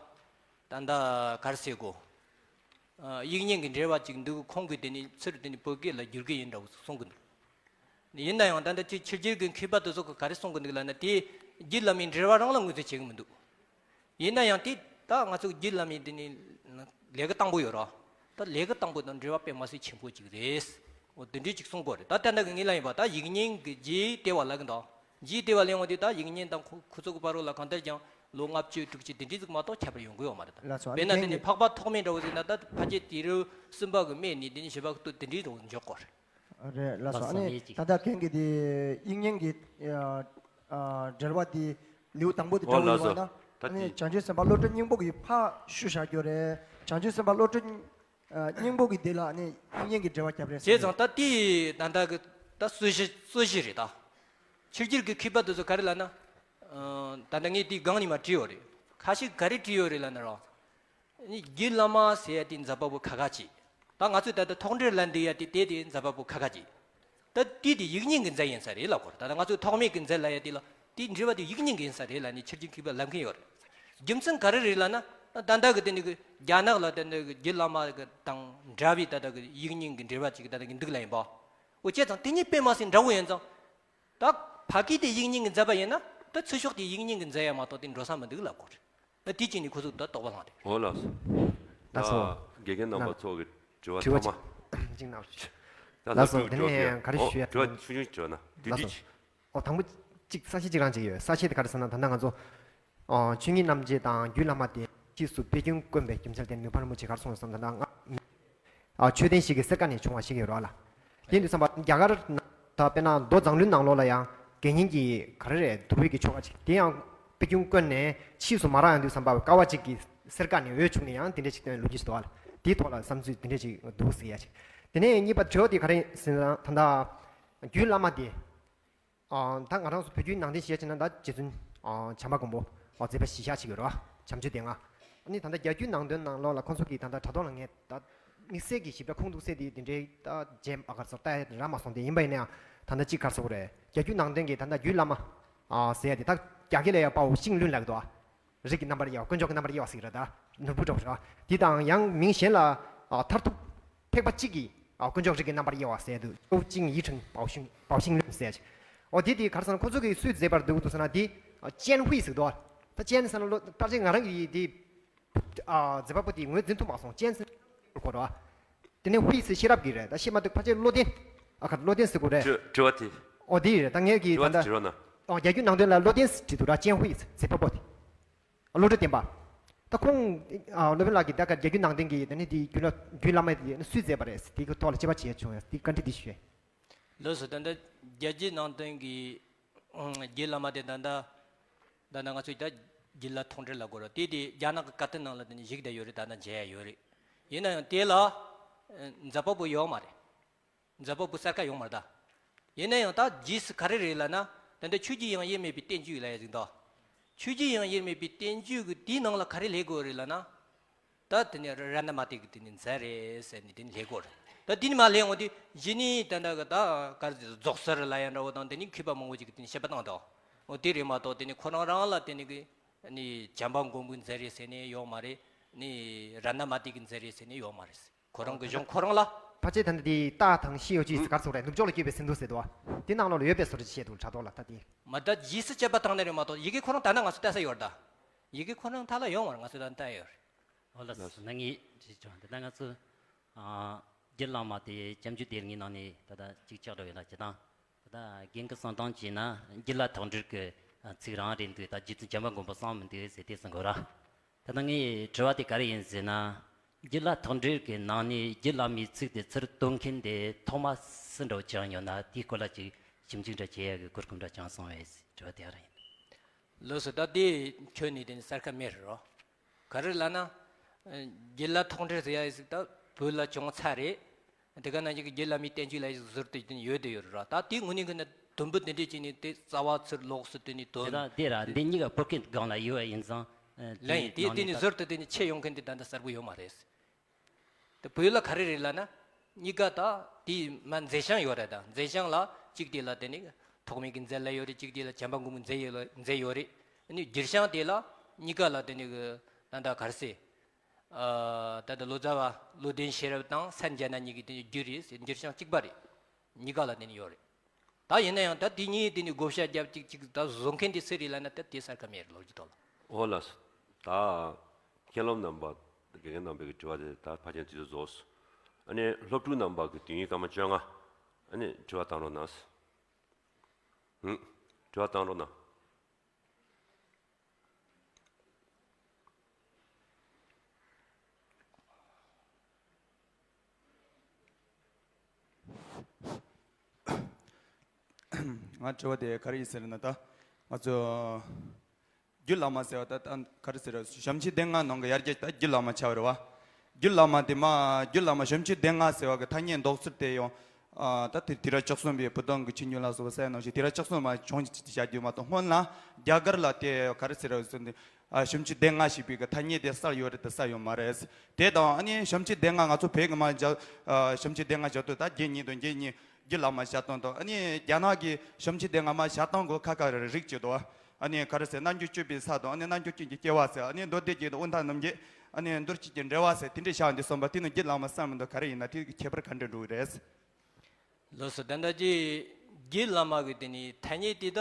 ད་ལྟ་ག་རེ་ཟེར་དགོས། ཨ་དབྱིག་གཉེན་གྱི་འགྲེལ་པ་ཅིག་འདུག་ཁོང་གིས་དེ་ནི་ཚུར་དེ་ནི་བོད་སྐད་ལ་བསྒྱུར་གྱི་ཡིན་འདྲ་བོ་གསུང་གི་འདུག་ཡིན་ན་ཡང་ད་ལྟ་ཕྱི་ཕྱི་རྒྱལ་གྱི་མཁས་པ་དེ་ཚོ་གིས་ག་རེ་གསུང་གི་འདུག་ལབ་ན་དེ་རྒྱུད་བླ་མའི་འགྲེལ་པ་རང་ལ་ངོས་འཛིན་བྱེད་ཀྱི་མི་འདུག་ཡིན་ན་ཡང་དེ་ད་ང་ཚོ་རྒྱུད་བླ་མའི་དེ་ནི་ལས་ཀ་དང་པོ་ཡོད་ར། ད་ལས་ཀ་དང་པོ་དང་འགྲེལ་པ་དཔེ་མ་སྲིད་ཆེན་པོ་ཅིག་རེད། འོ་དེ་འདྲའི་ཅིག་གསུང་གི་ཡོད་རེད། ད་ལྟ་ནང་གི་ངེད་ལ་ཡིན་པ་ད་དབྱིག་གཉེན་གྱི་རྒྱུད་ལྟེ་བ་ལབ་གི་འདུག་རྒྱུད་ལྟེ་བ་ལེན་འོང་དུས་ད་དབྱིག་གཉེན་དང་ཁོ་ཁོ་ཚོ་གི་བར་ལ་གང་ལྟར་ཀྱང་ལོ་ལྔ་བཅུ་དྲུག་ཅུ་དེ་འདྲའི་ཟིག་མ་གཏོགས་ཁྱད་པར་ཡོང་གི་ཡོད་མ་རེད་ད། ལགས་སོ། དཔེར་ན་དེ་ནི་འཕགས་པ་ཐོགས་མེད་འདྲ་བོ་ཟིག་ན་ད་ཕལ་ཆེར་དུས་རབས་གསུམ་པ་གི་སྨད་ནས་དེ་ནི་བཞི་པ་གི་སྟོད་དེ་འདྲའི་རུ་འཇོག་གི་རེད། རེད་ལགས་སོ། ལགས་སོ། ཨ་ནི་ད་ལྟ་གན་གི་དེ་དབྱིག་གཉེན་གྱི་ཨ་ཨ་འགྲེལ་པ་དེ་ལེའུ་དང་པོ་དེ་འདྲ་བོ་ཡོད་པ་ན། ཨ་ནི་བྱང་ཆུབ་སེམས་དཔའ་བློ་གྲོས་སྙིང་པོ་གི་ཕར་ཞུ་བཞག་རྒྱུ་རེད། བྱང་ཆུབ་སེམས་དཔའ་བློ་གྲོས་ཨ་སྙིང་པོ་གི་དེ་ལ་ནི་དབྱིག་གཉེན་གྱི་འགྲེལ་པ་རྒྱབ་རེད་ཟེར། བྱས་ཙང་ད་དེ་ད་ལྟ་གི་ད་རྩོད་གཞི་རྩོད་གཞི་རེད་ད། ཕྱི་རྒྱལ་གྱི་མཁས་པ་དེ་ཚོ་ག་རེ་ལབ་ན། ཨ་ད་ལྟ་ངས་དེའི་སྒང་ནས་མར་བྲིས་ཡོད་རེད། ཁ་ཤས་ག་རེ་བྲིས་ཡོད་རེད་ལབ་ན་རོ། ནི་རྒྱུད་བླ་མ་ཟེར་ཡ་དེ་འཛད་པ་པོ་ཁ་ཁ་ཅིག་ད་ང་ཚོས་ད་ལྟ་ཐོག་འགྲེལ་ལབ་འདི་ཡ་དེ་དེ་དེ་འཛད་པ་པོ་ཁ་ཁ་ཅིག་ད་དེ་དེ་དབྱིག་གཉེན་གྱི་མཛད་ཡིན་ས་རེད་ལབ་གོ། ད་ལྟ་ང་ཚོས་ཐོགས་མེད་ཀྱི་མཛད་ལབ་ཡ་དེ་ལ་དེའི་འགྲེལ་པ་དེ་དབྱིག་གཉེན་གྱི་ཡིན་ས་རེད་ལབ་ནས་ཕྱི་རྒྱལ་མཁས་པས་ལབ་མཁན་ཡོད་རེད། རྒྱུ་མཚན་ག་རེ་རེད་ལབ་ན། ད་ལྟ་གི་དེ་ནི་གི་རྒྱ་ནག་ལ་དེ་ནི་གི་རྒྱུད་བླ་མ་གི་དང་འདྲ་བའི་ད་ལྟ་གི་དབྱིག་གཉེན་གྱི་འགྲེལ་པ་ཅིག་ད་ལྟ་གི་འདུག་ལབ་ཡིན་པ། འོ་བྱས་ཙང་དེ་གཉིས་དཔེ་མ་སྲིད་འདྲ་བོ་ཡིན་ཙང་། ད་ཕ་གི་དེ་དབྱིག་གཉེན་གྱི་མཛད་པ་ཡིན་ན་ད་ཚུར་ཕྱོགས་དེ་དབྱིག་གཉེན་གྱི་མཛད་ཡ་མ་གཏོགས་དེ་འགྲོ་ས་མི་འདུག་ལབ་གོ་རེད། ད་དེ་གཅིག་ནི་ཁོ་ཚོ་ད་དོགས་པ་ལངས་རེད། འོ་ལགས་སོ། ལགས་སོ། དགེ་རྒན་རྣམ་པ་ཚོ་གི་དྲི་བ་དྲི་བ་ཐོག་མ། ཅིག་གནང་རོགས་ཞུ། ད་ལགས་སོ། ལགས་སོ། དེ་ནས་ག་རེ་ཞུ་ཡ། དྲི་བ་ཆུང་ཆུང་ཞིག་དྲི་བ་ན་དེ་ལགས་འདྲི་སོ། ཅིག་འོ་དང་པོ་གཅིག་ས་བཤད་ཅིག་རང་བྱེད་ཀྱི་ཡོད། ས་བཤད་དེ་ག་རེ་ཟེར་ན་ད་ལྟ་ང་ཚོ་ཨ་ཆོས་ཉིད་རྣམ་འབྱེད་དང་རྒྱུད་བླ་མ་སྟེ་ཕྱིས་སུ་དཔེ་རྒྱུན་དཀོན་པའི་རྒྱུ་མཚན་ལྡན་ནུས་པ་རིན་པོ་ཆེ་ག་རེ་གསུངས་སོང་། ད་ལྟ་ང་ཨ་ཆོས་ལྡན་ཞིག་གི་གསེར་ཁ་ནས་བྱུང་བ་ཞིག་ཡོད་རོགས་ལ། དེ་འདུག་བསམ་པ་རྒྱ་གར་ན་ད་དཔེར་ན་མདོ་མཛངས་བླུན་ནང་ལོགས་ལ་ཡང་དགེ་བསྙེན་གྱི་ག་རེ་རེད་དུར་བུ་གི་ཆོ་ག་ཅིག་དེ་ཡང་དཔེ་རྒྱུན་དཀོན་ནས་ཕྱིས་སུ་མ་རག་ཡང་འདུག་བསམ་པ་དཀའ་བ་ཅིག་གི་གསེར་ཁ་ནས་འོད་བྱུང་ནས་ཡང་དེ་འདྲ་ཞིག་སྟོན་ལོ་རྒྱུས་ཤིག་འདུག་བ་ལ། དེའི་ཐོག་ལ་བསམ་ཚུལ་དེ་འདྲ་ཞིག་འདུག་ཟེར་ཡ་ཅིག་དེ་ནས་གཉིས་པ་དྲི་བ་དེ་ག་རེ་ཟེར་ན་ད་ལྟ་རྒྱུད་བླ་མ་དེ། ཨ་ད་ང་རང་ཚོ་བོད་བརྒྱུད་ནང་བསྟན་ཞེས་བྱས་ན་ད་རྗེ་བཙུན་ཨ་བྱམས་པ་མགོན་པོ་ཨ་མཛད་པ་གཞིར་བཞག་བྱེད་ཀྱི་ཡོད་རེད་བ། བྱམས་ཆོས་སྡེ་ལྔ། ཨ་ནི་ད་ལྟ་རྒྱ་བརྒྱུད་ནང་བསྟན་ནང་ལོགས་ལ་ཁོང་ཚོ་གིས་ད་ལྟ་དྲ་ཐོག་ལ་ངས་ད་དམིགས་བསལ་གྱི་ཞིབ་ཕྲ་ཁུངས་གཏུགས་གསལ་དེ་དེ་འདྲའི་ད་རྗེས་མ་ག་རེ་ཟེར་ལྟ་ཡ་རག་མ་སོང་སྟེ། ཡིན་པ་ཡིན་ན་ཡང་ད་ལྟ་གཅིག་ག་རེ་ཟེར་དགོས་རེད། རྒྱ་བརྒྱུད་ནང་བསྟན་གྱི་ད་ལྟ་རྒྱུད་བླ་མ་ཨ་ཟེར་ཡ་དེ་ད་རྒྱ་སྐད་ལ་ཡང་པའོ་ཤིང་ལུན་ལབ་ཀྱི་འདུག་ཨ། རིགས་ཀྱི་རྣམ་པར་དབྱེ་བ། དཀོན་མཆོག་གི་རྣམ་པར་དབྱེ་བ་ཟེར་གྱི་རེད་ད། ནོར་བུ་འདྲ་བོ་རེད་བ། དེ་དང་ཡང་མིང་གཞན་ལ་ཨ་མཐར་ཐུག་ཐེག་པ་གཅིག་གི་ཨ་དཀོན་མཆོག་རིགས་ཀྱི་རྣམ་པར་དབྱེ་བ་ཟེར་དུས་ཀྲོའུ་ཅིང་ཡི་ཁྲིན་པའོ་ཤིང་པའོ་ཤིང་ལུན་ཟེར་ཅིག་འོ་དེ་དེ་ག་རེ་ཟེར་ན་ཁོ་ཚོ་གིས་སུས་མཛད་པར་འདོད་ཀྱི་འདུག་ཟེར་ན་དེ་ཨ་ཅན་ཧུའེ་ཟེར་གྱི་འདུག་བ། ད་ཅན་ཟེར་ན་བློ་ཕལ་ཆེར་ང་རང་གིས་དེ་ཨ་མཛད་པ་པོ་དེ་ངོས་འཛིན་ཐུབ་མ་སོང་། ཅན་ཟེར་གོ་ར་བ། དེ་ནས་ཧུའེ་ཟེར་ཤེས་རབ་ཀྱི་རེད། ད་ཤེས་མ་ཐུབ། ཕལ་ཆེར་བློ་ལྡན། ཨ་ཁ་བློ་ལྡན་ཟེར་དགོས་རེད། དྲི་དྲི་བ་དེ། ཨོ་དེ་རེད། ད་ངས་ཀྱི་དྲི་བ་ད་དེ་ལྟ་དྲི་རོགས་གནང་། ཨོ་རྒྱ་བརྒྱུད་ནང་བསྟན་ལ་བློ་ལྡན་ཟེར་བྲིས་འདུག་ར། ཅན་ཧུའེ་ཟེར་མཛད་པ་པོ་དེ། བློ་གྲོས་བསྟན་པ། ད་ཁོང་ཨ་སློབ་དཔོན་ལགས་ཀྱིས་ད་ག་རྒྱ་བརྒྱུད་ནང་བསྟན་གྱི་ད་ནི་དེའི་རྒྱུད་ལ་རྒྱུད་བླ་མ་དེ་ནི་སུས་མཛད་པ་རེད་ཟེར་དེའི་ཐོག་ལ་དཔྱད་པ་བྱས་བྱུང་ཡང་དེ་བཀའ་འདྲི་འདི་ཞུས། ལགས་སོ། ད་ལྟ་རྒྱ་བརྒྱུད་ནང་བསྟན་གྱི་རྒྱུད་བླ་མ་དེ་ད་ལྟ་ད་ལྟ་ང་ཚོས་ད་རྒྱུད་བླ་ཐོག་འགྲེལ་ལབ་དགོས་རེད། དེ་དེ་རྒྱ་ནག་གི་བཀའ་ཐང་ནང་ལ་དེ་ནི་བཞག་བསྡད་ཡོད་རེད། ད་ལྟ་མཇལ་ཡ་ཡོད་རེད། ཡིན་ན་ཡང་དེ་ལ་མཛད་པ་པོ་ཡོད་མ་རེད། མཛད་པ་པོ་གསལ་ཁ་ཡོད་མ་རེད་ད། ཡིན་ན་ཡང་ད་རྗེས་སུ་ག་རེ་རེད་ལབ་ན། ད་ལྟ་ཆོས་ཀྱི་དབྱིངས་དབྱེར་མེད་པའི་བསྟན་བཅོས་ལབ་ཡ་ཟིག་འདུག་ཆོས་ཀྱི་དབྱིངས་དབྱེར་མེད་པའི་བསྟན་བཅོས་ཀྱི་དེའི་ནང་ལ་ག་རེ་སླེབས་དགོས་རེད་ལབ་ན། ད་དེ་ནས་རཏྣ་མ་ཏི་གི་དེ་ནས་མཛད་རེད་ཟེར་ནས་དེ་ནས་སླེབས་དགོས་རེད། ད་དེ་ནས་མར་སླེབས་འོང་དུས་གཞི་ནས་ད་ལྟ་གི་ད་ག་རེ་ཟེར་རྫོགས་ཟེར་ལབ་ཡ་འདྲ་བོ་དང་དེ་ནས་མཁས་པ་མང་པོ་ཅིག་གིས་དེ་ནས་བཤད་པ་བཏང་འདུག་འོ་དེ་རེད་མ་གཏོགས་དེ་ནས་ཁོ་རང་རང་ལ་དེ་ནས་གི་ནི་བྱམས་པ་མགོན་པོས་མཛད་རེད་ཟེར་ནས་ཡོད་མ་རེད། ནི་རཏྣ་མ་ཏི་གིས་མཛད་རེད་ཟེར་ནས་ཡོད་མ་རེད། ཁོ་རང་གི་གཞུང་ཁོ་རང་ལ་ ཕལ་ཆེར་ད་ནི་དེ་ཏ་དང་ཤི་ཡོ་ཅི་ཟེར་གར་སོང་རེད། ནུབ་ཕྱོགས་ལ་སྐྱོད་པའི་སིན་དྷུ་ཟེར་དོ། དེ་ནང་ལོགས་ལ་ཡོད་པའི་བཟོ་འདྲ་ཅིག་བཤད་འདུག་དྲ་ཐོག་ལ་ད་དེ། མ་ད་རྗེས་སུ་བཅད་པ་དང་ནི་རེད་མ་གཏོགས་ཡི་གེ་ཁོ་རང་ད་ནི་ང་ཚོ་ལྟ་ས་ཡོད་རེད་ད། ཡི་གེ་ཁོ་རང་ད་ལ་ཡོང་བར་ང་ཚོ་ད་ལྟ་ཡོད་རེད། ཨོ་ལགས་སོ། ན་ངས་དྲིས་ཆོག་འདི་ལྟ་ང་ཚོ་ཨ་རྒྱུད་བླ་མ་དེ་བྱམས་ཆོས་སྡེ་ལྔའི་ནང་ནས་ད་ལྟ་གཅིག་ཆགས་འགྲོ་ཡོད་ན་ཅི་དང་། ད་ལྟ་རྒན་གྱིས་གསུངས་སྟངས་བྱས་ན་རྒྱུད་བླ་ཐག་འགྲེལ་གྱི་ཚིག་རང་རེད་འདུག་ད་རྗེ་བཙུན་བྱམས་པ་མགོན་པོ་གསུངས་མི་འདུག་ཟེར་དེ་གསུང་གི་ཡོད་ར། ད་ལྟ་ངའི་དྲི་བ་དེ་ག་རེ་ཡིན་ཟེར་ན། རྒྱུད་བླ་ཐག་འགྲེལ་གྱི་ནང་ནས་རྒྱུད་བླ་མའི་ཚིག་དེ་ཚུར་གཏོང་མཁན་དེ་ཐོག་མ་སུ་འདྲ་བོ་ཅིག་ཡོད་ན་དེའི་སྐོར་ལ་ཅིག་ཞིབ་འཇུག་འདྲ་བྱེད་ཡ་གི་གོ་སྐབས་འདྲ་ཅིག་གསུངས་པས་དྲི་བ་དེ་ག་རེ་ཡིན། ལགས་སོ། ད་དེ་ཁྱོན་ནས་དེ་ནི་གསལ་ཁ་མེད་རེད་རོ། ག་རེ་ལབ་ན། ཨ་རྒྱུད་བླ་ཐག་འགྲེལ་ཟེར་ཡ་ཡི་ཟིག་ད་བོད་ལ་བྱུང་ཚར་རེད། དེ་ག་ནང་བཞིན་གྱི་རྒྱུད་བླ་མའི་བསྟན་བཅོས་ལ་ཡི་ཟིག་ཟུར་དུ་ཡོད་དེ་ཡོད་རེད་ར། ད་དེ་དངོས་གནས་གི་ནི་དུམ་བུ་དེ་འདྲས་ཅིག་ནི་དེ་རྩ་བ་ཚུར་ལོགས་སུ་དེ་ནི་དེ་དོན། དང་དེ་ར་འདི་གཉིས་ཀ་བོད་སྐད་སྒང་ལ་ཡོད་པ་ཡིན་ཙང་། ཨ་ལན་ཡིན་དེ་དེ་ནི་ནང་ནས་ད་ཟུར་དུ་དེ་ནི་ཆད་ཡོང་མཁན་དེ་ད་ལྟ་གསལ་པོ་ཡོད་མ་རེད། དེ་བོད་ལ་ག་རེ་རེད་ལབ་ན། གཉིས་ཀ་ད་དེའི་མ་མཛད་བྱང་ཡོད་རེད། ད་མཛད་བྱང་ལ་གཅིག་དེ་ལ་དེ་ནི་ཐོགས་མེད་ཀྱི་མཛད་ལ་ཡོད་རེད། གཅིག་དེ་ལ་བྱམས་པ་མགོན་པོའི་མཛད་ཡོད་ལ་མཛད་ཡོད་རེད། ཨ་ནི་བསྒྱུར་བྱང་དེ་ལ་གཉིས་ཀ་ལ་དེ་ནི་གི་ད་ལྟ་ག་རེ་ཟེར། ཨ་ད་ལྟ་ལོ་ཙཱ་བ་བློ་ལྡན་ཤེས་རབ་དང་སན་ཛྙཱ་ན་གཉིས་ཀྱིས་དེ་ནི་བསྒྱུར་རེད་ཟེར། བསྒྱུར་བྱང་གཅིག་པ་རེད། གཉིས་ཀ་ལ་དེ་ནི་ཡོད་རེད། ད་ཡིན་ན་ཡང་ད་དེ་གཉིས་དེ་ནི་བགོ་བཤའ་རྒྱབ་ཅིག་ཅིག་ད་བཟོ་མཁན་དེ་སུ་རེད་ལབ་ན་ད་དེ་གསལ་ཁ་མེད་རེད་ལོ་རྒྱུས་ཐོག་ལ། ཨོ་ལགས་སོ། ད་མཁན་སློབ་རྣམ་པ་དགེ་རྒན་རྣམ་པའི་གི་དྲི་བ་དེ་ད་ཕལ་ཆེར་དུས་ཚོད་རྫོགས་སོང་། ཨ་ནི་སློབ་ཕྲུག་རྣམ་པ་གི་དུས་ཡུན་སྐར་མ་བཅོ་ལྔ། ཨ་ནི་དྲི་བ་བཏང་རོགས་གནང་། ཧུམ། དྲི་བ་བཏང་རོགས་གནང་། ང་དྲི་བ་དེ་ག་རེ་ཡིན་ཟེར་ན་ད། ང་ཚོ་རྒྱུད་བླ་མ་ཟེར་བ་ད་ད་ག་རེ་ཟེར་ར། བྱམས་ཆོས་སྡེ་ལྔ་ནང་གི་ཡར་རྒྱས་ད་རྒྱུད་བླ་མ་ཆགས་པ་རེད་བ། རྒྱུད་བླ་མ་དེ་མ་རྒྱུད་བླ་མ་བྱམས་ཆོས་སྡེ་ལྔ་ཟེར་བ་གི་ཐ་སྙད་འདོགས་ཚུལ་དེ་ཡང་། ཨ་ད་དེ་དུས་རབས་བཅུ་གསུམ་པའི་བུ་སྟོན་གྱི་ཆོས་འབྱུང་ལ་སོགས་པ་གསན་ནང་བཞིན་དུས་རབས་བཅུ་གསུམ་མ་བྱུང་བྱ་རྒྱུ་མ་གཏོགས་སྔོན་ལ་རྒྱ་གར་ལ་དེ་ག་རེ་ཟེར་ར་ཟེར་ནས། ཨ་བྱམས་ཆོས་སྡེ་ལྔ་ཞེས་པའི་གི་ཐ་སྙད་དེ་གསལ་ཡོད་རེད་དེ་གསལ་ཡོད་མ་རེད། དེ་དང་ཨ་ནི་བྱམས་ཆོས་སྡེ་ལྔ་ང་ཚོ་བོད་གི་མ་བཞག་ཨ་བྱམས་ཆོས་སྡེ་ལྔ་བཞག་དུས་ད་དགེ་བསྙེན་དང་དགེ་བསྙེན་རྒྱུད་བླ་མ་བཞག་སྟངས་དང་། ཨ་ནི་རྒྱ་ནག་གི་བྱམས་ཆོས་སྡེ་ལྔ་མ་བཞག་སྟངས་གོ་ཁ་ཁ་རེ་རིགས་བྱེད་དོ། ཨ་ནི་ག་རེ་ཟེར། རྣལ་འབྱོར་སྤྱོད་པའི་ས་དང་། ཨ་ནི་རྣལ་འབྱོར་ཅན་གྱི་སྐྱེ་བ་ཟེར། ཨ་ནི་མདོ་སྡེ་རྒྱན་དང་དབུས་མཐའ་རྣམ་རྒྱལ། ཨ་ནི་མདོ་སྤྱོད་ཀྱི་འགྲེལ་པ་ཟེར། དེ་འདྲའི་བཞག་འདུག་བསམ་པ་དེ་ནི་རྒྱུད་བླ་མ་གསར་མི་འདུག་ག་རེ་ཡིན་ན་དེ་གི་ཁྱད་པར་ག་འདྲ་འགྲོ་གི་རེད། ལགས་སོ། ད་ལྟ་ཅི་རྒྱུད་བླ་མ་གི་དེ་ནི་ཐ་སྙད་དེ་ད་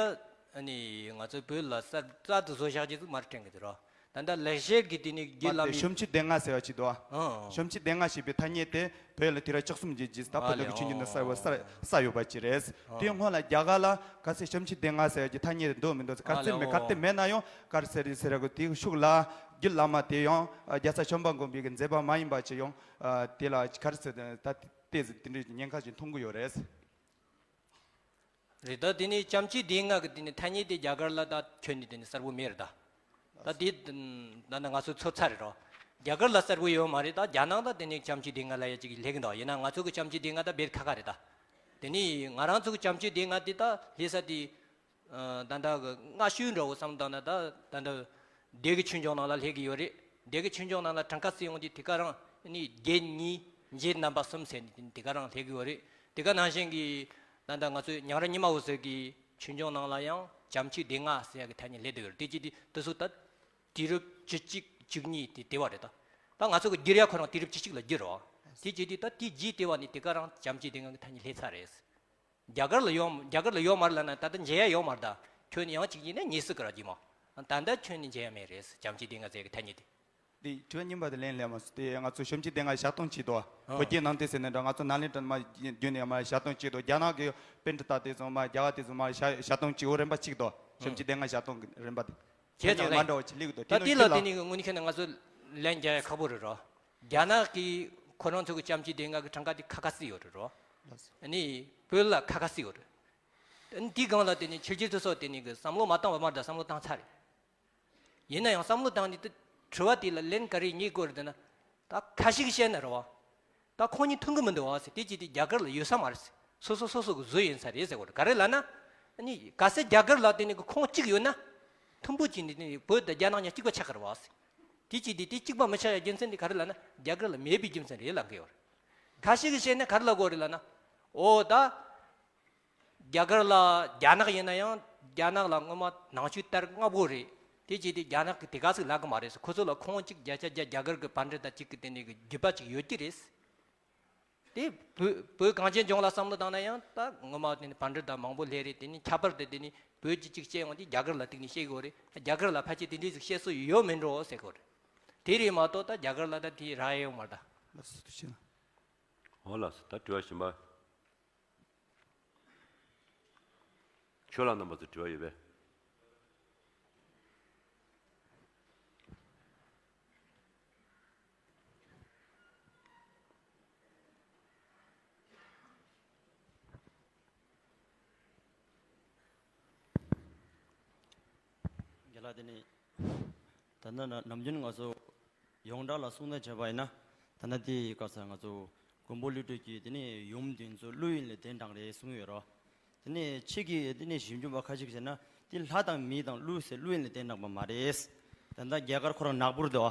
ཨ་ནི་ང་ཚོའི་བོད་ལ་གསར་གསར་དུ་བཟོ་བཞག་རྒྱུ་ཟིག་མ་རེད་དྲན་གི་འདུག་རོ། ད་ལྟ་ལེགས་བཤད་ཀྱི་དེ་ནི་རྒྱུད་བླ་མའི་བྱམས་ཆོས་སྡེ་ལྔ་ཟེར་བ་ཅིག་འདུག་ཨ། ཨང་། བྱམས་ཆོས་སྡེ་ལྔ་ཞེས་པའི་ཐ་སྙད་དེ་བོད་ལ་དུས་རབས་བཅུ་གསུམ་གྱི་རྗེས་སུ་ད་བོད་ལུགས་ཀྱི་ཆོས་འབྱུང་ནང་གསལ་བ་གསལ་གསལ་ཡོད་པ་ཅིག་རེད། དེའི་སྔོན་ལ་རྒྱ་གར་ལ་ག་ཚོད་བྱམས་ཆོས་སྡེ་ལྔ་ཟེར་བ་ཅིག་ཐ་སྙད་འདུག་མི་འདུག་ག་ཚོད་མེད་ག་དེ་མེད་ན་ཡང་ག་རེ་ཟེར་རེད་ཟེར་ར་གོ། དེའི་ཤུགས་ལ་རྒྱུད་བླ་མ་དེ་ཡང་རྒྱལ་ཚབ་བྱམས་པ་མགོན་པོའི་གི་མཛད་པ་མ་ཡིན་པ་ཅིག་ཡང་དེ་ལ་ག་རེ་ཟེར་ད་ཏོག་ཙམ་དེ་འདྲའི་ཉེན་ཁ་ཞིག་མཐོང་གི་ཡོད་རེད། རེད། ད་དེ་ནི་བྱམས་ཆོས་སྡེ་ལྔ་གི་དེ་ནི་ཐ་སྙད་དེ་རྒྱ་གར་ལ་ད་ཁྱོན་ནས་དེ་ནི་གསལ་པོ་མེད་རེད་ད། ད་དེ་ད་ནི་ང་ཚོ་ཚོད་ཚ་རེད་རོ། རྒྱ་གར་ལ་གསལ་པོ་ཡོད་མ་རེད། ད་རྒྱ་ནག་ད་དེ་ནི་བྱམས་ཆོས་སྡེ་ལྔ་ལབ་ཡ་ཅིག་སླེབས་གི་འདུག་ཡིན་ན་ང་ཚོ་གི་བྱམས་ཆོས་སྡེ་ལྔ་ད་དཔེ་ཁ་ཁ་རེད་ད། དེ་ནི་ང་རང་ཚོ་གི་བྱམས་ཆོས་སྡེ་ལྔ་དེ་ད་སླེབས་ས་དེ། ཨ་ད་ལྟ་གི་སྔ་ཤོས་འདྲ་བོ་བསམ་བཏང་ན་ད་ད་ལྟ་སྡེ་དགེ་ཆོས་འབྱུང་ནང་ལ་སླེབས་ཀྱི་ཡོད་རེད། སྡེ་དགེ་ཆོས་འབྱུང་ནང་ལ་གྲངས་ཀ་བརྩི་ཡོང་དུས་དེ་ག་རང་ནི་དགེ་བསྙེན་རྗེ་རྣམ་པ་གསུམ་ཟེར་ནས་དེ་ག་རང་སླེབས་ཀྱི་ཡོད་རེད། དེ་ག་ནང་བཞིན་གྱི་ད་ལྟ་ང་ཚོའི་ཉང་རལ་ཉི་མ་འོད་ཟེར་གྱི་ཆོས་འབྱུང་ནང་ལ་ཡང་བྱམས་ཆོས་སྡེ་ལྔ་ཟེར་ཡ་གི་ཐ་སྙད་སླེབས་བསྡད་ཡོད་རེད། དེ་ཅི་དེ་དེ་ཚོ་ད་དུས་རབས་བཅུ་གཅིག་བཅུ་གཉིས་དེ་དེ་བ་རེད་ད། ད་ང་ཚོ་གི་བསྒྱུར་ཡ་ཁོ་རང་དུས་རབས་བཅུ་གཅིག་ལ་བསྒྱུར་རོ། དེ་ཅི་དེ་ད་དེ་རྗེས་དེ་བ་ནི་དེ་ག་རང་བྱམས་ཆོས་སྡེ་ལྔ་གི་ཐ་སྙད་སླེབས་ཚར་རེད། རྒྱ་གར་ལ་ཡོད། རྒྱ་གར་ལ་ཡོད་མ་རེད་ལབ་ན་ད་ལྟ་མཇལ་ཡ་ཡོད་མ་རེད་ད། ཁྱོན་ནས་ཡང་གཅིག་ཡིན་ན་ཉེས་སུ་ཀི་ར་གྱི་མ། ད་ལྟ་ཁྱོན་ནས་མཇལ་ཡ་མེད་རེད། བྱམས་ཆོས་སྡེ་ལྔ་ཟེར་གི་ཐ་སྙད་དེ། འདི་དྲི་བ་རྙིང་པ་དེ་ལན་སླེབས་མ་སོང་། དེ་ང་ཚོ་བྱམས་ཆོས་སྡེ་ལྔ་བཞག་སྟངས་གཅིག་འདུག་ཨ། བོད་བརྒྱུད་ནང་བསྟན་ཟེར་ནས་འདྲ་ང་ཚོ་ནཱ་ལེནྡྲ་མ་བརྒྱུད་ནས་མ་བཞག་སྟངས་གཅིག་འདུག་རྒྱ་ནག་གི་པཎྜི་ཏ་དེ་ཚོ་མ་རྒྱ་གར་དེ་ཚོ་མ་བཞག་བཞག་སྟངས་གཅིག་འོ་རིམ་པ་གཅིག་འདུག་བྱམས་ཆོས་སྡེ་ལྔ་བཞག་སྟངས་གི་རིམ་པ་དེ། ཁྱེད་ཚོ་མ་ལེན། འདྲ་བ་ཅིག་ལེགས་འདུག་ད་དེ་དེ་ལ་དེ་ནི་དངོས་གནས་ཁྱེད་ནི་ང་ཚོ་ལན་རྒྱག་ཡ་ཁག་པོ་རེད་རོ། རྒྱ་ནག་གིས་ཁོ་རང་ཚོ་གི་བྱམས་ཆོས་སྡེ་ལྔ་གི་གྲངས་ཀ་དེ་ཁ་ཁ་བརྩི་ཡོད་རེད་རོ། ཨ་ནི་བོད་ལ་ཁ་ཁ་བརྩི་ཡོད་རེད། ཨ་ནི་དེའི་སྒང་ལ་དེ་ནི་ཆོས་རྒྱལ་དེ་ཚོ་དེ་ནི་གི་བསམ་བློ་མ་བཏང་བ་མ་རེད་ད། བསམ་བློ་བཏང་ཚར་རེད། ཡིན་ན་ཡང་བསམ་བློ་བཏང་ནས་དེ་དྲི་བ་དེ་ལ་ལན་ག་རེ་རྙེད་དགོས་རེད་ཟེར་ན། ད་ཁ་ཤས་ཀྱིས་བཤད་ན་རེད་བ། ད་ཁོང་གཉིས་མཐུན་གི་མི་འདུག་བ་ཟེར། དེ་ཅི་དེ་རྒྱ་གར་ལ་ཡོད་ས་མ་རེད་ཟེར། སོ་སོ་སོ་སོ་གི་བཟོས་ཡིན་ས་རེད་ཟེར་གོ་རེད། ག་རེ་ལབ་ན། ཨ་ནི་གལ་སྲིད་རྒྱ་གར་ལ་དེ་ནི་གི་ཁོངས་གཅིག་ཡོད་ན། མཐུན་པོ་བྱས་ནས་དེ་ནི་བོད་དང་རྒྱ་ནག་གཉིས་གཅིག་པ་ཆགས་ཀྱི་རེད་བ་ཟེར། དེ་ཅི་དེ་དེ་གཅིག་པ་མི་ཆགས་ཡ་རྒྱུ་མཚན་དེ་ག་རེ་ལབ་ན་རྒྱ་གར་ལ་མེད་པའི་རྒྱུ་མཚན་རེད་ལབ་གི་ཡོད་རེད། ཁ་ཤས་ཀྱིས་བཤད་ན་ག་རེ་ལབ་དགོས་རེད་ལབ་ན། འོ་ད། རྒྱ་གར་ལ་རྒྱ་ནག་ཡིན་ན་ཡང་རྒྱ་ནག་ལ་སྔོན་མ་ནང་ཆོས་དར་སྔ་པོ་རེད། དེ་བྱས་ཏེ་རྒྱ་ནག་གིས་དེ་ག་ཟིག་ལབ་གི་མ་རེད་ཟེར། ཁོ་ཚོ་ལ་ཁོངས་གཅིག་བརྒྱ་ཆ་བརྒྱ་རྒྱ་གར་གི་པཎྜི་ཏ་གཅིག་གི་དེ་ནས་གི་བརྒྱུད་པ་གཅིག་ཡོད་ཀྱི་རེད། དེ་བོད་བོད་གངས་ཅན་ལྗོངས་ལ་བསམ་བློ་བཏང་ན་ཡང་ད་ངོ་མ་དེ་ནི་བན་དེ་འདྲ་མང་པོ་སླེབས་རེད། དེ་ནི་ཁྱད་པར་དུ་དེ་ནི་བོད་ཀྱི་གཅིག་བཤད་ཡོང་དུས་རྒྱ་གར་ལ་གཏུགས་ནས་བཤད་དགོས་རེད། རྒྱ་གར་ལ་ཕལ་ཆེར་དེ་འདྲའི་ཟིག་བཤད་སྲོལ་ཡོད་མིན་འགྲོ་ཟེར་དགོས་རེད། དེ་རེད་མ་གཏོགས་ད་རྒྱ་གར་ལ་ད་དེ་རག་ཡས་ཡོད་མ་རེད་ད། ལགས་སོ་ཐུགས་རྗེ་ཆེ། འོ་ལགས་སོ། ད་དྲི་བ་གཞན་པ། ཁྱོད་ལ་རྣམ་པ་ཚོ་དྲི་བ་ཡོད་པས། རྒན་ལགས་དེ་ནི། ད་ལྟ་ན་ནམ་རྒྱུན་ང་ཚོ་ཡོངས་གྲགས་ལ་གསུང་སྟངས་བྱས་པ་ཡིན་ན། ད་ལྟ་དེའི་སྐབས་སུ་ང་ཚོ་མགོན་པོ་ཀླུ་སྒྲུབ་ཀྱིས་དེ་ནི་ཡུམ་དེ་ཚོ་ཀླུ་ཡིན་ལས་གདན་དྲངས་རེད་གསུངས་ཡོད་རོ། དེ་ནི་ཁྱེད་ཀྱིས་དེ་ནི་ཞིབ་འཇུག་པ་ཁ་ཅིག་བྱས་ན་དེ་ལྷ་དང་མི་དང་ཀླུ་ཟེར་ཀླུ་ཡིན་ལས་གདན་དྲངས་པ་མ་རེད། ད་ལྟ་རྒྱ་གར་ཁོ་རང་ནག་པུར་དུ།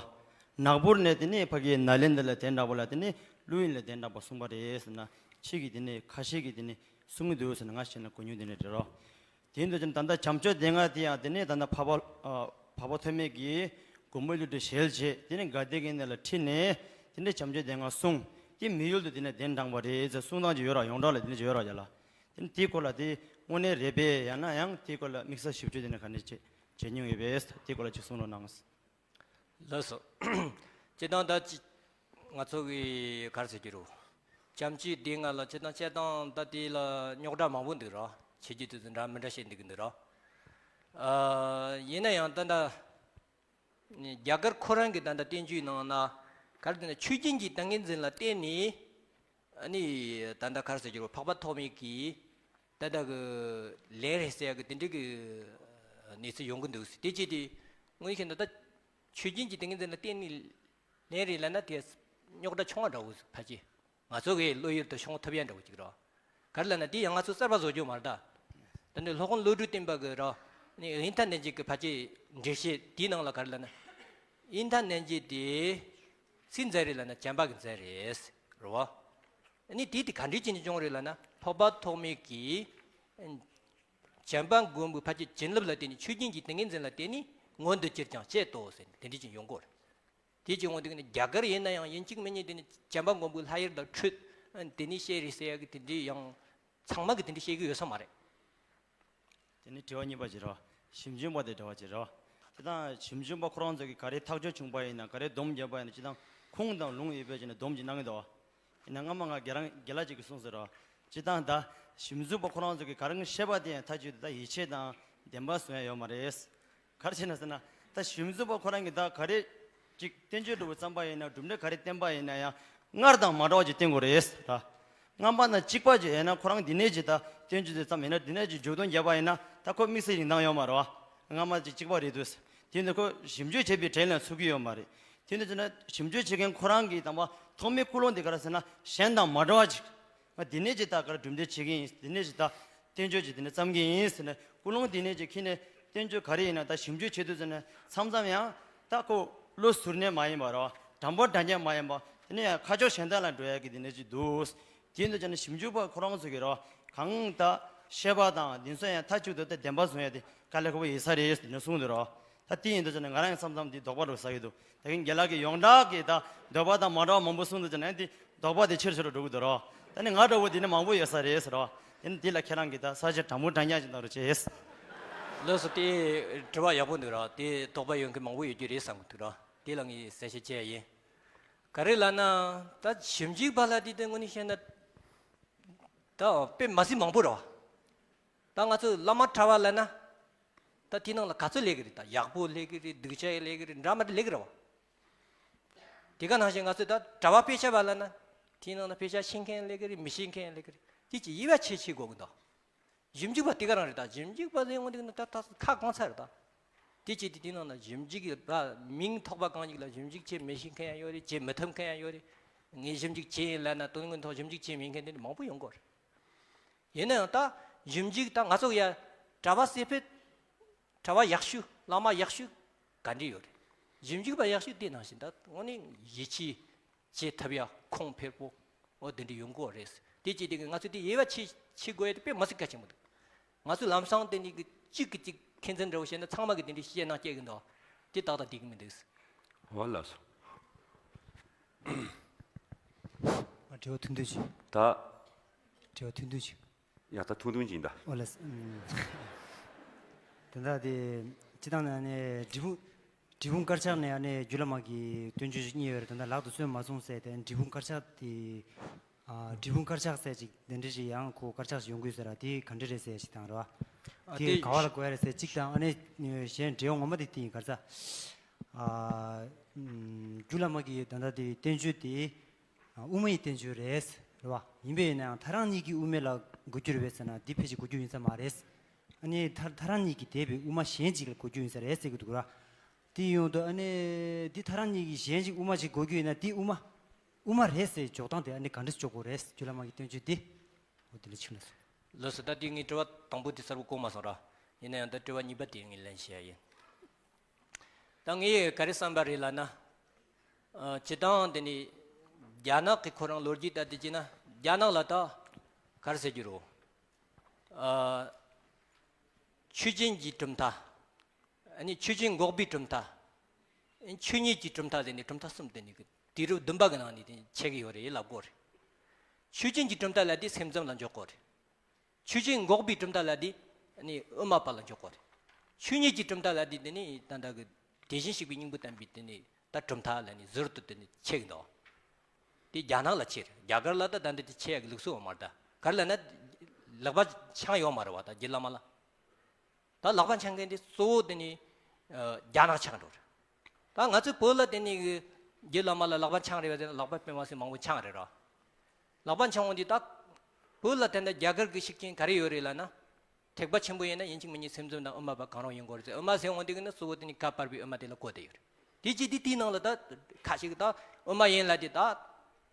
ནག་པུར་ནས་དེ་ནི་ཕ་གིའི་ནཱ་ལེནྡྲ་ལ་གདན་དྲངས་པ་ལ་དེ་ནི་ཀླུ་ཡིན་ལས་གདན་དྲངས་པ་གསུངས་པ་རེད་ཟེར་ན། ཁྱེད་ཀྱིས་དེ་ནི་ཁ་ཤས་ཀྱིས་དེ་ནི་གསུང་གི་འདུག་ཟེར་ན། ང་བྱས་ན་གོ་མྱོང་དེ་ནི་རེད་རོ། དེ་འདྲ་ཅན་ད་ལྟ་བྱམས་ཆོས་སྡེ་ལྔ་དེ་ཡང་དེ་ནས་ད་ལྟ་འཕགས་པ་ཨ་འཕགས་པ་ཐོགས་མེད་ཀྱིས་མགོན་པོ་ཀླུ་སྒྲུབ་ཞལ་མཇལ། དེ་ནས་དགའ་ལྡན་གྱི་གནས་ལ་ཁྲིད་ནས་དེ་འདྲ་བྱམས་ཆོས་སྡེ་ལྔ་གསུངས། དེ་མི་ཡུལ་དུ་དེ་ནས་གདན་དྲངས་པ་རེད་ཟེར་གསུང་སྟངས་ཅིག་ཡོད་ར། ཡོངས་གྲགས་ལ་དེ་འདྲ་ཅིག་ཡོད་ར་ཡ་ལ། དེ་ནས་དེའི་སྐོར་ལ་དེ་དངོས་གནས་རེད་པས། ཡང་ན་ཡང་དེའི་སྐོར་ལ་དམིགས་བསལ་ཞིབ་དཔྱོད་དེ་འདྲ་ག་འདྲ་ཅིག་བྱེད་མྱོང་ཡོད་པས། དེའི་སྐོར་ལ་ཅིག་གསུང་རོགས་གནང་། ལགས་སོ། སྤྱིར་བཏང་ད་ཅི། ང་ཚོ་གི་ག་རེ་ཟེར་གྱི་རེད། བྱམས་ཆོས་སྡེ་ལྔ་ལ་སྤྱིར་བཏང་བཤད་སྟངས་ད་དེ་ལ་རྙོག་དྲ་མང་པོ་འདུག་ར། བྱེད་རྒྱུ་དེ་ཚོ་འདྲ་མི་འདྲ་བཤད་འདུག་གི་འདུག་ར། ཨ། ཡིན་ན་ཡང་ད་ལྟ་རྒྱ་གར་ཁོ་རང་གི་ད་ལྟ་བསྟན་བཅོས་ནང་ན་ག་རེ་ཟེར་ན་ཆོས་སྦྱིན་གྱི་ཏིང་ངེ་འཛིན་ལ་བརྟེན་ནས། ཨ་ནི་ད་ལྟ་ག་རེ་ཟེར་གྱི་རེད། འཕགས་པ་ཐོགས་མེད་ཀྱིས་ད་ལྟ་གི་ལན་རེད་ཟེར་ཡག་གི་དེ་འདྲའི་གི་གནས་ཚུལ་ཡོང་གི་འདུག་དེ་ཅི་སྟེ། དངོས་གཞི་ད་ལྟ་ཆོས་སྦྱིན་གྱི་ཏིང་ངེ་འཛིན་ལ་བརྟེན་ནས་ལན་རེད་ལབ་ན་དེ་རྙོག་དྲ་ཆུང་བ་འདྲ་བོ་ཕལ་ཆེར་ང་ཚོ་གི་བློ་ཡུལ་དུ་ཤོང་ཐུབ་ཡག་འདྲ་བོ་ཅིག་རེད། ག་རེ་ལབ་ན་དེ་ཡང་ང་ཚོ་གསར་པ་བཟོ་རྒྱུ་མ་རེད་ད། ད་ནི་སློབ་དཔོན་བློ་གྲོས་བསྟན་པ་གི་ར་ནི་ཨིན་ཐ་ནན་ཇི་གི་ཕལ་ཆེར་འགྲེལ་བཤད་དེའི་ནང་ལ་ག་རེ་ལབ་ན། ཨིན་ཐ་ནན་ཇི་དེ་སུའི་མཛད་རེད་ལབ་ན་བྱམས་པ་གི་མཛད་རེད། རེད་བ། ཨ་ནི་དེ་དེ་ག་འདྲའི་ཅན་གྱི་སྦྱོང་རེད་ལབ་ན། འཕགས་པ་ཐོགས་མེད་ཀྱིས་བྱམས་པ་མགོན་པོའི་ཕལ་ཆེར་བྱིན་རླབས་ལ་བརྟེན་ནས་ཆོས་སྦྱིན་གྱི་ཏིང་ངེ་འཛིན་ལ་བརྟེན་ནས་མངོན་དུ་གྱུར་ཀྱང་བྱེད་དོ་ཟེར་ནས་དེ་འདྲའི་ཅན་ཡོང་གི་ཡོད་རེད། དེ་ཅན་འོང་དུས་ནི་རྒྱ་གར་ཡིན་ན་ཡང་ཡིན་གཅིག་མིན་གཉིས་དེ་ནི་བྱམས་པ་མགོན་པོའི་ལྷ་ཡུལ་དང་འཕྲོད། དེ་ནི་བཤད་རེད་ཟེར་ཡག་གི་དེ་འདྲའི་ཡང་ཚང་མ་གི་དེ་འདྲའི་བཤད་གི་ཡོད་ས་མ་རེད། དེ་ནི་དྲི་བ་གཉིས་པ་ཅིག་རེད་བ། ཞིབ་འཇུག་པ་དེ་དྲི་བ་ཅིག་རེད་བ། དེ་དང་ཞིབ་འཇུག་པ་ཁོ་རང་ཚོ་གིས་ག་རེ་ཐག་གཅོད་བྱུང་པ་ཡིན་ན། ག་རེ་སྡོམ་བརྒྱབ་པ་ཡིན་ན། སྤྱིར་བཏང་ཁུངས་དང་ལུང་ཡོད་པའི་ཆ་ནས་སྡོམ་ཅིག་གནང་གི་འདུག་བ། ཡིན་ན་སྔ་མ་ང་རྒན་རང་རྒན་ལགས་ཅིག་གིས་གསུངས་ཟེར་རོ། སྤྱིར་བཏང་ད་ཞིབ་འཇུག་པ་ཁོ་རང་ཚོ་གིས་ག་རེ་བཤད་པ་དེ་ཡང་ཐག་གཅོད་དེ་ད་ཡིད་ཆེས་དང་བདེན་པ་བཟུང་ཡ་ཡོད་མ་རེད། ག་རེ་བྱས་ན་ཟེར་ན། ད་ཞིབ་འཇུག་པ་ཁོ་རང་གིས་ད་ག་རེ་ཅིག་བསྟན་བཅོས་འདྲ་བོ་བརྩམས་པ་ཡིན་ན། གྲུབ་འབྲས་ག་རེ་བསྟན་པ་ཡིན་ན་ཡང་སྔར་དང་མ་འདྲ་བ་ཅིག་བསྟན་དགོས་རེད་ད། སྔ་མ་དང་གཅིག་པ་ཅིག་ཡིན་ན། ཁོ་རང་འདི་ནས་ཅིག་ད་བསྟན་བཅོས་དེ་བརྩམས་ཡིན་ན། འདི་ནས་ཅིག་འཇུག་ལྡོག་བརྒྱབ་པ་ཡིན་ན། ད་ཁོ་དམིགས་བསལ་རིན་ཐང་ཡོད་མ་རེད་བ། སྔ་མ་ཅིག་གཅིག་པ་རེད་འདུག་དེ་ནི་ཁོ་ཞིབ་འཇུག་བྱས་པའི་གྲས་ལ་ཚུད་ཀྱི་ཡོད་མ་རེད། དེ་ནི་ཅིག་ན་ཞིབ་འཇུག་བྱེད་མཁན་ཁོ་རང་གིས་དང་པོ་ཐོག་མའི་ཀུན་སློང་དེ་ག་རེ་ཟེར་ན། གཞན་དང་མ་འདྲ་བ་ཅིག་ང་འདི་ནས་ཅིག་ད་ག་རེ་གྲུབ་འབྲས་བྱེད་ཀྱི་ཡིན། འདི་ནས་ཅིག་ད་བསྟན་བཅོས་ཅིག་འདི་ནས་བརྩམ་གྱི་ཡིན་ཟེར་ནས། ཀུན་སློང་འདི་ནས་ཅིག་ཁྱེར་ནས་བསྟན་བཅོས་ག་རེ་ཡིན་ན་ད་ཞིབ་འཇུག་བྱེད་དུས་ཙམ་ནས་མཚམས་མཚམས་ཡང་ད་ཁོ་བློ་གཟུར་གནས་མ་ཡིན་པ་རེད་བ། དྲང་པོ་དྲང་རྐྱང་མ་ཡིན་པ། དེ་ནས་ཡང་ཁ་ཕྱོགས་གཞན་དག་ལ་འགྲོ་ཡག་གི་འདི་ནས་ཅིག་འདུག་དེ་འདྲ་བྱས་ན་ཞིབ་འཇུག་པ་ཁོ་རང་ཚོ་གིས་རེད་བ། གང་ལྟར་བཤད་པ་དང་འདི་ཚོ་ཡང་མཐའ་གཅིག་ཏུ་ད་བདེན་པ་བཟུང་ཡ་དེ་དཀའ་ལས་ཁག་པོ་ཡིན་ས་རེད་ཟེར་ནས་གསུངས་འདུག་རེད་བ། ད་དེ་ཡིན་དུས་ཙམ་ནས་ང་རང་ཡང་མཚམས་མཚམས་འདི་དོགས་པ་འདྲ་ཟ་གི་འདུག་ད་གིན་རྒན་ལགས་ཀྱིས་ཡོངས་གྲགས་ཀྱི་ད་འདོད་པ་དང་མ་འདྲ་བ་མང་པོ་གསུངས་འདུག་ཙམ་ནས་འདི་དོགས་པ་དེ་ཆེ་རུ་ཆེ་རུ་འགྲོ་གི་འདུག་རེད་བ། ད་ནི་ང་འདྲ་བོ་འདི་ནི་མང་པོ་ཡོད་ས་རེད་ཟེར་བ། དེ་ནི་འདི་ལ་ཁྱེད་རང་གིས་ད་ས་བཅད་དྲང་པོ་དྲང་རྐྱང་ཞིག་གནང་རོགས་བྱེད། ལགས་སོ། དེ་དྲི་བ་ཡག་པོ་འདུག་ར། དེ་དོགས་པ་ཡོད་མཁན་མང་པོ་ཡོད་རྒྱུ་རེད་བསམ་གི་འདུག་ར། དེ་ལ་ངས་གསལ་བཤད་བྱས་ཡིན། ག་རེ་ལབ་ན། ད་ཞིབ་འཇུག་པ་ལ་དེ་དེ་དངོས་གནས་བཤད་ན་ད་དཔེ་མ་སྲིད་མང་པོ་རེད་བ། ད་ང་ཚོ་བླ་མ་གྲྭ་བ་ལབ་ན་ད་དེ་ནང་ལ་ག་ཚོད་སླེབས་ཀྱི་རེད། ད་ཡག་པོ་སླེབས་ཀྱི་རེད། སྡུག་ཅག་སླེབས་ཀྱི་རེད། འདྲ་མི་འདྲ་སླེབས་ཀྱི་རེད་བ། དེ་ག་ནང་བཞིན་ང་ཚོས་ད་གྲྭ་བ་དཔེ་ཆ་བ་ལབ་ན་དེའི་ནང་ན་དཔེ་ཆ་ཤེས་མཁན་སླེབས་ཀྱི་རེད། མི་ཤེས་མཁན་སླེབས་ཀྱི་རེད། དེ་ཅིག་དབྱེ་བ་ཕྱེ་ཕྱེ་དགོས་ཀྱི་འདུག་ཞིབ་འཇུག་པ་དེ་ག་རང་རེད། ད་ཞིབ་འཇུག་པ་ཟེར་ཡོང་དུས་ན་ད་ད་ཁ་གང་ཚར་རེད་ད། དེ་ཅིག་དེ་དེའི་ནང་ན་ཞིབ་འཇུག་གི་ད་མིང་ཐོགས་པ་གང་ཞིག་ལ་ཞིབ་འཇུག་བྱེད་མི་ཤེས་མཁན་ཡང་ཡོད་རེད། བྱེད་མི་ཐུབ་མཁན་ཡང་ཡོད་རེད། ངས་ཞིབ་འཇུག་བྱས་ཡིན་ལབ་ན་དོན་དངོས་ཐོག་ཞིབ་འཇུག་བྱས་མེད་མཁན་དེ་འདྲ་མང་པོ་ཡོང་གི་རེད། ཡིན་ན་ཡང་ད་ཞིབ་འཇུག་ད་ང་ཚོ་ཡ་གྲྭ་བ་ཟེར་ཕེད། གྲྭ་བ་ཡག་ཤོས་བླ་མ་ཡག་ཤོས་ག་འདྲ་ཡོད་རེད། ཞིབ་འཇུག་པ་ཡག་ཤོས་དེ་ནང་བཞིན་ད་དངོས་གནས་ཡིད་ཆེས་བྱེད་ཐུབ་ཡ་ཁོང་ཕེར་པོ་འོ་དེ་འདྲ་ཡོང་གི་རེད། དེ་བྱས་དེ་གི་ང་ཚོ་དེ་དབྱེ་བ་ཕྱེ་ཕྱེ་དགོས་ཡ་དེ་དཔེ་མ་སྲིད་གལ་ཆེན་པོ་འདུག་ང་ཚོ་ལམ་སང་དེ་ནི་གི་གཅིག་གི་གཅིག་ཁྱད་མཚར་འདྲ་བོ་བཤད་ན་ཚང་མ་གི་དེ་འདྲའི་བཤད་ན་སྐྱེ་གི་འདུག་དེ་ཏག་ཏག་བསྡད་གི་མི་འདུག་འོ་ལགས་སོ། དྲི་བ་ཐུང་ཐུང་ཅིག་ད། དྲི་བ་ཐུང་ཐུང་ཅིག་ཡ་ད་ཐུང་ཐུང་ཅིག་ད། ཨོ་ལེ། ཨུམ། དེ་འདྲ་དེ། སྤྱི་བཏང་ནས་ནི་འབྲས་སྤུངས། འབྲས་སྤུངས་དཀར་ཆག་ནས་ཨ་ནི་རྒྱུད་བླ་མ་གི་བསྟན་བཅོས་ཤིག་རྙེད་ཡོད་རེད། དེ་འདྲ་ལག་ཏུ་སོན་མ་སོང་ཟེར་ཏེ་འབྲས་སྤུངས་དཀར་ཆག་དེ། ཨ། འབྲས་སྤུངས་དཀར་ཆག་ཟེར་ཅིག་དེ་འདྲ་ཞིག་ཡང་ཁོ་དཀར་ཆག་ཞིག་ཡོང་གི་ཡོད་ཟེར་ར། དེ་ག་འདྲ་རེད་ཟེར་ཞིག་དང་རེད་བ། ཨ་དེ་དེ་ག་བ་ལ་གོ་ཡ་རེད་ཟེར་གཅིག་དང་། ཨ་ནི་གཞན་འབྲེལ་བ་ངོ་མ་དེ་དེ་ཡིན་ག་རེ་ཟ། ཨ། ཨུམ། རྒྱུད་བླ་མ་གི་ད་ལྟ་དེ་བསྟན་བཅོས་དེ། ཨ། དབུ་མའི་བསྟན་བཅོས་རེད། རེད་བ། ཡིན་པས་ན་ཡང་ཐལ་རང་གཉིས་ཀྱི་དབུ་མ་ལ་གོ་རྒྱུ་རེད་པས་ཟེར་ན་འདི་ཕལ་ཆེར་གོ་རྒྱུ་ཡིན་ས་མ་རེད། ཨ་ནི་ཐལ་ཐལ་རང་གཉིས་ཀྱིས་འདས་པའི་དབུ་མ་གཞན་གཅིག་ལ་གོ་རྒྱུ་ཡིན་ས་རེད་ཟེར་གྱི་འདུག་ར། དེ་ཡོང་དུས་ཨ་ནི་འདི་ཐལ་རང་གཉིས་ཀྱིས་གཞན་གཅིག་དབུ་མ་ཞིག་གོ་རྒྱུ་ཡིན་ན་འདི་དབུ་མ། དབུ་མ་རེད་ཟེར་འཇོག་སྟངས་དེ་ཨ་ནི་ག་འདྲ་འཇོག་དགོས་རེད། རྒྱུད་བླ་མ་གི་བསྟན་བཅོས་འདི། འོ་དེ་ལ་ཕྱིན་ལ་སོང་། ལགས་སོ། ད་དེ་ངའི་དྲི་བ་དང་པོ་དེ་གསལ་པོ་གོ་མ་སོང་ར། ཡིན་ན་ཡང་ད་དྲི་བ་གཉིས་པ་དེ་ངས་ལན་བཤད་ཡ་ཡིན། ད་ངས་ག་རེ་བསམ་པ་རེད་ལབ་ན། ཨ། སྤྱིར་བཏང་དེ་ནི་རྒྱ་ནག་གི་ཁོ་རང་ལོ་རྒྱུས་ལྟ་དུས་ན་རྒྱ་ནག་ལ་ད་ག་རེ་ཟེར་རྒྱུ་རེད། ཨ། ཆོས་ཅན་གྱི་གྲུབ་མཐའ། ཨ་ནི་ཆོས་ཅན་འགོག་པའི་གྲུབ་མཐའ། ཨ་ནི་ཆོས་ཉིད་ཀྱི་གྲུབ་མཐའ་ཟེར་ནས་གྲུབ་མཐའ་གསུམ་དེ་ནི་དུས་རབས་བདུན་པ་གི་ནང་ནས་དེ་ཕྱེ་གི་ཡོད་རེད་ལབ་དགོས་རེད། ཆོས་ཅན་གྱི་གྲུབ་མཐའ་ལབ་དེ་སེམས་ཙམ་ལ་འཇོག་དགོས་རེད། ཆོས་ཅན་འགོག་པའི་གྲུབ་མཐའ་ལབ་དེ་ནི་དབུ་མ་པ་ལ་འཇོག་དགོས་རེད། ཆོས་ཉིད་ཀྱི་གྲུབ་མཐའ་ལབ་དེ་དེ་ནི་ད་ལྟ་གི་དེ་བཞིན་གཤེགས་པའི་སྙིང་པོ་བསྟན་པའི་དེ་ནི་ད་གྲུབ་མཐའ་ལ་ནི་ཟུར་དུ་དེ་ནི་ཕྱེ་གི་འདུག་དེ་རྒྱ་ནག་ལ་ཕྱེ་རེད། རྒྱ་གར་ལ་ད་ད་འདི་དེ་ཕྱེ་ཡག་ལུགས་སྲོལ་ཡོད་མ་རེད། ད་ག་རེ་ལབ་ན་ལག་པ་འཆང་ཡོད་མ་རེད་བ། ད་རྒྱུད་བླ་མ་ལ། ད་ལག་པ་འཆང་མཁན་དེ་གཙོ་བོ་དེ་ནི་ཨ་རྒྱ་ནག་ཆགས་འགྲོ་རེད། ད་ང་ཚོའི་བོད་ལ་དེ་ནི་གི་རྒྱུད་བླ་མ་ལ་ལག་པ་འཆང་རེད་པ། དེ་ནི་ལག་པ་སྤེན་པ་སེ་མང་པོ་འཆང་རེད་ར། ལག་པ་འཆང་འོང་དུས་ད་བོད་ལ་དེ་འདྲ་རྒྱ་གར་གྱི་ཤུགས་རྐྱེན་ག་རེ་ཡོད་རེད་ལབ་ན། ཐེག་པ་ཆེན་པོ་ཡིན་ན་ཡིན་གཅིག་མིན་གཉིས་སེམས་ཙམ་དང་དབུ་མ་པ་གང་རུང་ཡིན་དགོས་རེད་ཟེར། དབུ་མ་ཟེར་འོང་དུས་ཀྱི་ནི་གཙོ་བོ་དེ་ནི་བཀའ་བར་པའི་དབུ་མ་དེ་ལ་གོ་བསྡད་ཡོད་རེད། དེ་ཅི་དེ་དེའི་ནང་ལ་ད་ཁ་ཅིག་ད་དབུ་མ་ཡིན་ལབ་དེ་ད་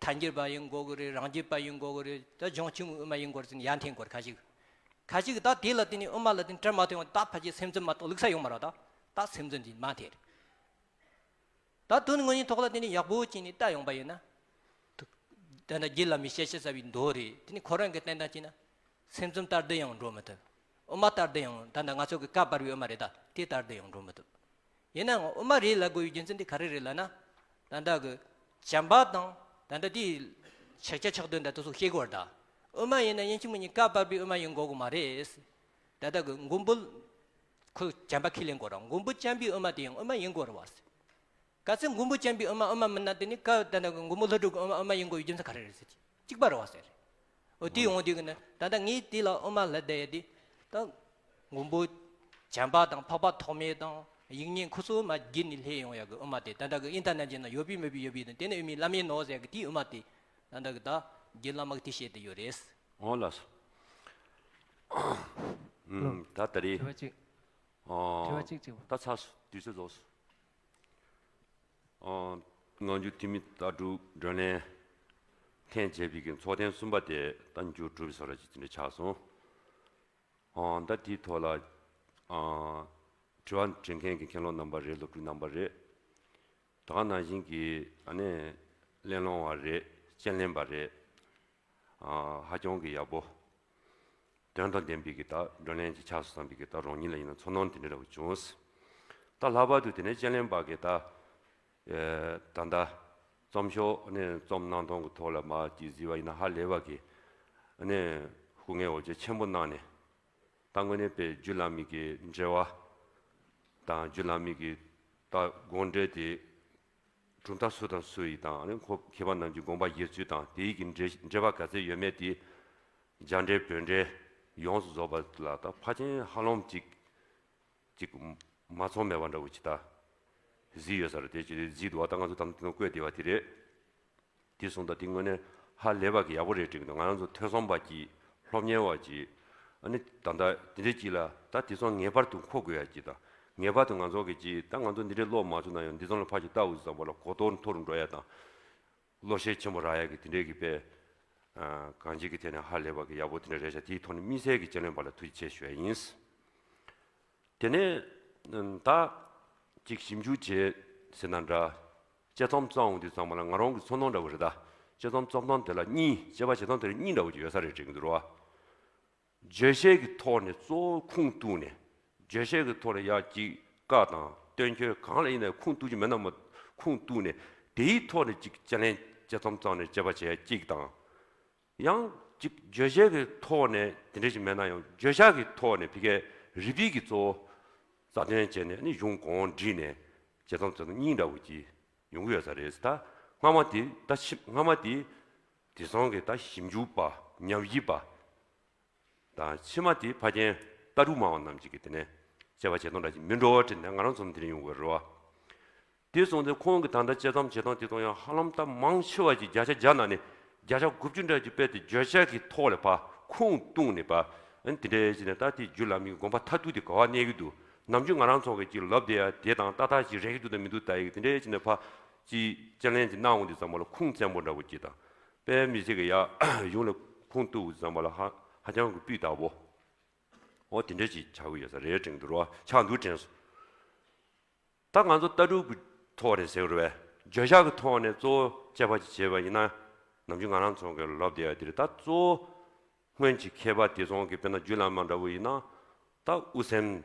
ཐལ་འགྱུར་བ་ཡིན་དགོས་ཀྱི་རེད། རང་རྒྱུད་པ་ཡིན་དགོས་ཀྱི་རེད། ད་གཞུང་ཆེན་མོའི་དབུ་མ་ཡིན་དགོས་རེད་ཟེར་ནས་ཡར་འཐེན་དགོས་རེད། ཁ་ཅིག་ཁ་ཅིག་གིས་ད་དེ་ལ་བརྟེན་ནས་དབུ་མ་ལ་བརྟེན་གྲལ་མ་མཐུན་ཡོང་། ད་ཕལ་ཆེར་སེམས་ཙམ་མ་གཏོགས་ལུགས་ས་ཡོད་མ་རེད། ད་ད་སེམས་ཙམ་དེ་མ་འཐེན་རེད། ད་དོན་དངོས་ཡིན་ཐོག་ལ་དེ་ནི་ཡག་པོ་བྱས་ནས་ལྟ་ཡོང་པ་ཡིན་ན། ད་ལྟ་རྒྱུད་བླ་མའི་བཤད་བྱ་ཟེར་བའི་མདོ་རེད། དེ་ནི་ཁོ་རང་གི་བསྟན་སྟངས་བྱས་ན། སེམས་ཙམ་ལྟར་དུ་ཡང་འགྲོ་མི་ཐུབ། དབུ་མ་ལྟར་དུ་ཡང་ད་ལྟ་ང་ཚོ་གི་བཀའ་བར་པའི་དབུ་མ་རེད། ད་དེ་ལྟར་དུ་ཡང་འགྲོ་མི་ཐུབ། ཡིན་ནའང་དབུ་མ་རེད་ལབ་དགོས་པའི་རྒྱུ་མཚན་དེ་ག་རེ་རེད་ལབ་ན། ད་ལྟ་གི་བྱམས་པ་དང་ད་ལྟ་དེའི་ཕྱག་རྒྱ་ཕྱག་དོན་དང་དེ་ཚོ་ཤེས་དགོས་རེད། ད་དབུ་མ་ཡིན་ན་ཡིན་གཅིག་མིན་གཉིས་བཀའ་བར་པའི་དབུ་མ་ཡིན་དགོས་ཀྱི་མ་རེད། ད་ལྟ་གི་མགོན་པོ་ཁོ་བྱམས་པ་ཁས་ལེན་དགོས་རེད། མགོན་པོ་བྱམས་པའི་དབུ་མ་དེ་ཡང་དབུ་མ་ཡིན་དགོས་རེད་བ། གལ་སྲིད་མགོན་པོ་བྱམས་པའི་དབུ་མ་དབུ་མ་མིན་ན་དེ་ནི་བཀའ་ད་ལྟ་གི་མགོན་པོ་ཀླུ་སྒྲུབ་ཀྱི་དབུ་མ་དབུ་མ་ཡིན་དགོས་པའི་རྒྱུ་མཚན་ག་རེ་རེད་ཟེར། གཅིག་པ་རེད་བ་ཟེར། འོ་དེ་ཡོང་དུས་ཀྱི་ནི་ད་ལྟ་ངས་དེ་ལ་དབུ་མ་ལབ་བསྡད་ཡ་དེ། ད་མགོན་པོ་བྱམས་པ་དང་འཕགས་པ་ཐོགས་མེད་དང་དབྱིག་གཉེན་ཁོ་ཚོ་མར་བརྒྱུད་ནས་སླེབས་ཡོང་ཡ་གི་དབུ་མ་དེ། ད་ལྟ་གི་ཨིན་ཐར་ནེཊ་ཅན་ན་ཡོད་པའི་མེད་པའི་ཡོད་པའི་དེ་ནི་དབུ་མའི་ལམ་ཡིན་ནོ་ཟེར་ཡ་གི་དེའི་དབུ་མ་དེ། ད་ལྟ་གི་ད་རྒྱུད་བླ་མ་གི་དེ་བཤད་དེ་ཡོད་རེད། འོ་ལགས་སོ། ཨུམ། ད་ད་རེས། དྲི་བ་གཅིག་ཨོ། དྲི་བ་གཅིག་གཅིག་ད་ཚར་སོང་། དུས་ཚོད་རྫོགས་སོང་། ཨོ། སྔ་འགྱུར་ཐུན་མིན་ལྟ་གྲུབ་བགྲོ་གླེང་ཐེངས་བརྒྱད་པའི་གི་ཚོགས་ཐེངས་གསུམ་པ་དེ་ད་མཇུག་གྲུབ་ཟེར་བ་ཅིག་དེ་འདྲ་ཆགས་སོང་། ཨོ། ད་དེའི་ཐོག་ལ་ཨ་དྲི་བ་འདྲི་མཁན་གྱི་མཁན་སློབ་རྣམ་པ་རེད། སློབ་ཕྲུག་རྣམ་པ་རེད། ད་ག་ནང་བཞིན་གྱི་ཨ་ནི་གླེང་སློང་བ་རེད། དཔྱད་གླེང་པ་རེད། ཨ་ཧ་ཅང་གི་ཡག་པོ། དོན་དང་ལྡན་པའི་གི་ད་བགྲོ་གླེང་ཅིག་ཆགས་སོང་བསམ་པའི་གི་ད་རང་ཉིད་ལ་ཡིན་ན་ཚོར་སྣང་དེ་འདྲ་འདྲ་བོ་བྱུང་། ད་ལྷག་པར་དུ་དེ་ནས་དཔྱད་གླེང་པ་གི་ད་ཨེ་ད་ལྟ་རྩོམ་ཤོག་ནས་རྩོམ་གནང་སྟངས་ཀྱི་ཐོག་ལ་མར་ཅིག་གཟིགས་པ་ཡིན་ན་ཧ་ལས་པ་གི་ནས་སྐུ་ངལ་འོ་བརྗོད་ཆེན་པོ་གནང་ནས། ད་དངོས་གནས་དཔེ་རྒྱུད་བླ་མའི་གི་འགྲེལ་པ་དང་། རྒྱུད་བླ་མའི་གི་ད་དགོངས་འགྲེལ་དེ་གྲུབ་མཐའ་སུ་དང་སུ་ཡིན་དང་། ཨ་ནི་ཁོ་མཁས་པ་རྣམས་ཀྱི་དགོངས་པ་བཞེས་ཚུལ་དང་། དེའི་གི་འགྲེལ་འགྲེལ་པ་ག་ཚད་ཡོད་མེད་དེ་རྒྱ་འགྲེལ་བོད་འགྲེལ་ཡོངས་སུ་རྫོགས་པ་ལ་ད་ཕལ་ཆེར་ཧ་ལམ་ཅིག་ཅིག་མ་ཚང་མེད་པ་འདྲ་བོ་ཅིག་ད་གཟིགས་ཡོད་ས་རེད། དེ་ཅི་རེད་གཟིགས་འདུག་བ། ད་ང་ཚོ་དམ་དེ་ནང་བཀོད་བསྡད་པ་དེ་རེད། དེ་སོང་ཙང་དེ་དངོས་གནས་ཧ་ལས་པ་གི་ཡག་པོ་རེད་དྲན་གི་འདུག་ང་རང་ཚོ་ཐོས་བསམ་པ་གྱིས། སློབ་གཉེར་བ་གྱིས། ཨ་ནི་ད་ལྟ་དེ་འདྲའི་ཅིག་ལ་ད་དེ་ཚོ་ངེས་པར་དུ་མཁོ་དགོས་ཡ་ཅིག་དང་། ངེས་པར་དུ་ང་ཚོ་གི་ཅིག་ད་ང་ཚོ་འདི་འདྲའི་ཀློག་མ་བྱུང་ན་ཡང་འདི་ཚོ་ལ་ཕར་ཅིག་ལྟ་འུ་ཚོ་ཙམ་པ་ལ་གོ་རྟོགས་མཐོ་རུ་འགྲོ་ཡ་དང་། བློ་ཤེད་ཆེན་པོ་རག་ཡ་གི་དེ་འདྲའི་གི་དཔེ། ཨ་གང་ཅིའི་གི་ཐད་ནས་ཧ་ལས་པ་གི་ཡག་པོ་དེ་འདྲ་རེད་ཤག་དེའི་ཐོག་ནས་དམིགས་བསལ་གྱི་དཔྱད་གླེང་པ་ལ་ཐུགས་རྗེ་ཆེ་ཞུ་ཡ་ཡིན། དེ་ནས་ད་ཅིག་ཞིབ་འཇུག་བྱས་ཟེར་ན་འདྲ། དཔྱད་རྩོམ་བརྩམས་འོང་དུས་ཙམ་པ་ལ་ང་རང་གི་ཚོར་སྣང་འདྲ་བོ་རེད། ད་དཔྱད་རྩོམ་རྩོམ་སྟངས་དེ་ལ་གཉིས། དཔྱད་པ་བྱེད་སྟངས་དེ་ལ་གཉིས་འདྲ་བོ་ཅིག་ཡོད་ས་རེད་དྲན་གྱི་འདུག་ར་བ། བརྗོད་བྱའི་གི་ཐོག་ནས་གཙོ་བོ་ཁུངས་གཏུགས་ནས། བརྗོད་བྱའི་གི་ཐོག་ནས་ཡ་ཅིག་བཀའ་དང་དོན་འཁྱོལ་གང་ལ་ཡིན་ནའི་ཁུངས་གཏུགས་ཀྱི་མེད་ན་མ། ཁུངས་གཏུགས་ནས་དེའི་ཐོག་ནས་ཅིག་དཔྱད་གླེང་དཔྱད་རྩོམ་བརྩམས་ནས་དཔྱད་པ་བྱས་ཡ་གཅིག་དང་། ཡང་ཅིག་བརྗོད་བྱའི་གི་ཐོག་ནས་དེ་འདྲ་ཞིག་མེད་ན་ཡང་བརྗོད་བྱ་གི་ཐོག་ནས་ཕ་གིའི་རིག་པའི་གི་གཙོ་བོ་རྩ་དོན་བྱས་ནས་ནི་གཞུང་གང་བསྒྲིགས་ནས་བྱེད་སྟངས་དེ་ཚོ་གཉིས་འདྲ་བོ་ཅིག་ཡོང་གི་ཡོད་ས་རེད། ད་སྔ་མ་དེ་ད་ཕྱི་སྔ་མ་དེ་དེང་སང་གི་ད་ཞིབ་འཇུག་པ་ཉམས་ཞིབ་པ་དང་ཕྱི་མ་དེ་ཕལ་ཆེར་ལྟ་གྲུབ་སྨྲ་བ་རྣམས་ཀྱི་གི་དེ་ནས་དཔྱད་པ་བྱེད་སྟངས་འདྲ་ཅིག་མི་འདྲ་བ་དྲན་ནས་ང་རང་ཚོ་དེ་ནས་ཡོང་དགོས་རེད་བ། དེ་སོང་ཙང་ཁོང་གི་ད་ལྟ་དཔྱད་མཚམས་བྱེད་སྟངས་དེ་ཚོ་ཡང་ཧ་ལམ་ད་མང་ཆེ་བ་ཅིག་བརྒྱ་ཆ་བརྒྱ་ནང་ནས་བརྒྱ་ཆ་དགུ་བཅུ་འདྲ་ཅིག་དཔེ་དེ་བརྗོད་བྱ་གི་ཐོག་ལ་ཕར་ཁུངས་བཏུངས་ནས་ཕར་ཨ་ནི་དེ་འདྲའི་ཅིག་ནས་ད་དེ་རྒྱུད་བླ་མའི་དགོངས་པ་མཐར་ཐུག་དེ་ག་བ་གནས་ཀྱི་འདུག་ནམ་རྒྱུན་ང་རང་ཚོ་གི་ཅིག་ལབ་བསྡད་ཡ་དེ་དང་ཏག་ཏག་ཅིག་རེག་གི་འདུག་དང་མི་འདུག་ལྟ་ཡི་དེ་འདྲའི་ཅིག་ནས་ཕར་ཅིག་དཔྱད་གླེང་ཅིག་གནང་འོང་དུས་ཙམ་པ་ལ་ཁུངས་བཙན་པོ་འདྲ་བོ་ཅིག་དང་དཔེ་མི་སྲིད་ཀྱི་ཡ་གཞུང་ལ་ཁུངས་གཏུགས་དུས་ཙམ་པ་ལ་ཧ་ཧ་ཅང་གི་སྤུས་དག་པོ་འོ་དེ་འདྲ་ཅིག་ཆགས་ཀྱི་ཡོད་ས་རེད་དྲན་གྱི་འདུག་རོ། ཆགས་འདུག་དྲན་སོང་། ད་ང་ཚོ་ལྟ་གྲུབ་ཀྱི་ཐོག་ནས་ཟེར་བ་རེད་པས། བརྗོད་བྱ་གི་ཐོག་ནས་གཙོ་བོ་དཔྱད་པ་ཅིག་བྱས་པ་ཡིན་ན། ནམ་རྒྱུན་ང་རང་ཚོ་གི་ལབ་བསྡད་ཡ་དེ་རེད། ད་གཙོ་བོ་སྔོན་གྱི་མཁས་པ་དེ་ཚོ་གི་དཔེར་ན་རྒྱུད་བླ་མ་འདྲ་བོ་ཡིན་ན། ད་དབུ་སེམས་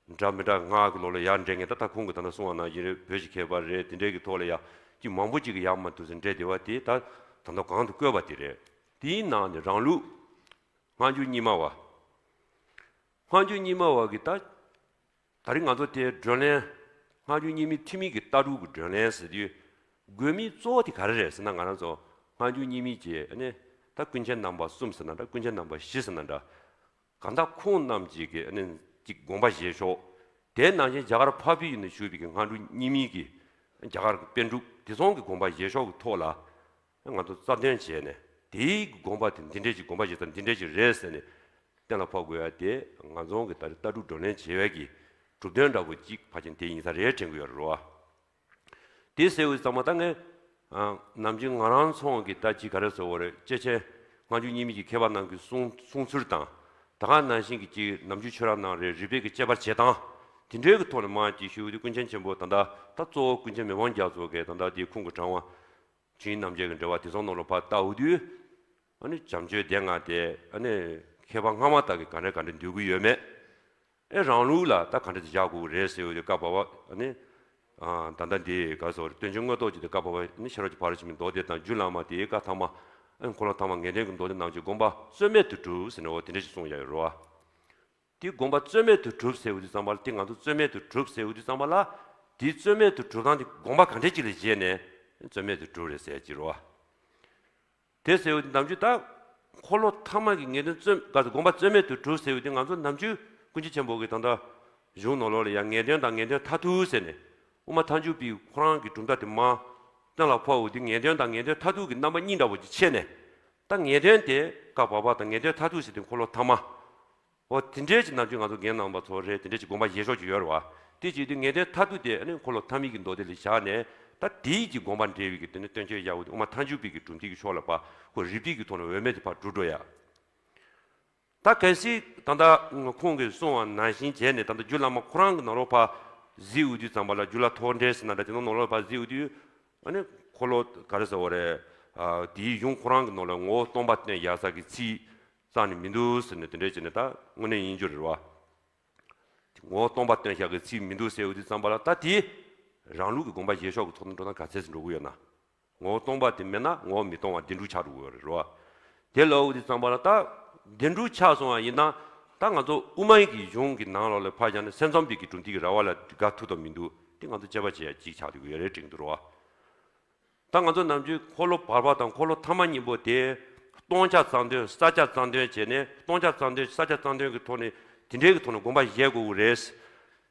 འདྲ་མི་འདྲ་སྔགས་ཀྱི་ལོགས་ལ་ཡར་འདྲེན་མཁན་ད་ད་ཁོང་གི་ད་ལྟ་གསུང་བ་ནང་བཞིན་རེད། བོད་ཀྱི་མཁས་པ་རེད། དེ་འདྲའི་གི་ཐོག་ལ་ཡ་ཅིག་མང་པོ་ཅིག་གི་ཡར་མར་དུ་ཟིན་འདྲེས་བསྡད་པ་དེ་ད་ད་ལྟ་གོང་དུ་བཀོད་པ་དེ་རེད། དེའི་ནང་ནས་རང་ལུགས་སྔགས་འཇུག་རྙིང་མ་བ། སྔགས་འཇུག་རྙིང་མ་བ་གི་ད། ད་རིང་ང་ཚོ་དེ་བགྲོ་གླེང་། སྔགས་འཇུག་རྙིང་མའི་ཐུན་མིན་གྱི་ལྟ་གྲུབ་ཀྱི་བགྲོ་གླེང་ཟེར་དུས། དགོས་དམིགས་གཙོ་བོ་དེ་ག་རེ་རེད་ཟེར་ན། ང་རང་ཚོ་སྔགས་འཇུག་རྙིང་མའི་ཅེས་ནི་ད་ཀུན་མཁྱེན་རྣམ་པ་གསུམ་ཟེར་ན་འདྲ། ཀུན་མཁྱེན་རྣམ་པ་བཞི་ཟེར་ན་འདྲ། གང་ལྟར་ཁོང་རྣམས་ཀྱིས་ཀྱི་ནི་ཅིག་དགོངས་པ་བཞེས་ཕྱོགས། དེ་ནང་བཞིན་རྒྱ་གར་འཕགས་པའི་ཡུལ་ནས་བཞུགས་པའི་གི་སྔགས་འཇུག་རྙིང་མའི་གི་རྒྱ་གར་གྱི་པཎ་གྲུབ་དེ་ཚོ་གི་དགོངས་པ་བཞེས་ཕྱོགས་ཀྱི་ཐོག་ལ། ང་ཚོ་རྩ་དོན་བྱས་ནས་དེའི་དགོངས་པ་དེ་འདི་འདྲས་ཅིག་དགོངས་པ་བཞེས་ས་འདི་འདྲས་ཅིག་རེད་ཟེར་ནས་གཏན་ལ་ཕབ་དགོས་ཡ་དེ་ང་ཚོ་གི་ད་རེས་ལྟ་གྲུབ་བགྲོ་གླེང་བྱེད་པའི་གི་གྲུབ་དོན་འདྲ་བོ་ཅིག་ཕལ་ཆེར་དེ་ཡིན་ས་རེད་དྲན་གི་ཡོད་རེད་བ། དེ་ཟེར་བའི་ཙམ་པ་ད་ངས་ཨ་ནམ་རྒྱུན་ང་རང་ཚོ་གི་ད་ཅིག་ག་རེ་ཟེར་བ་རེད། སྐྱེས་ཆེན་སྔགས་འཇུག་རྙིང་མའི་གི་མཁས་པ་རྣམས་ཀྱི་གསུང་གསུང་ཚུལ་དང་། ད་ག་ནང་བཞིན་གྱི་ཅིག་ནམ་རྒྱུན་ཆོས་ར་ནང་རེད། རིག་པའི་གི་དཔྱད་པ་བྱེད་སྟངས་དེ་འདྲའི་གི་ཐོག་ནས་མར་ཅིག་ཞུ་དུས་ཀུན་མཁྱེན་ཆེན་པོ་ད་ལྟ་ད་གཙོ་བོ་ཀུན་མཁྱེན་མི་ཕམ་རྒྱ་མཚོ་གིས་ད་ལྟ་དེའི་ཁུངས་ཀྱི་དྲངས་པ། ཆོས་དབྱིངས་རྣམ་འབྱེད་ཀྱི་འགྲེལ་པ་དེ་ཚོ་ནང་ལ་ཕར་ལྟ་འོ་དུས། ཨ་ནི་བྱམས་ཆོས་སྡེ་ལྔ་དེ་ཨ་ནི་མཁས་པ་སྔ་མ་དག་གིས་ག་འདྲ་ག་འདྲ་འདོད་ཀྱི་ཡོད་མེད། ཨེ་རང་ལུགས་ལ་ད་ག་འདྲ་ཅིག་བཞག་དགོས་ཀྱི་རེད་ཟེར་ཡོད་དུས། བཀའ་བབས་པ་ཨ་ནི་ཨ་ད་ལྟ་འདི་ག་ཟེར་བ་རེད། སྟོན་ཆེན་མངོན་རྟོགས་ཀྱི་དེ་བཀའ་བབས་པ་ཨ་ནི་ཤེས་རབ་ཀྱི་ཕ་རོལ་ཏུ་ཕྱིན་པའི་མདོ་སྡེ་དང་རྒྱུད་བླ་མ་དེའི་བཀའ་ཐ་མ། ཨ་ནི་འཁོར་ལོ་ཐ་མ་ངེས་དོན་གྱི་མདོ་སྡེ་རྣམས་ཀྱི་དགོངས་པ་རྩོད་མེད་དུ་གྲུབ་ཟེར་ནས་འོ་དེ་འདྲ་ཞིག་གསུངས་ཡ་ཡོད་རེད་བ། དེ་དགོངས་པ་རྩོད་མེད་དུ་གྲུབ་ཟེར་བ་དུས་ཙམ་པ་ལ། དེ་ང་ཚོ་རྩོད་མེད་དུ་གྲུབ་ཟེར་བ་དུས་ཙམ་པ་ལ། དེ་རྩོད་མེད་དུ་གྲུབ་སྟངས་དེ་དགོངས་པ་ག་འདྲས་ཅིག་ལ་བཞེས་ནས་རྩོད་མེད་དུ་གྲུབ་རེད་ཟེར་གྱི་རེད་བ། དེ་ཟེར་བ་དུས་ནམ་རྒྱུན་ད་འཁོར་ལོ་ཐ་མ་གི་ངེས་དོན་རྩོད་ག་ཚོད་དགོངས་པ་རྩོད་མེད་དུ་གྲུབ་ཟེར་བ་དུས་ང་ཚོ་ནམ་རྒྱུན་ཀུན་མཁྱེན་ཆེན་པོ་གི་ད་ལྟ་གཞུང་ནང་ལོགས་ལ་ཡང་ངེས་དོན་དང་ངེས་དོན་མཐར་ཐུག་ཟེར་ནས་དབུ་མ་ཐལ་འགྱུར་བའི་ཁོ་རང་གི་གྲུབ་མཐའ་དེ་མར་གཏན་ལ་ཕབ་འོ་དུས་ངེས་དོན་དང་ངེས་དོན་མཐར་ཐུག་གི་རྣམ་པ་གཉིས་འདྲ་བོ་ཅིག་ཕྱེ་ནས། ད་ངེས་དོན་དེ་བཀའ་བབས་པ་དང་ངེས་དོན་མཐར་ཐུག་ཟེར་དུས་འཁོར་ལོ་ཐ་མ། འོ་དེ་འདྲའི་ཅིག་ནམ་རྒྱུན་ང་ཚོ་རྒན་རྣམ་པ་ཚོ་རེད། དེ་འདྲའི་ཅིག་དགོངས་པ་བཞེས་ཕྱོགས་ཅིག་ཡོད་རེད་བ། དེ་བྱེད་དུས་ངེས་དོན་མཐར་ཐུག་དེ་ཨ་ནི་འཁོར་ལོ་ཐ་མའི་གི་མདོ་སྡེ་ལ་བཞག་ནས། ད་དེའི་ཅིག་དགོངས་པ་འགྲེལ་བའི་གི་དེ་ནི་སྟོན་ཆོས་ཡག་པོ་དབུ་མ་ཐལ་འགྱུར་བའི་གི་གྲུབ་མཐའི་གི་ཕྱོགས་ལ་ཕར་ཁོ་རིགས་པའི་གི་ཐོག་ནས་འོས་མེད་དེ་ཕར་གྲུབ་འགྲོ་ཡ། ད་གལ་སྲིད་ད་ལྟ་ཁོང་གིས་གསུངས་པ་ནང་བཞིན་བྱས་ནས་ད་ལྟ་རྒྱུད་བླ་མ་ཁོ་རང་གི་ནང་ལོགས་ཕར་གཟིགས་འོ་དུས་ཙམ་པ་ལ། རྒྱུད་བླ་ཐོག་འགྲེལ་ཟེར་ན་འདྲ་དེ་ནང་ནང་ལོགས་ཕར་གཟིགས་འོ་དུས། ཨ་ནི་འཁོར་ལོ་ག་རེ་ཟེར་བ་རེད། ཨ་དེའི་གཞུང་ཁོ་རང་གི་ནང་ལ་ངོ་བོ་སྟོང་པ་སྟོན་བཞག་ས་གི་ཚིག་རྩ་ནས་མི་འདུག་ཟེར་ནས་དེ་འདྲས་བྱས་ནས་ད་དངོས་གནས་ཡིན་རྒྱུ་རེད་བ། ངོ་བོ་སྟོང་པ་སྟོན་བཞག་གི་ཚིག་མི་འདུག་ཟེར་བ་དེ་ཙམ་པ་ལ་ད་དེ་རང་ལུགས་ཀྱི་དགོངས་པ་བཞེས་ཕྱོགས་ཀྱི་ཐོག་ནས་འགྲོ་ན་ག་ཚད་ཅིག་འགྲོ་གི་ཡོད་ན། ངོ་བོ་སྟོང་པ་དེ་མེད་ན་ངོ་བོ་མི་སྟོང་བ་བདེན་གྲུབ་ཆགས་འགྲོ་གི་ཡོད་རེད་བ། དེ་ལབ་བ་དེ་ཙམ་པ་ལ་ད་བདེན་གྲུབ་ཆགས་སོང་བ་ཡིན་ན། ད་ང་ཚོ་དབུ་མའི་གི་གཞུང་གི་ནང་ལོགས་ལ་ཕར་བཞག་ན་སེམས་ཙམ་པའི་གི་གྲུབ་མཐའི་གི་ར་བ་ལ་དགའ་ཐུབ་དང་མི་འདུག་དེ་ང་ཚོ་དཔྱད་པ་བྱེད་ཡ་གཅིག་ཆགས་འགྲོ་གི་ཡོད་རེད་དྲན་གྱི་འདུག་རེད་བ། ད་ང་ཚོ་ནམ་རྒྱུན་འཁོར་ལོ་བར་པ་དང་འཁོར་ལོ་ཐ་མ་གཉིས་པོ་དེ་སྟོང་ཆ་ཙམ་དོན་ས་ཆ་ཙམ་དོན་བྱས་ནས། སྟོང་ཆ་ཙམ་དོན་ས་ཆ་ཙམ་དོན་གྱི་ཐོག་ནས་དེ་འདྲའི་གི་ཐོག་ནས་དགོངས་པ་བཞེས་དགོས་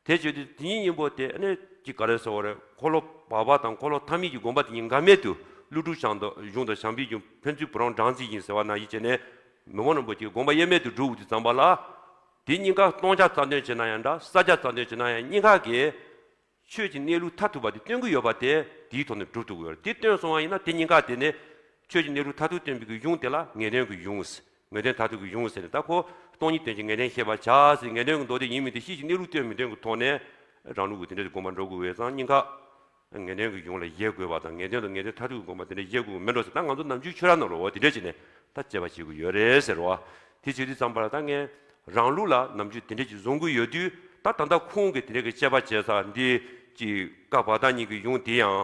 ཀྱི་རེད། དེ་བྱེད་དུས་དེ་གཉིས་གཉིས་པོ་དེ་ཨ་ནི་ཅིག་ག་རེ་ཟེར་བ་རེད། འཁོར་ལོ་བར་པ་དང་འཁོར་ལོ་ཐ་མའི་གི་དགོངས་པ་དེ་གཉིས་འགལ་མེད་དུ། ཀླུ་སྒྲུབ་ཞང་དང་གཞུང་དང་བྱམས་པའི་གཞུང་ཕན་ཚུན་བུ་རམ་སྦྲང་རྩི་བཞིན་ཟེར་བ་ནང་བཞིན་བྱས་ནས་མི་ཕམ་རིན་པོ་ཆེའི་དགོངས་པ་དབྱེར་མེད་དུ་སྒྲུབ་འོ་དུས་ཙམ་པ་ལ། དེ་གཉིས་ཀ་སྟོང་ཆ་ཙམ་དོན་བྱས་ན་ཡང་འདྲ། ས་ཆ་ཙམ་དོན་བྱས་ན་ཡང་གཉིས་ཀ་གིས་ཆོས་ཀྱི་གནས་ལུགས་མཐར་ཐུག་པ་དེ་སྟོན་གྱི་ཡོད་པ་དེ་དེའི་ཐོག་ནས་སྒྲུབ་ཐུབ་ཀྱི་ཡོད་རེད། དེ་སྟོན་སོང་བ་ཡིན་ན་དེ་གཉིས་ཀ་དེ་ནི་ཆོས་ཀྱི་གནས་ལུགས་མཐར་ཐུག་སྟོན་པའི་གི་གཞུང་དེ་ལ་ངེས་དོན་གྱི་གཞུང་། ངེས་དོན་མཐར་ཐུག་གི་གཞུང་ཟེར་ནས། ད་ཁོ་སྟོང་ཉིད་དོན་གྱི་ངེས་དོན་བཤད་པར་བྱ་ཟེར། ངེས་དོན་གྱི་མདོ་སྡེ་ཡིན་མིན་དེ་གཤིས་ཀྱི་གནས་ལུགས་སྟོན་མི་སྟོན་གྱི་ཐོག་ནས་རང་ལུགས་ཀྱི་དེ་འདྲ་དེ་དགོངས་པ་འགྲོ་དགོས་པས་ཙང་། གཉིས་ཀ་ངེས་དོན་གྱི་གཞུང་ལ་བཞེས་དགོས་པ་དང་། ངེས་དོན་དང་ངེས་དོན་མཐར་ཐུག་གི་དགོངས་པ་དེ་འདྲ་བཞེས་དགོས་པ་མིན་འགྲོ་ཟེར། ད་ང་ཚོ་ནམ་རྒྱུན་ཆོས་ར་ནང་ལོགས་འོ་དེ་འདྲ་བྱས་ནས་ད་དཔྱད་པ་བྱེད་དགོས་ཡོད་རེད་ཟེར་བ། དེ་བྱེད་དུས་ཙམ་པ་ལ་ད་ངས་རང་ལུགས་ལ་ནམ་རྒྱུན་དེ་འདྲ་ཅིག་བཟུང་གི་ཡོད་དུས། ད་ད་ལྟ་ཁོང་གིས་དེ་འདྲ་གི་དཔྱད་པ་བྱེད་ས་འདི་ཅིག་བཀའ་བར་དག་གཉིས་ཀྱི་གཞུང་དེ་ཡང་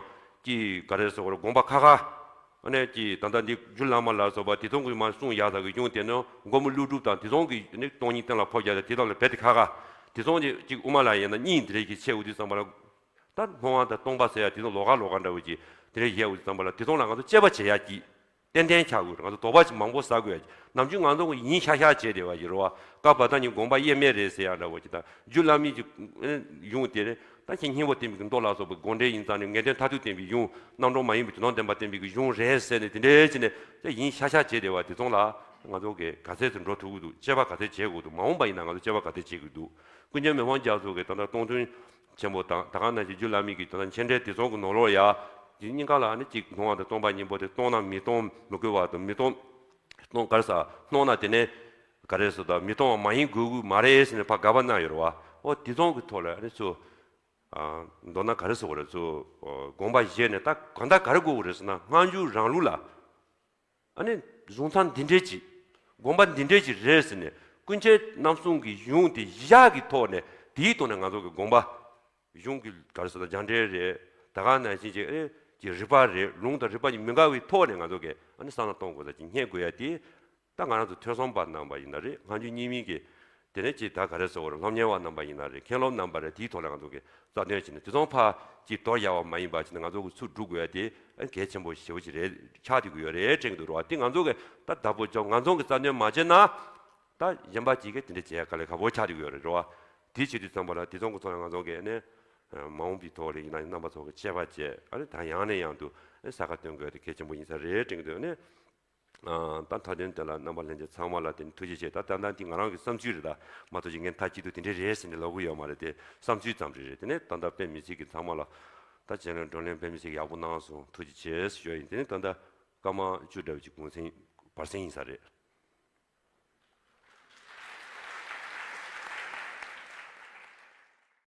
ཅིག་ག་རེ་ཟེར་བ་རེད། དགོངས་པ་ཁ་ཁ། ཨ་ནི་ཀྱི་ད་ལྟ་འདི་རྒྱུ་བླ་མ་ལ་སོགས་པ་དེ་ཚོ་གི་མ་གསུང་ཡག་ད་གི་གཞུང་དེ་ནི་མགོན་པོ་ཀླུ་སྒྲུབ་དང་དེ་ཚོ་གི་ནི་སྟོང་ཉིད་གཏན་ལ་ཕབ་རྒྱག་དེ་དེ་དག་ལ་རྦད་དེ་ཁ་ཁ་དེ་ཚོ་ནི་ཅིག་དབུ་མ་ལ་ཡིན་ན་གཉིས་འདི་རེ་གི་ཆེ་འུ་དུས་ཙམ་པ་ལ། ད་སྨོན་ལམ་དང་སྟོང་པ་ཟེར་ཡ་དེ་ཚོ་ལོགས་ཀ་ལོགས་ཀ་འདྲ་བོ་ཅིག་དེ་རེ་ཡས་འུ་དུས་ཙམ་པ་ལ་དེ་ཚོ་ལ་ང་ཚོ་དཔྱད་པ་བྱེད་ཡ་ཀྱི་ཏན་ཏན་ཆགས་དགོས་རེད། ང་ཚོ་དོགས་པ་ཅིག་མང་པོ་ཟ་དགོས་ཡ་ཀྱི་ནམ་རྒྱུན་ང་ཚོ་གི་ཡིན་ཤག་ཤག་བྱས་བསྡད་པ་ཡིན་རོ་བ། བཀའ་བར་ཐག་ཉིད་དགོངས་པ་དབྱེར་མེད་རེད་ཟེར་ཡ་འདྲ་བོ་ཅིག་དང་རྒྱུད་བླ་མའི་ཀྱི་གཞུང་དེ་རེད། ད་ཁྱེད་སྙིང་པོ་བསྟན་པའི་གི་མདོ་ལ་སོགས་པའི་དགོངས་འགྲེལ་ཡིན་ཙང་ནི་ངེས་དོན་མཐར་ཐུག་བསྟན་པའི་གཞུང་རྣམ་གྲངས་མ་ཡིན་པའི་དོན་དམ་བདེན་པ་བསྟན་པའི་གི་གཞུང་རེད་ཟེར་ནས་དེ་འདྲའི་བྱས་ནས་ད་ཡིན་ཤག་ཤག་བྱས་བསྡད་པ་དེ་ཚོ་ལ་ང་ཚོ་གི་ག་ཚད་ཙམ་འགྲོ་ཐུབ་ཀྱི་འདུག་དཔྱད་པ་ག་ཚད་བྱེད་དགོས་འདུག་མ་འོངས་པ་ཡིན་ན་ང་ཚོ་དཔྱད་པ་ག་ཚད་བྱེད་དགོས་འདུག་ཀུན་མཁྱེན་མི་ཕམ་རྒྱ་མཚོ་གི་ད་ལྟ་སྟོང་ཐུན་ཆེན་པོ་དང་ད་ག་ནང་བཞིན་རྒྱུད་བླ་མའི་གི་ད་ལྟ་མཆན་འགྲེལ་དེ་ཚོ་གི་ནང་ལོགས་ཡ་དེ་གཉིས་ཀ་ལ་ནི་གཅིག་སྣང་བ་དང་སྟོང་པ་གཉིས་པོ་དེ་སྟོང་ན་མི་སྟོང་མི་དགོས་པ་དང་མི་སྟོང་སྟོང་ག་རེ་ཟ་སྣང་ན་དེ་ནས་ག་རེ་ཟ་ད་མི་སྟོང་བ་མ་ཡིན་དགོས་དགོས་མ་རེད་ཟེར་ནས་ཕར་དགག་པ་གནང་ཡོད་རེད་བ། ཨོ་དེ་ཚོ་གི་ཐོག་ལ་ནི་ཚུ་མདོར་ན་ག་རེ་ཟ་དགོས་རེད་ཚུ་དགོངས་པ་བཞེས་ནས་ད་གང་ལྟར་ག་རེ་དགོས་དགོས་རེད་ཟེར་ན་སྔ་འགྱུར་རང་ལུགས་ལ། ཨ་ནི་གཞུང་ཚང་འདི་འདྲས་ཅིག་དགོངས་པ་འདི་འདྲས་ཅིག་རེད་ཟེར་ནས་ཀུན་མཁྱེན་རྣམ་གསུམ་གྱི་གཞུང་དེ་བཞག་གི་ཐོག་ནས་དེའི་ཐོག་ནས་ང་ཚོ་གི་དགོངས་པ་གཞུང་གི་ག་རེ་ཟེར་ན་སྦྱངས་འབྲས་རེད། ད་ག་ནང་བཞིན་ཅིག་ཨེ་ཅིག་རིགས་པ་རེད། ལུང་དང་རིགས་པ་གཉིས་མི་འགལ་བའི་ཐོག་ནས་ང་ཚོ་གི་ཨ་ནི་བསམ་བློ་གཏོང་དགོས་ས་ཅིག་རྙེད་དགོས་ཡ་དེ་ད་ང་རང་ཚོ་ཐོས་བསམ་པ་རྣམ་པ་ཡིན་ན་རེད། སྔ་འགྱུར་རྙིང་མའི་གི་དེ་ནས་ཅིག་ད་ག་རེ་ཟེར་དགོས་རེད། སློབ་གཉེར་བ་རྣམ་པ་ཡིན་ན་རེད། མཁན་སློབ་རྣམ་པ་རེད། དེའི་ཐོག་ལ་ང་ཚོ་གི་རྩ་དོན་བྱས་ནས་དེ་ཚོ་ཕར་ཅིག་དོར་ཡག་པ་མ་ཡིན་པ་བྱས་ནས་ང་ཚོ་གི་ཚུར་སྒྲུག་དགོས་ཡ་དེ་གལ་ཆེན་པོ་ཞེ་པོ་ཅིག་རེད་ཆགས་བསྡད་ཀྱི་ཡོད་རེད་དྲན་གྱི་འདུག་རེད་བ། དེ་ང་ཚོ་གི་ད་བདག་པོ་རྒྱབ་ང་ཚོ་གི་རྩ་དོན་མ་བྱས་ན་ད་གཞན་པ་ཅིག་གིས་དེ་འདྲ་བྱེད་ཡ་དཀའ་ལས་ཁག་པོ་ཆགས་བསྡད་ཀྱི་ཡོད་རེད་རེད་བ། དེ་བྱེད་དུས་ཙམ་པ་ལ་དེ་ཚོ་གི་ཐོག་ལ་ང་ཚོ་གི་ནས་མ་འོངས་པའི་ཐོག་ལ་ཡིན་ན་རྣམ་པ་ཚོ་གི་དཔྱད་པ་བྱས་ཨ་ནི་ད་ཡང་ནས་ཡང་དུ་ཨ་ནི་གསལ་ཁ་སྟོན་དགོས་ཡ་དེ་གལ་ཆེན་པོ་ཡིན་ས་རེད་དྲན་གྱི་འདུག་ཨ་ནི། ཨ་ད་མཐའ་དོན་དེ་ལ་རྣམ་པ་ལྷན་རྒྱས་ཚང་མ་ལ་དེ་ནི་ཐུགས་རྗེ་ཆེ། ད་ད་ལྟ་འདི་ང་རང་གི་བསམ་ཚུལ་རེད། ད་མ་གཏོགས་ཅིག་ངས་མཐའ་གཅིག་ཏུ་དེ་འདྲས་རེད་ཟེར་ནས་ལབ་གི་ཡོད་མ་རེད་དེ། བསམ་ཚུལ་ཙམ་རེ་རེད། དེ་ནས་ད་ལྟ་དཔེ་མི་སྲིད་ཀྱི་ཚང་མ་ལ་ད་བྱས་ན་བགྲོ་གླེང་དཔེ་མི་སྲིད་ཀྱི་ཡག་པོ་གནང་སོང་། ཐུགས་རྗེ་ཆེ་ཞུ་ཡ་ཡིན། དེ་ནས་ད་ལྟ་སྐར་མ་བཅུ་འདྲ་བོ་ཅིག་གུང་སེང་བར་གསེང་ཡིན་ས་རེད།